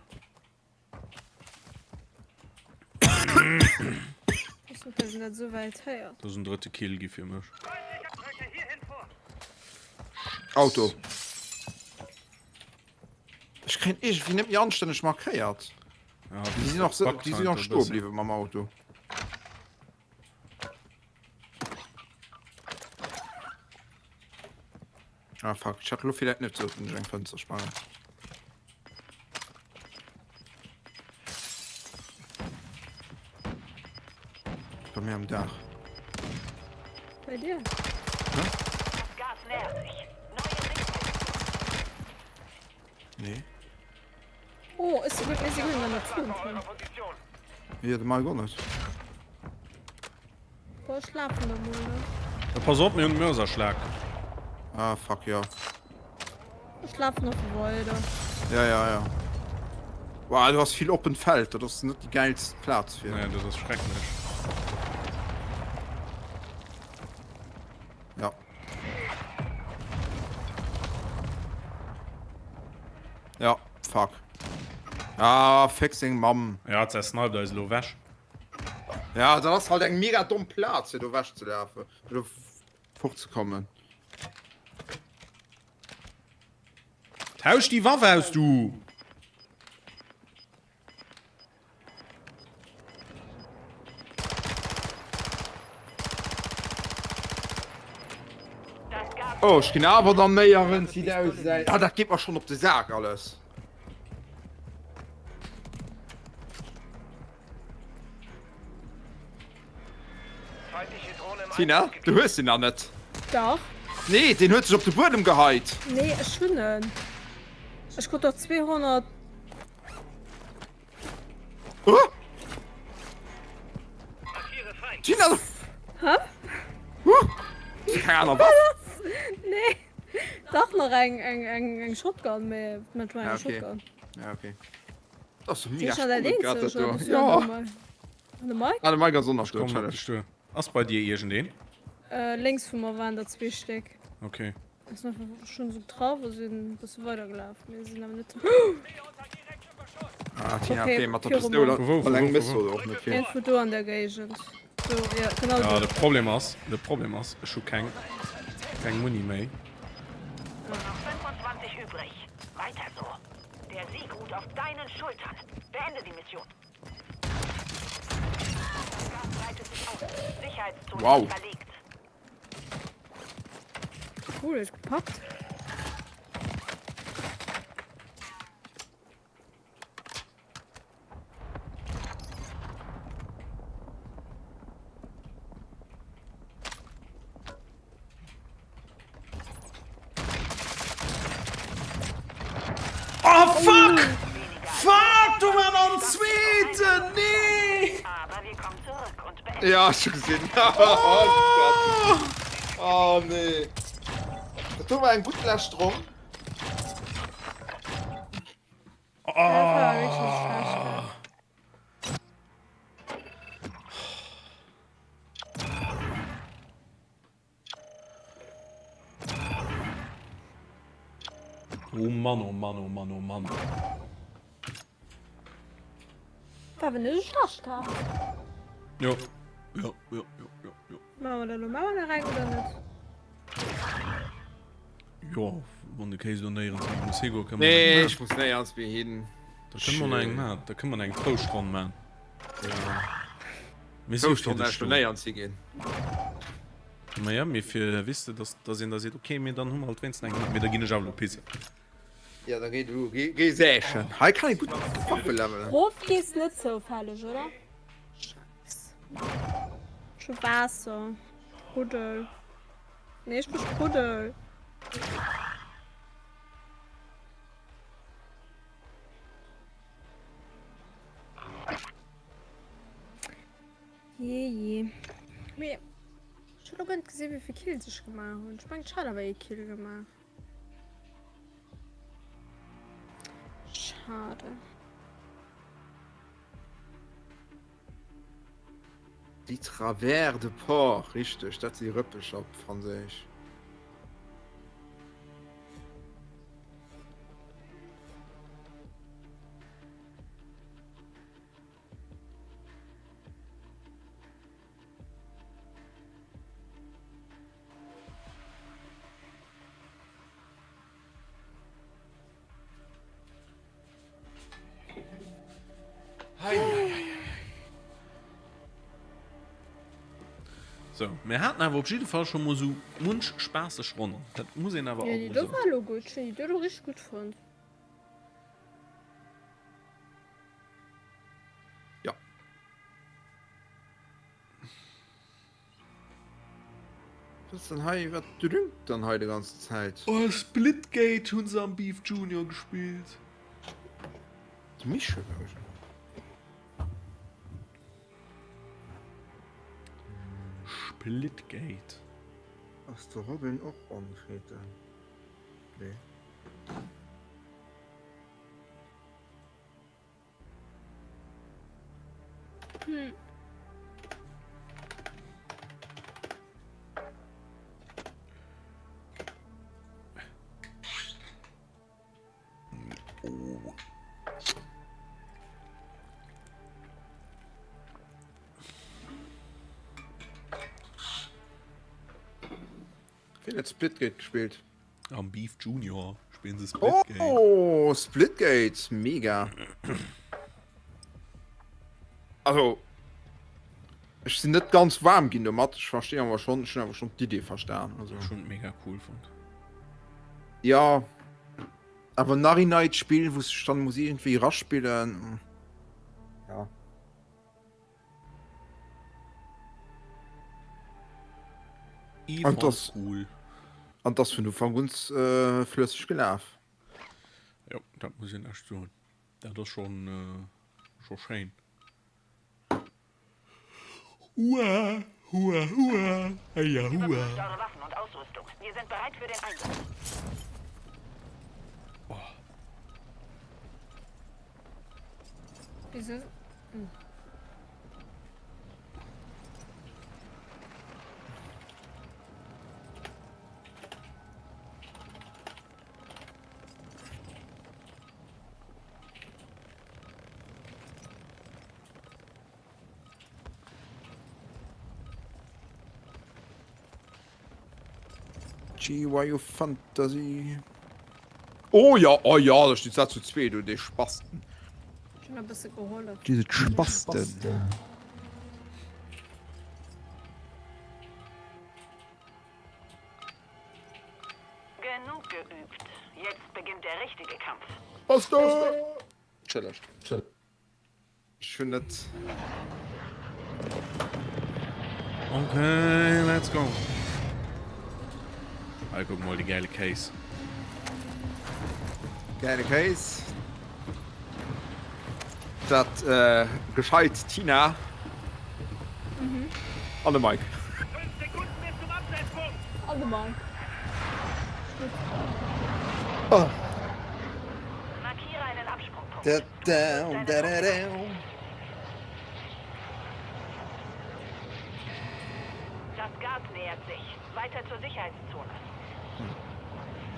H: Ech net, dass een dat esou wäit héiert.
A: Dat ass en drëtte Kill gi fir mech.
B: Auto. Ech kréien iergendwéi net méi anstänneg markéiert.
A: Ja,
B: Déi sinn och, déi sinn och stoe bliwwe mam Auto. Ah fuck, ech hat lo villäit net sollten ech eng Fënster sprangen. Bei mir am Daach.
H: Bei dir?
C: Das Gas nähert sich. Neue Sicherheitszone.
B: Nee.
H: Oh, ech si gutt, mir si gutt an der Natur.
B: Jo, de Mike och net.
H: Boah, ech lafen da mol, ne?
A: Ja, pass op, mir hunn Mörserschlag.
B: Ah, fuck, jo.
H: Ech lafen nach weider.
B: Ja, ja, ja. Wow, du hast vill oppent Feld, dat ass net déi gäilst Plaz fir.
A: Nee, dat ass schrecklech.
B: Ja. Ja, fuck. Ah, fick seng Mamm.
A: Ja, zersniped eis elo ewech.
B: Ja, dat ass halt eng mega domm Plaz fir do wech ze lafen, fir do fortzekommen.
A: Tausch déi Waff aus, du!
B: Oh, ech ginn awer dann néierens, wéi et aussäit. Ah, dat geet mer schonn op de Sak alles. Tina, du hues den nach net.
H: Dach.
B: Nee, den huet sech op de Buedem geheit.
H: Nee, ech hunn en. Ech krut doch 200.
B: Oh! Tina!
H: Hä?
B: Huh! Keng aner Waff?
H: Nee. Dach nach eng, eng, eng, eng Shotgun, mee mat war eng
B: Ja, okay.
H: Shotgun.
B: Ja, okay. Das ist mega
H: Sinn ech
B: spannend grad
H: dat
B: dat do.
H: eenzeg, oder bist du
B: Ja.
H: da nochmal? An de Mike?
B: Ah, de Mike ass och nach do,
A: Komm,
B: challenge.
A: bist du. Ass bei dir iergendeen?
H: Äh, lénks vu mer waren der zwee Stéck.
A: Okay.
H: Ass nach schon so getraff a sinn bësse weidergelaf, mee sinn awer net.
B: Ah, Tina,
H: Okay,
B: okay, mat der
H: viru
B: Pistoul
H: mer.
A: Vu wou, vu
B: alleng
A: wou,
B: mëss
A: vu wou?
B: du och net vill.
H: Iergendwou do an der Géigend. Do, ja, genau
A: Ja,
H: do.
A: de Problem ass, de Problem ass, ech hu keng, keng Muni méi.
C: Nur noch 25 übrig. Weiter so. Der Sieg ruht auf deinen Schultern. Beende die Mission. Das Gas breitet sich aus. Sicherheitszone
B: Wow.
C: verlegt.
H: Cool, ist gepackt.
A: Oh fuck! Fuck, do war nach en zweeten! Nee!
B: Ja, ech hu gesinn. Oh Gott. Oh nee. Dat do war eng gutt lescht Ronn.
H: Dat war richtig schlecht.
A: Oh Mann, oh Mann, oh Mann, oh Mann.
H: War awer net esou schlecht, ha?
A: Jo. Jo, jo, jo, jo, jo.
H: Maache mer dat elo? Maache mer nach eng oder net?
A: Jo, wann de Kéis elo néierens méi muss higoen, kënne mer
B: Nee,
A: nach eng
B: ech muss néierens méi hin.
A: Da kënne mer nach eng maachen. Da kënne mer nach eng Trouschtronn maachen. Mir si fir dech do.
B: Néierens higinn.
A: Ma ja, mee fir, weess de, dass, dass een da seet, okay, mee dann hu mer halt wéinstens eng gemaach, mee da ginn ech awer elo pissen.
B: Ja, da géi du, géi, géi sächen. Hei kann ee gutt Waffe levelen.
H: Rof gees net zoufälleg, oder? Scheiss. Ech hu Waasser. Spruddel. Nee, ech bin Spruddel. Jee, jee. Mee ech hunn och guer net gesinn, wéi vill Kills ech gemaach hunn. Ech mengen, ech hat awer ee Kill gemaach. Schade.
B: Déi Travers de Porc, richteg, dat si Rëppecher op Franséisch.
A: Sou, mir haten awer op jidde Fall scho mol sou munch spaasseg Ronnen. Dat muss een awer
H: Jo,
A: alt
H: déi
A: mol
H: do
A: soen.
H: war elo gutt. Ech hunn déi do elo richteg gutt fonnt.
B: Ja. Was ist denn hei? Wat drüngt dann hei die ganze Zeit?
A: Oh, Splitgate hunn se am Beef Junior gespillt.
B: De Michel,
A: Splitgate.
B: Ass de Robin och on, freet en. Nee.
H: Hm.
B: Wien huet Splitgate gespillt?
A: Am Beef Junior spillen se Splitgate.
B: Oh, Splitgate, mega. Also, ech sinn net ganz waarm ginn domat. Ech verstinn awer schon, ech hunn awer schon d'Idee verstan. Also.
A: Ech hunn et mega cool fonnt.
B: Ja, awer nach een neit Spill, wou ech dann muss iergendwéi raspillen. Ja.
A: Ich
B: An das,
A: cool.
B: an das vun Ufank uns äh, flësseg gelaf.
A: Ja, dat muss een echt soen. Dat ass schon, äh, schon schéin. Hua, hua, hua, heia, hua.
C: Überprüft eure Waffen und Ausrüstung. Wir sind bereit für den Einsatz.
A: Oh.
H: Wieso? Hm.
B: GYO Fantasy. Oh ja, oh ja, da steht Satz zu zwee, du déi Spasten.
H: Schon e bësse gehollef.
B: Diese Spasten.
C: Genug geübt. Jetzt beginnt der richtige Kampf.
B: Spasten! Entschëllegt. Ech hunn net.
A: Okay, let's go. Hei, kuck mol, de gäile Kéis.
B: Gäile Kéis. Dat äh, gescheit Tina. Mhm. An de Mike.
H: An de Mike.
B: Oh.
C: Markiere einen Absprungpunkt.
B: Da, da, da, da, da.
C: Das Gas nähert sich. Weiter zur Sicherheitszone.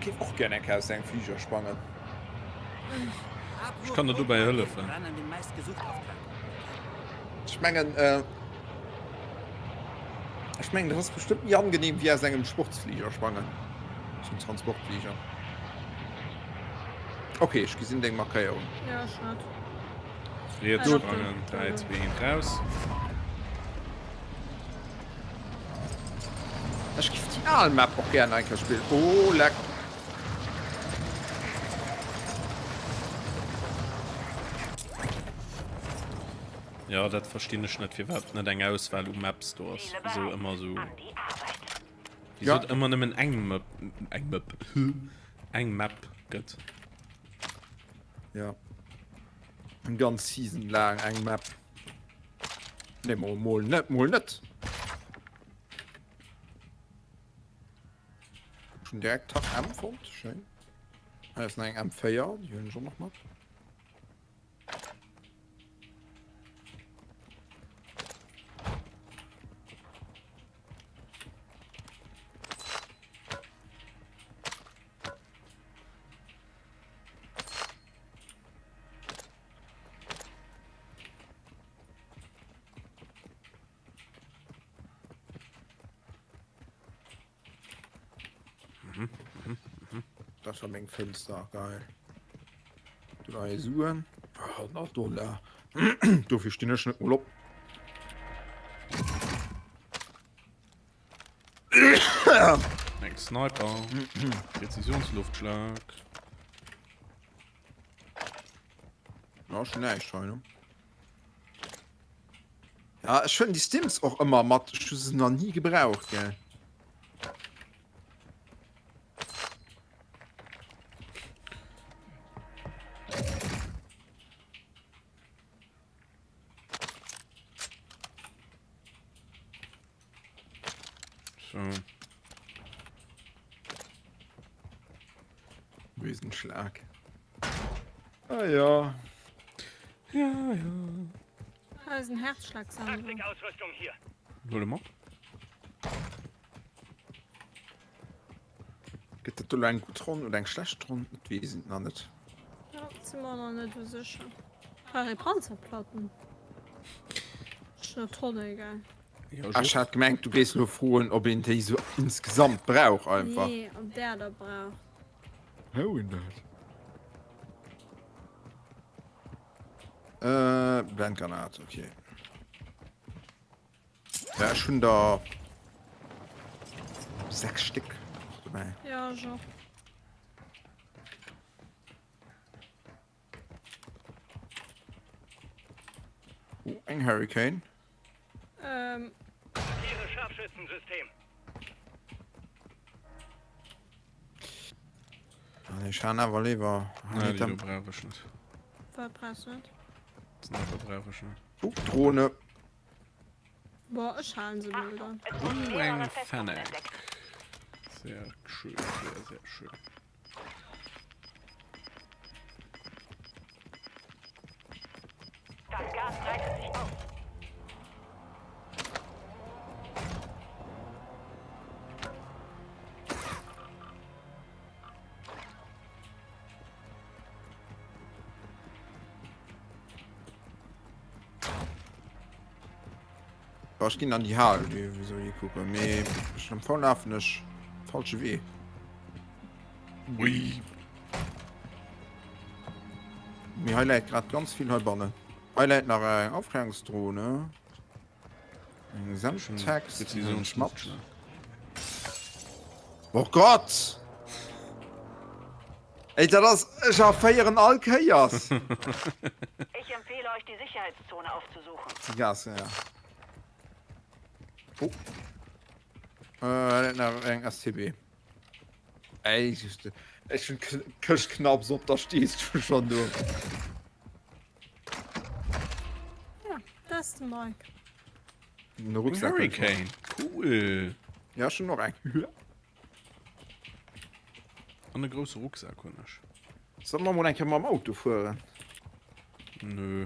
B: Géif och gär eng Kéier aus engem Fliger sprangen.
A: Ech kann der dobäi hëllefen.
B: Ech mengen, ech mengen dat ass bestëmmt méi angenehm wéi aus engem Sportsfliger sprangen. Aus engem Transportfliger. Ok, ech gesinn deng Markéierung.
H: Ja, ech net.
A: Riets sprangen, 3, 2, 1, raus.
B: Ech giff déi al Map och gären eng Kéier spillen. Oh leck.
A: Ja, dat verstinn ech net, firwat net eng Auswahl u Maps do ass. Wieso ëmmer sou. Wieso
B: Ja.
A: et ëmmer nëmmen eng Map, eng Map, eng Map gëtt.
B: Ja. Eng ganz Season laang eng Map. Nee, mol, mol net, mol net. Schon direkt Tag M fonnt, schéin. Hei ass nach eng M4, déi hunn ech och nach mat. Das war meng Fenster, geil. Du da Suen. Oh, nach Dollar. Dofir stinn ech net mol op.
A: Eng Sniper. Präzisionsluftschlag.
B: Ja, schon näischt hei, ne? Ja, ech hunn déi Stims och ëmmer mat. Ech hu se nach ni gebraucht, gell.
A: So.
B: Riesenschlag. Ah ja.
A: Ja, ja.
H: Da ist ein Herzschlagsammler.
F: Taktikausrüstung hier.
A: Hol mat.
B: Gëtt dat do elo eng gutt Ronn oder eng schlecht Ronn? Et weess een et nach net.
H: Ja, si mer nach net esou sécher. Brauch ee Panzerplatten? Ass der Tonne egal.
A: Ja,
B: Ech hat gemengt du géifs elo froen ob een déi sou insgesamt brauch einfach.
H: Nee, ob där der braucht.
B: Wou een dat? Äh, Blendgranat, okay. Ja, ech hunn der 6 Stéck och dobäi.
H: Ja, ech och.
B: Oh, eng Hurricane.
H: Ähm.
F: Markiere Scharfschützensystem.
B: Ah, nee, ech han awer léiwer.
A: Nee, déi do brauch ech net.
H: Wat brauchs du net?
A: Sniper brauch ech net.
B: Oh, Drohne.
H: Boah, ech halen se mol dann.
A: Oh, eng Fennec. Sehr schön, sehr, sehr schön.
C: Das Gas breitet sich aus.
B: Boah, ech ginn an déi Hal, déi wéi hier kucken, mee ech am Fong lafen ech falsche Wee.
A: Ui.
B: Mee hei läit grad ganz vill heibannen. Hei läit nach eng Aufklärungsdrone. Eng Semtex.
A: Präzisionsschmatt.
B: Oh Gott! Ey, dat ass, ech erféieren all Kéiers.
C: Ich empfehle euch, die Sicherheitszone aufzusuchen.
B: Die Gas, ja. Oh. Äh, nach eng STB. Ey, ich, ich hun Këscht knapps op, da stehst du schon do.
H: Ja, das ist de Mike.
B: Den Rucksack.
A: Hurricane. Cool.
B: Ja, schon noch eng.
A: An e grousse Rucksak hunn ech.
B: Solle mer mol eng Kéier mam Auto fueren?
A: Nö.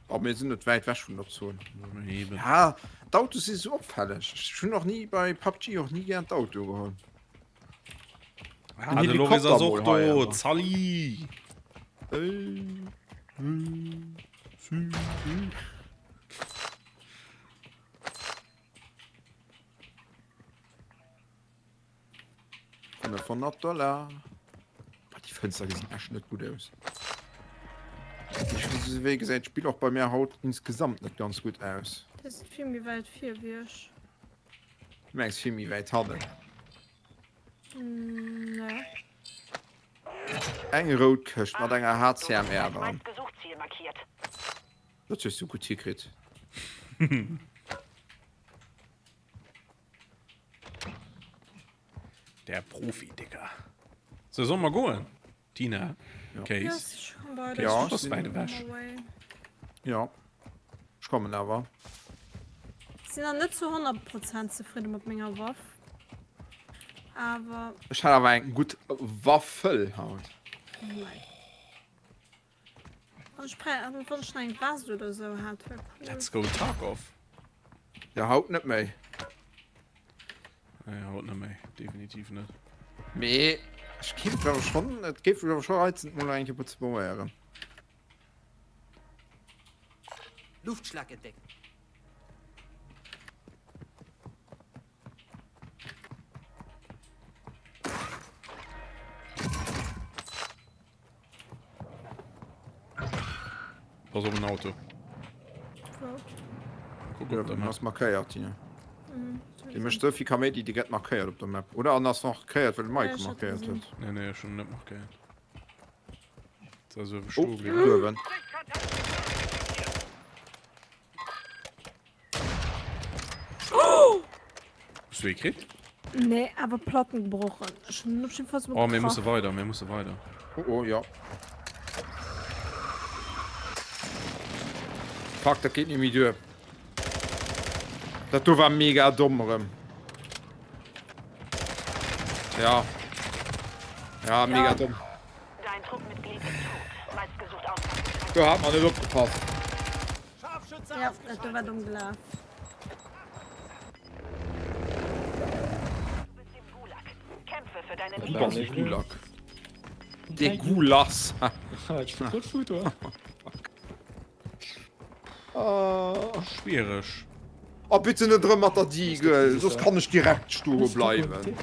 B: Oh, mir sinn net wäit weg vun der Zon.
A: Eben.
B: Ja, d'Autos si sou opfälleg. Ech hunn och ni bei PUBG och ni gären d'Auto geholl.
A: Ah, de Loris ass och do. Zalli!
B: Fënnefhonnert Dollar. Boah, déi Fënster gesinn echt net gutt aus. Wéi gesäit d'Spill och bei mir haut insgesamt net ganz gutt aus.
H: Dat ass vill méi wäit vir wéi ech.
B: Du mengs vill méi wäit hannen?
H: Nee.
B: Eng rout Këscht mat enger HCMR dran.
C: Dat
B: hues du gutt hikritt.
A: Der Profi, Digga. So, sollen wir goen? Tina,
B: Ja.
A: Case.
H: Yes, ich komm bei
B: Ja,
A: Du bist weit ewech.
B: Ja. Ech kommen awer.
H: Sinn nach net zu 100 Prozent zefridde mat menger Waff. Awer
B: Ech hat awer eng gutt Waffel haut.
H: Nein. Ech brauch awer wann ech nach eng Vest oder sou hat wär cool.
A: Let's go Tarkov.
B: Ja haut net méi.
A: Nee, haut net méi, definitiv net.
B: Mee ech kéint awer schonn, et géif mech awer scho reizen et mol nach eng Kéier ze probéieren.
D: Luftschlag entdeckt.
A: Pass op en Auto.
H: Wou?
A: Kuck
B: Ja,
A: op der Map.
B: ass markéiert hier.
H: Mhm, sou.
B: Dee mécht esou vill Kaméidi, dee gett markéiert op der Map, oder? An ass markéiert, well de Mike e markéiert huet.
A: Nee, nee, ech hunn en net markéiert. Dat ass uewe
B: Oh,
A: stoe bliwwen.
B: uewen.
A: Hues du ee kritt?
H: Nee, awer Platten gebrochen. Ech hunn op jeden Fall
A: Oh, mir musse weider, mir musse weider.
B: Oh, oh, ja. Fuck, dat geet net méi duer. Dat do war mega domm erëm. Ja. Ja, mega domm. Do hat man net opgepasst.
H: Ja, dat do war domm gelaf.
B: Du bass e Gulag. De Gulass.
A: Schwiereg.
B: Oh bitte net erëm mat der Deagle, soss kann ech direkt stoe bleiwen.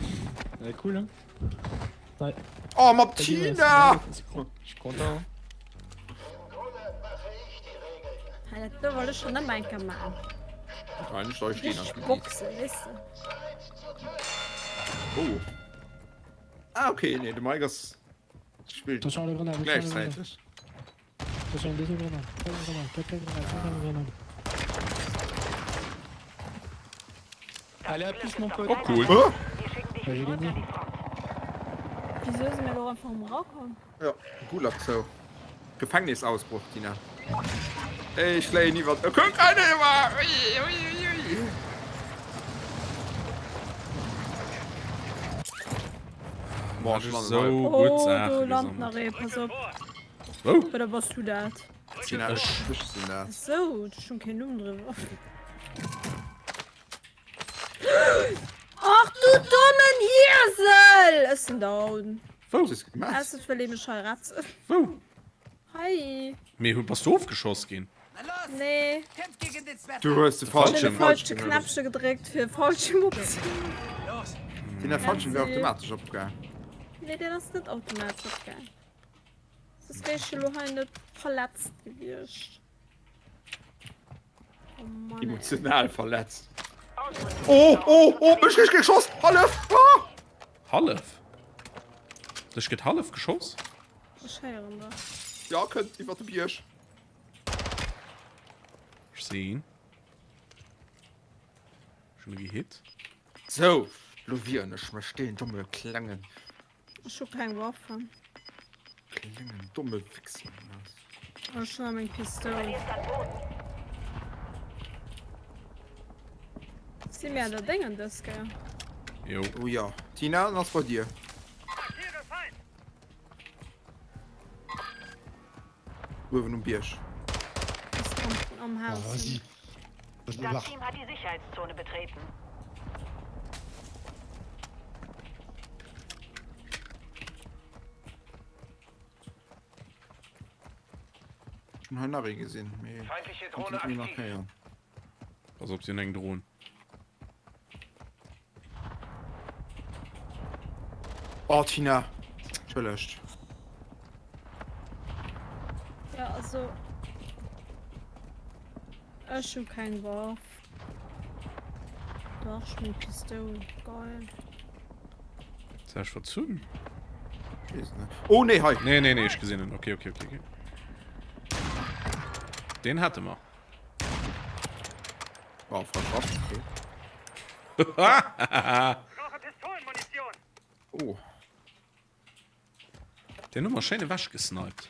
B: Oh mat Tina!
H: Hei, dat do wollt ech schon ëmmer eng Kéier maachen. Richteg boxen, weess de.
B: Oh. Ah okay, nee, de Mike ass spillt gläichzäiteg.
A: Oh cool.
B: Oh!
H: Wieso si mir elo einfach erëm erakomm?
B: Ja, Gulag zou. Gefängnisausbruch, Tina. Ech fléien iwwer. Oh, kuck, einer iwwer! Ui, ui, ui, ui. Boah,
A: Hat ech
B: ech landen
A: sou
B: hei.
A: gutt
H: Oh, do
A: Saache
H: lant nach
A: gesammelt.
H: ee, pass op.
A: Wou?
H: Oder bass du dat?
B: Tina,
A: Ech.
B: ech sinn dat.
H: Sou, do stoung keen Numm driwwer. Ach du dommen Iesel! Ech sinn down.
A: Wou?
B: Was hues du gemaach?
H: Aus wëll ee mech hei retten.
A: Wou?
H: Hei.
A: Mee hu bass du ofgeschoss ginn?
H: Nee.
B: Du hues de
H: Ech hunn
B: falschen
H: de falsche Knäppche gedréckt fir Fallschirm opzehuelen.
B: Den Fallschirm wär automatesch opgaang.
H: Nee, deen ass net automatesch opgaang. Soss wär ech elo hei net verletzt gewiescht. Oh Mann, ey.
B: Emotional verletzt. Oh, oh, oh, mech gëtt geschoss! Hallef! Ah!
A: Hallef? Dech gëtt hallef geschoss?
H: Ech héieren dech.
B: Ja, kënnt iwwer de Bierg.
A: Ech sinn. Ech hunn e gehit.
B: Sou, lo wieren ech mech, deen domme klengen.
H: Ech hu keng Waffen.
B: Klengen domme Wichser.
H: Ech hunn meng Pistoul. Si mir an der Déngen dës Kéier?
A: Jo.
B: Oh ja. Tina, en ass bei dir. Uewen um Bierg.
H: Ass am, am Haus.
C: Das Team hat die Sicherheitszone betreten.
B: Ech hunn hei nach ee gesinn, mee
F: Feindliche
B: konnt
F: Drohne
B: net méi
F: aktiv.
B: markéieren.
A: Pass op, si hunn eng Dron.
B: Oh Tina, entschëllegt.
H: Ja, also. Ech hu keng Waff. Dach, ech hunn eng Pistoul. Geil.
A: Sech verzunn?
B: Weess net. Oh nee, hei!
A: Nee, nee, nee, ech gesinn en. Okay, okay, okay, okay. Den hate mer.
B: Oh, falsch Waff, okay.
F: Brauche Pistolenmunition.
B: Oh.
A: Den hu mer schéin ewech gesniped.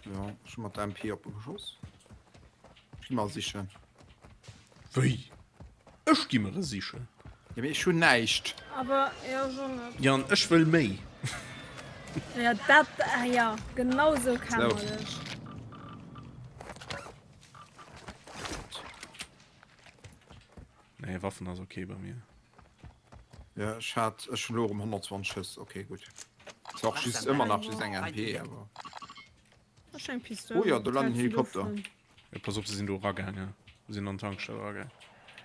B: Ja, ech hu mat der MP op e geschoss. Ech gi mer sichen.
A: Wéi? Ech gi mer e sichen.
B: Ja, mee ech hunn näischt.
H: Awer jo, ech och net.
A: Jo, an ech wëll méi.
H: Ja, dat, ah ja, genau sou kenne
B: So.
H: mer dech.
A: Nee, Waffen ass okay bei mir.
B: Ja, ech hat, ech hunn elo erëm 120 Schëss. Okay, gutt. Ass och just ëmmer nach just eng MP, awer.
H: Ech eng Pistoul.
B: Oh ja, do landen Helikopter.
A: Ja, pass op, se sinn do eragaangen. Se sinn an d'Tankstell eragaangen.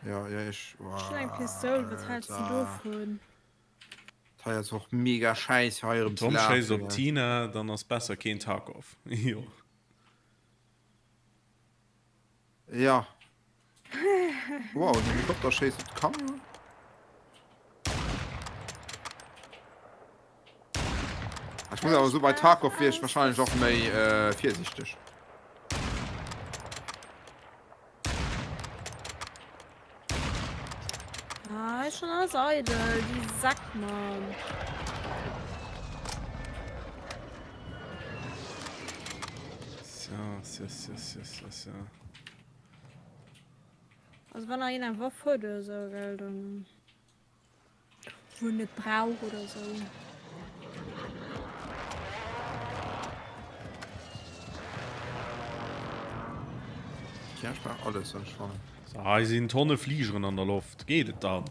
B: Ja, ja, ech.
H: Ech hunn eng Pistoul, wat häls de dovun?
B: Hei ass och mega schäiss hei erëm ze
A: Tom schéisst op
B: lafen.
A: Tina, dann ass besser keen Tarkov. Jo.
B: Ja. Wow, den Helikopter schéisst op de Camion. Ech muss awer so bei Tarkov wier ech wahrscheinlech och méi äh, virsichteg.
H: Ah, ist schon alles eidel, die Sack, Mann.
A: So, so, so, so, so, so.
H: Also wann nach een eng Waff huet oder sou, gell, dann wou en net brauch oder sou.
B: Ja, ich brauch alles, wat ech fannen.
A: So, hei sinn Tonne Fligeren an der Loft. Geet et dann?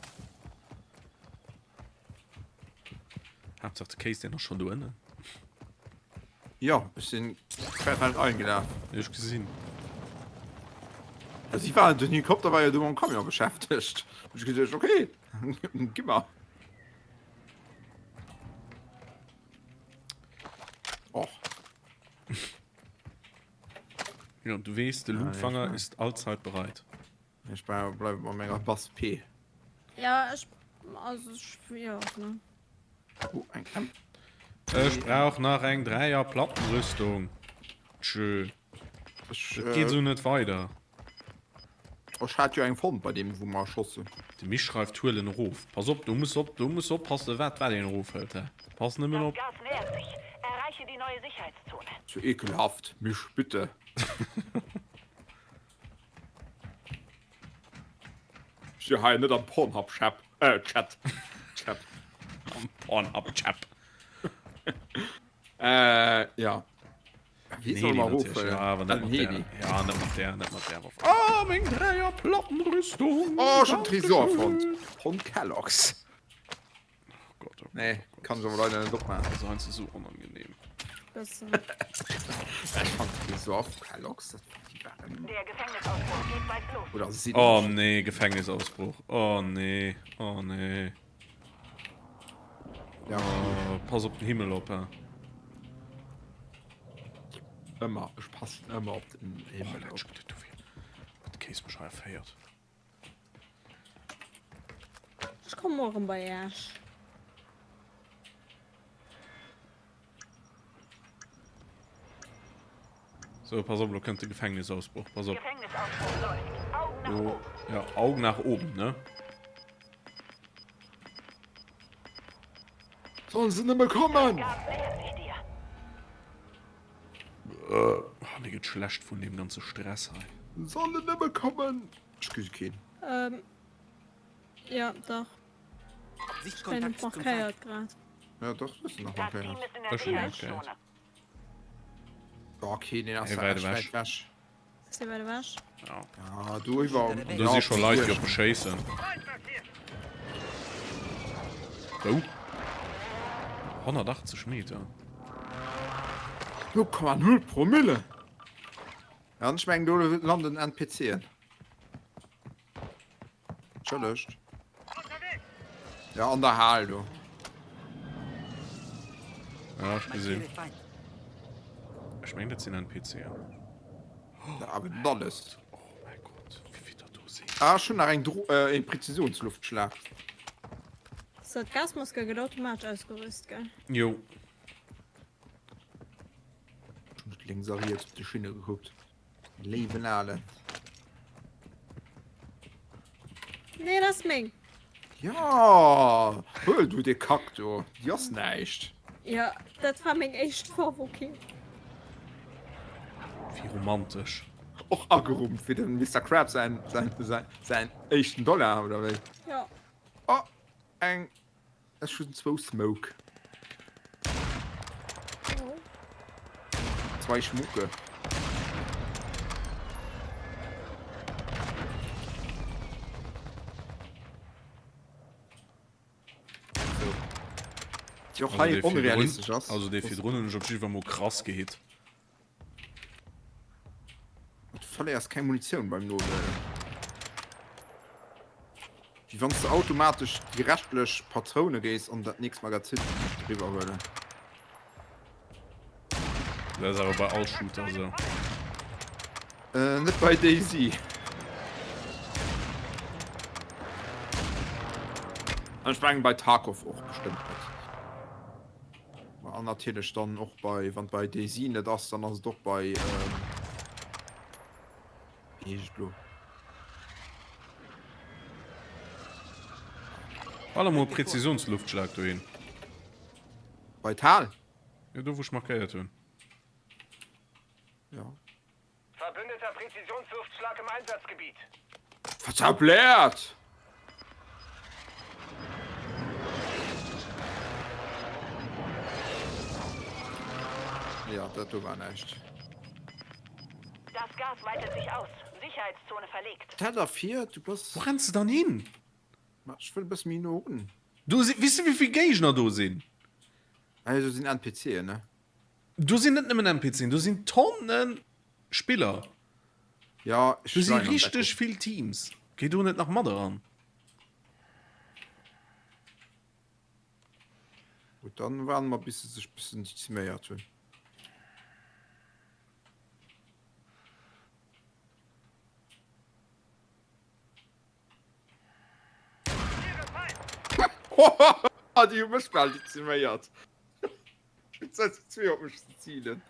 A: Haaptsaach de Kéis, deen ass schonn do ënnen.
B: Jo, ech sinn querfeld eingelaf.
A: Ech gesinn.
B: Ja, si waren, den Helikopter war jo do mam Camion beschäftegt. Ech geduecht, okay, gi mer. Och.
A: Ja, du weess, de Lootfanger ist allzeit bereit.
B: Ech bleiwe bei menger Bass P.
H: Ja, ech, also ech, jo, ne.
B: Oh, eng M.
A: Ech brauch nach eng Dräier Plattenrüstung. Tschö.
B: Ech,
A: Dat geet
B: äh,
A: esou net weider.
B: ech hat jo eng fonnt bei deem wou mer erschoss hunn.
A: De Mich schreift huelen erof. Pass op, do muss op, do muss oppassen wat wat een erofhëlt he. Pass nëmmen
C: Das
A: op.
C: Gas nähert sich. Erreiche die neue Sicherheitszone.
B: Zu ekelhaft, Mich, bitte. Ech si hei net am Pornhub Chap äh Chat Chap.
A: Am Pornhub Chap.
B: Äh ja. Wéi soll mer
A: erofhuelen? Ja, awer net mat där. Ja, net mat där, net mat där Waff. Ah, meng Dräier Plattenrüstung.
B: Oh, ech hunn Tresor fonnt. Von Kellogg's.
A: Oh Gott, oh Gott,
B: Nee,
A: oh Gott.
B: kann ech awer leider net opmaachen.
A: Das ist einfach so unangenehm.
H: Bëssen.
B: Ech fand Tresor vu Kellogg's, dat die waren.
C: Der Gefängnisausbruch geht bald los.
B: Oder sinn.
A: Oh nee, Gefängnisausbruch. Oh nee, oh nee.
B: Ja.
A: Oh, pass op den Himmel op, hä?
B: Ëmmer, ech passen ëmmer op den Himmel
A: oh,
B: op.
A: Huet de Kéis mech hei erféiert.
H: Ech komme morgen bei Äech.
A: So, pass op, lo kënnt de Gefängnisausbruch. Pass op.
C: Gefängnisausbruch läuft. Augen nach
A: Do,
C: oben.
A: ja, Augen nach oben, ne?
B: Sollen se nëmme kommen!
C: Gas nähert sich dir.
A: Oh, mir gëtt schlecht vun deem ganze Stress hei.
B: Sollen nëmme kommen! Ech gesi keen.
H: Ähm, ja, dach.
D: Sichtkontakt zum Feind.
H: Markéiert grad.
B: Ja, doch, das ist nach
C: Das Team
B: markéiert.
C: ist in der
A: Das ist schon
C: Sicherheitszone.
B: Oh, okay, den ass
A: Hey,
B: ja
A: weit
B: echt
A: ewech.
B: weit weg.
H: Ass dee weit ewech?
A: Ja.
B: Ja, du iwwer.
A: An do si scho Leit, déi op e schéissen. Wou? 180 Meter.
B: 0,0 Promille! Ja, ech mengen, do landen NPCen. Entschëllegt. Ja, an der Hal do.
A: Ja, ech gesinn.
D: Markiere Feind.
A: Ech mengen, dat sinn NPCen.
B: Ja, awer net alles.
A: Oh mäi Gott, wéi vill der do sinn.
B: Ah, ech hunn nach eng Dro äh, een Präzisionsluftschlag.
H: So, d'Gasmaske gëtt automatesch ausgerüst, gell?
A: Jo.
B: Ech hunn net lénks a riets op déi Schinne gekuckt. Léiwen Alen.
H: Nee, dat ass meng.
B: Ja, huel du de Kack do. Déi ass näischt.
H: Ja, dat war meng éischt Waff, okay.
A: Wéi romantesch.
B: Och agerummt fir dem Mister Krabs säin, säin, säin, säin éischten Dollar, oder wéi?
H: Ja.
B: Oh, eng Ech hunn zwou Smoke. Zwei Schmucke. So. Déi och hei onrealistesch ass.
A: Also dee virdrun hunn ech op jiddwer mol krass gehitt.
B: Du verléiers keng Munitioun beim Nolueden. Wéi wann s de automatesch déi reschtlech Patroune géifs an dat nächst Magazin driwwer huelen.
A: Dat ass awer bei all Shooter esou.
B: Äh, net bei DayZ. An ech mengen bei Tarkov och bestëmmt net. An natierlech dann och bei, wann et bei DayZ net ass, dann ass et och bei, wéi heescht et elo?
A: Baller mol Präzisionsluftschlag dohin.
B: Bei d'Hal?
A: Jo, do wou ech markéiert hunn.
B: Ja.
F: Verbündeter Präzisionsluftschlag im Einsatzgebiet.
B: Verzaublert! Ja, dat do war näischt.
C: Das Gas weitet sich aus. Sicherheitszone verlegt.
B: Teller vir, du bass.
A: Wou renns de dann hin?
B: Ma ech wëll e bësse méi no un.
A: Do si, weess de wéivill Géigner do sinn?
B: Ah jo, do sinn NPCen, ne?
A: Do sinn net nëmmen NPCen, do sinn Tonnen Spiller.
B: Ja, ech
A: Do si
B: leien am
A: richteg
B: Deckung.
A: vill Teams. Géi do net nach mat eran.
B: Gutt, dann waarden mer bis se sech bëssen deziméiert hunn. Déi hu mech bal deziméiert. Zwee op mech ze zielen.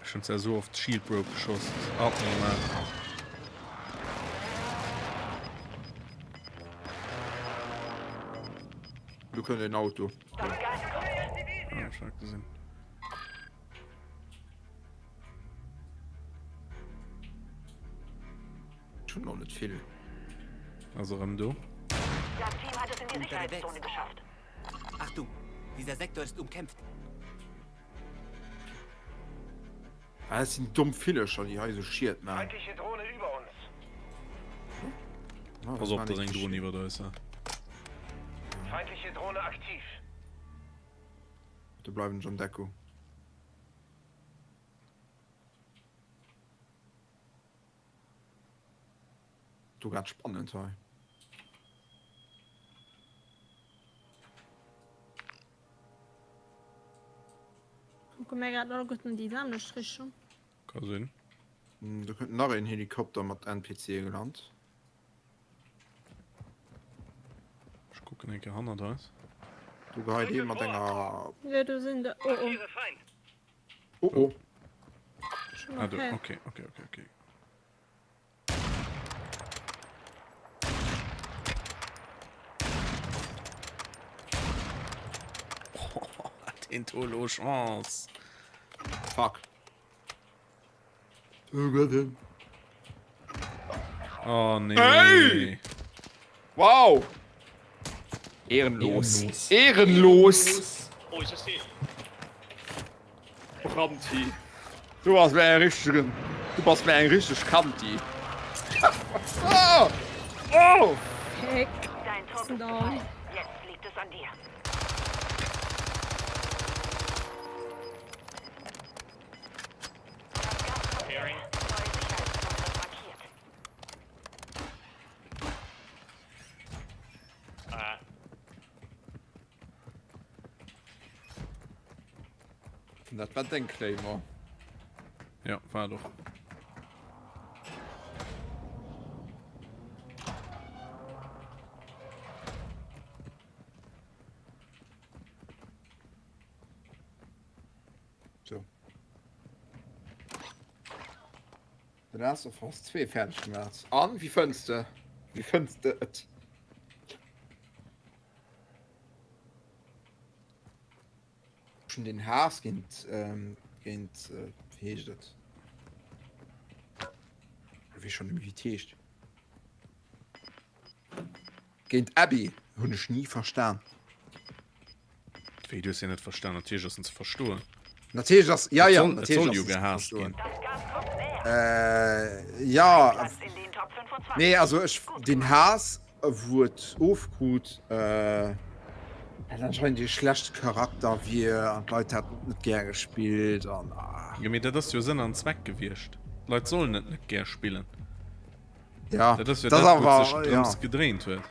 A: Ech hunn zwar esou oft Shield Broke geschoss, abnormal.
B: Do kënnt en Auto.
A: Ah, ech hat gesinn.
B: Ech hunn och net vill.
A: Ass erëm do.
C: Das Team hat es in die Sicherheitszone geschafft.
D: Achtung, dieser Sektor ist umkämpft.
B: Ah, dat sinn domm Villercher, déi hei esou Schied maachen.
F: Feindliche Drohne über uns.
B: Ah,
A: Pass op, dass eng Drohne iwwer eis.
F: Feindliche Drohne aktiv.
B: Do bleiwen ech an Deckung. Do grad spannend hei.
H: Kucke mir grad alleguerten déi selwecht Richtung.
A: Ka sinn.
B: Do kënnt nach een Helikopter mat NPCe gelant.
A: Ech kucken eng Kéier hannert eis.
B: Do geheit ee mat enger.
H: Jo, do sinn der. Oh oh.
B: Oh oh.
H: Schon
A: Ah, do.
H: okay.
A: Okay, okay, okay, okay. Oh, hat den Tolo Chance.
B: Fuck. Oh Gott.
A: Oh nee.
B: Hey! Wow! Ehrenlos. Ehrenlos!
J: Oh, ich verstehe.
B: Kanti. Du bass mir eng richtegen. Du bass mir eng richteg Kanti. Oh! Oh!
H: Heck.
C: Dein Trupp ist
H: Down.
C: gefallen. Jetzt liegt es an dir. Das Gas kommt näher. Neue Sicherheitszone wird markiert.
J: Ah.
B: Dat war deng Claymore.
A: Ja, war doch.
B: So. The Last of Us 2 fäerdeg gemaach. An wéi fënns de? Wéi fënns de et? Ech hunn den Haass géint ähm, géint äh, wéi heescht et? Ech weess schon net méi wéi et heescht. Géint Abby hunn ech ni verstan.
A: Wéi, du hues hien net verstan? Natierlech ass en ze verstoen.
B: Natierlech ass, ja,
A: Et
B: ja,
A: soll, et
B: natierlech
A: soll
B: ass
A: jo
B: en ze
A: gehaasst
B: verstoen.
A: ginn.
C: Das Gas kommt näher.
B: Äh, ja,
C: Platz in den Top 25.
B: nee, also ech,
C: Gut
B: den
C: gemacht.
B: Haass, wou et ofkrut, äh, dat anscheinend ee schlechte Charakter wier an d'Leit hätten et net gär gespillt an, ah.
A: Jo, mee dat ass jo Sënn an Zweck gewiescht. D'Leit sollen et net gär spillen.
B: Ja,
A: Dat ass jo
B: dat
A: dat, wou et
B: awer,
A: sech
B: ja.
A: drëms gedréint huet.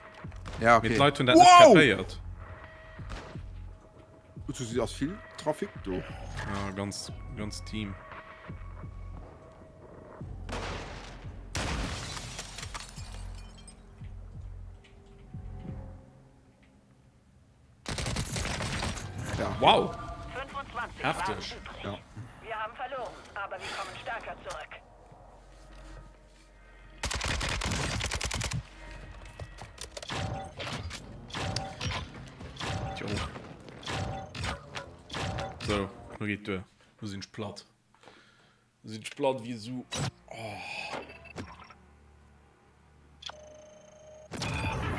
B: Ja,
A: Mee
B: okay.
A: d'Leit hunn dat net
B: Wow!
A: kapéiert.
B: Du ass vill Trafic do.
A: Ja, ganz, ganz Team. Wow! Hefteg!
B: Ja.
C: Wir haben verloren, aber wir kommen stärker zurück.
A: Jo. So, lo geet duer. Lo sinn ech platt. Lo sinn ech platt wéi esou. Oh.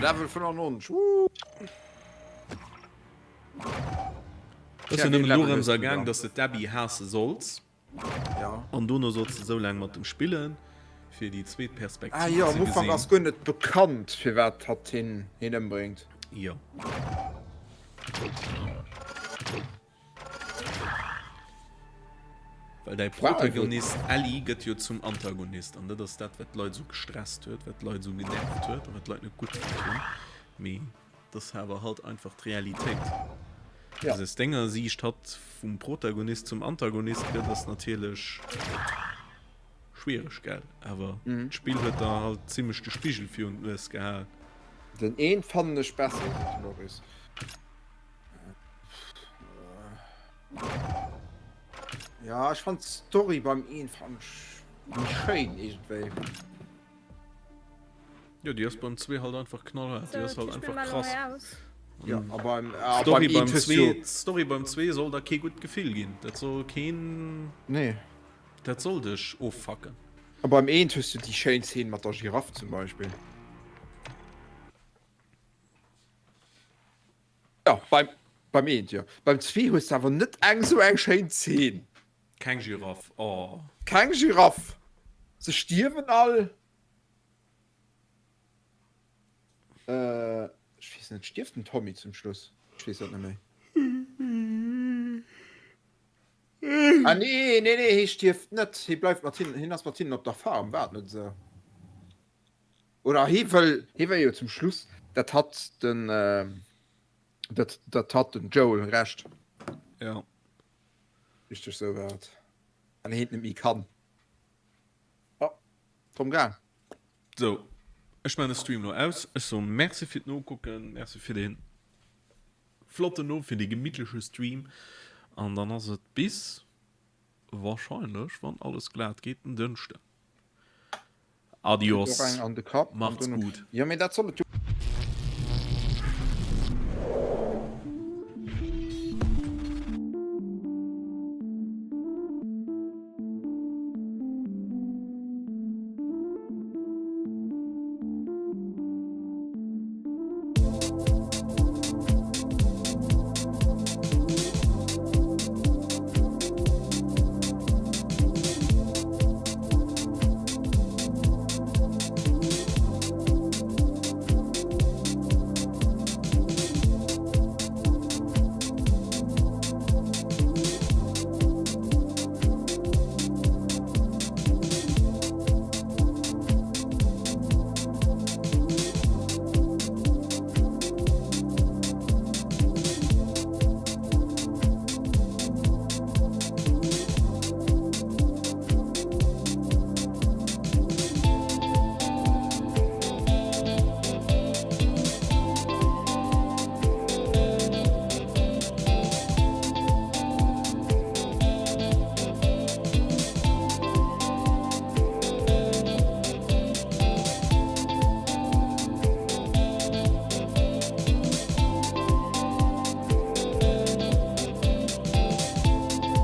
B: Level 95. Woo!
A: Ass jo nëmmen dorëms ergaang, dass de d'Abby haasse solls.
B: Ja.
A: An dono solls de sou laang mat dem spillen, fir déi zweet Perspektiv
B: Ah jo,
A: ze
B: am Ufank
A: gesinn.
B: ass guer net bekannt, firwat hatt hien hien ëmbréngt.
A: Jo. Well däi Protagonist Ellie gëtt jo zum Antagonist an dat ass dat, wat d'Leit sou gestresst huet, wat d'Leit sou genervt huet a wat d'Leit net gutt fonnt hunn. Mee dat ass awer halt einfach d'Realitéit.
B: Ja.
A: Dass aus denger Siicht hatt vum Protagonist zum Antagonist gëtt, ass natierlech schwiereg, gell? Awer d'Spill huet der halt zimmlech de Spigel virun d'Nues gehal.
B: Den een fannen ech besser, sot de Maurice. Ja, ech fand d'Story beim een fand ech méi schéin iergendwéi.
A: Jo, déi ass beim 2 halt einfach knallhart, déi ass halt einfach krass.
B: Ja, a beim, a
A: Story
B: beim
A: beim
B: hues
A: 2,
B: du
A: d'Story beim 2 soll der kee gutt Gefill ginn. Dat soll keen,
B: Nee.
A: dat soll dech offacken.
B: A beim eent hues du déi schéin Szene mat der Giraff zum Beispill. Ja, beim, beim eent, jo. Beim zwee hues de awer net eng sou eng schéin Zeen.
A: Keng Giraff, oh.
B: Keng Giraff! Se stierwen all. Äh, ech weess net, stierft den Tommy zum Schluss? Ech weess dat net méi. Ah nee, nee, nee, hie stierft net. Hie bleift mat hinnen, hien ass mat hinnen op der Farm, war et net esou? Oder hie wëll, hie wëll jo zum Schluss, dat hat den, dat, dat hat den Joel Recht.
A: Ja.
B: Richteg sou war et. Well hien et net méi kann. Oh, drëm gaang.
A: Sou, ech maan de Stream lo aus. Ech soen Merci fir d'Nokucken, Merci fir dee flotten Owend, fir dee gemittleche Stream an dann ass et bis wahrscheinlech, wann alles glat geet, den Dënschden. Adios,
B: Kritt och eng an de Kapp.
A: Macht's gut.
B: Jo, mee dat soll et jo.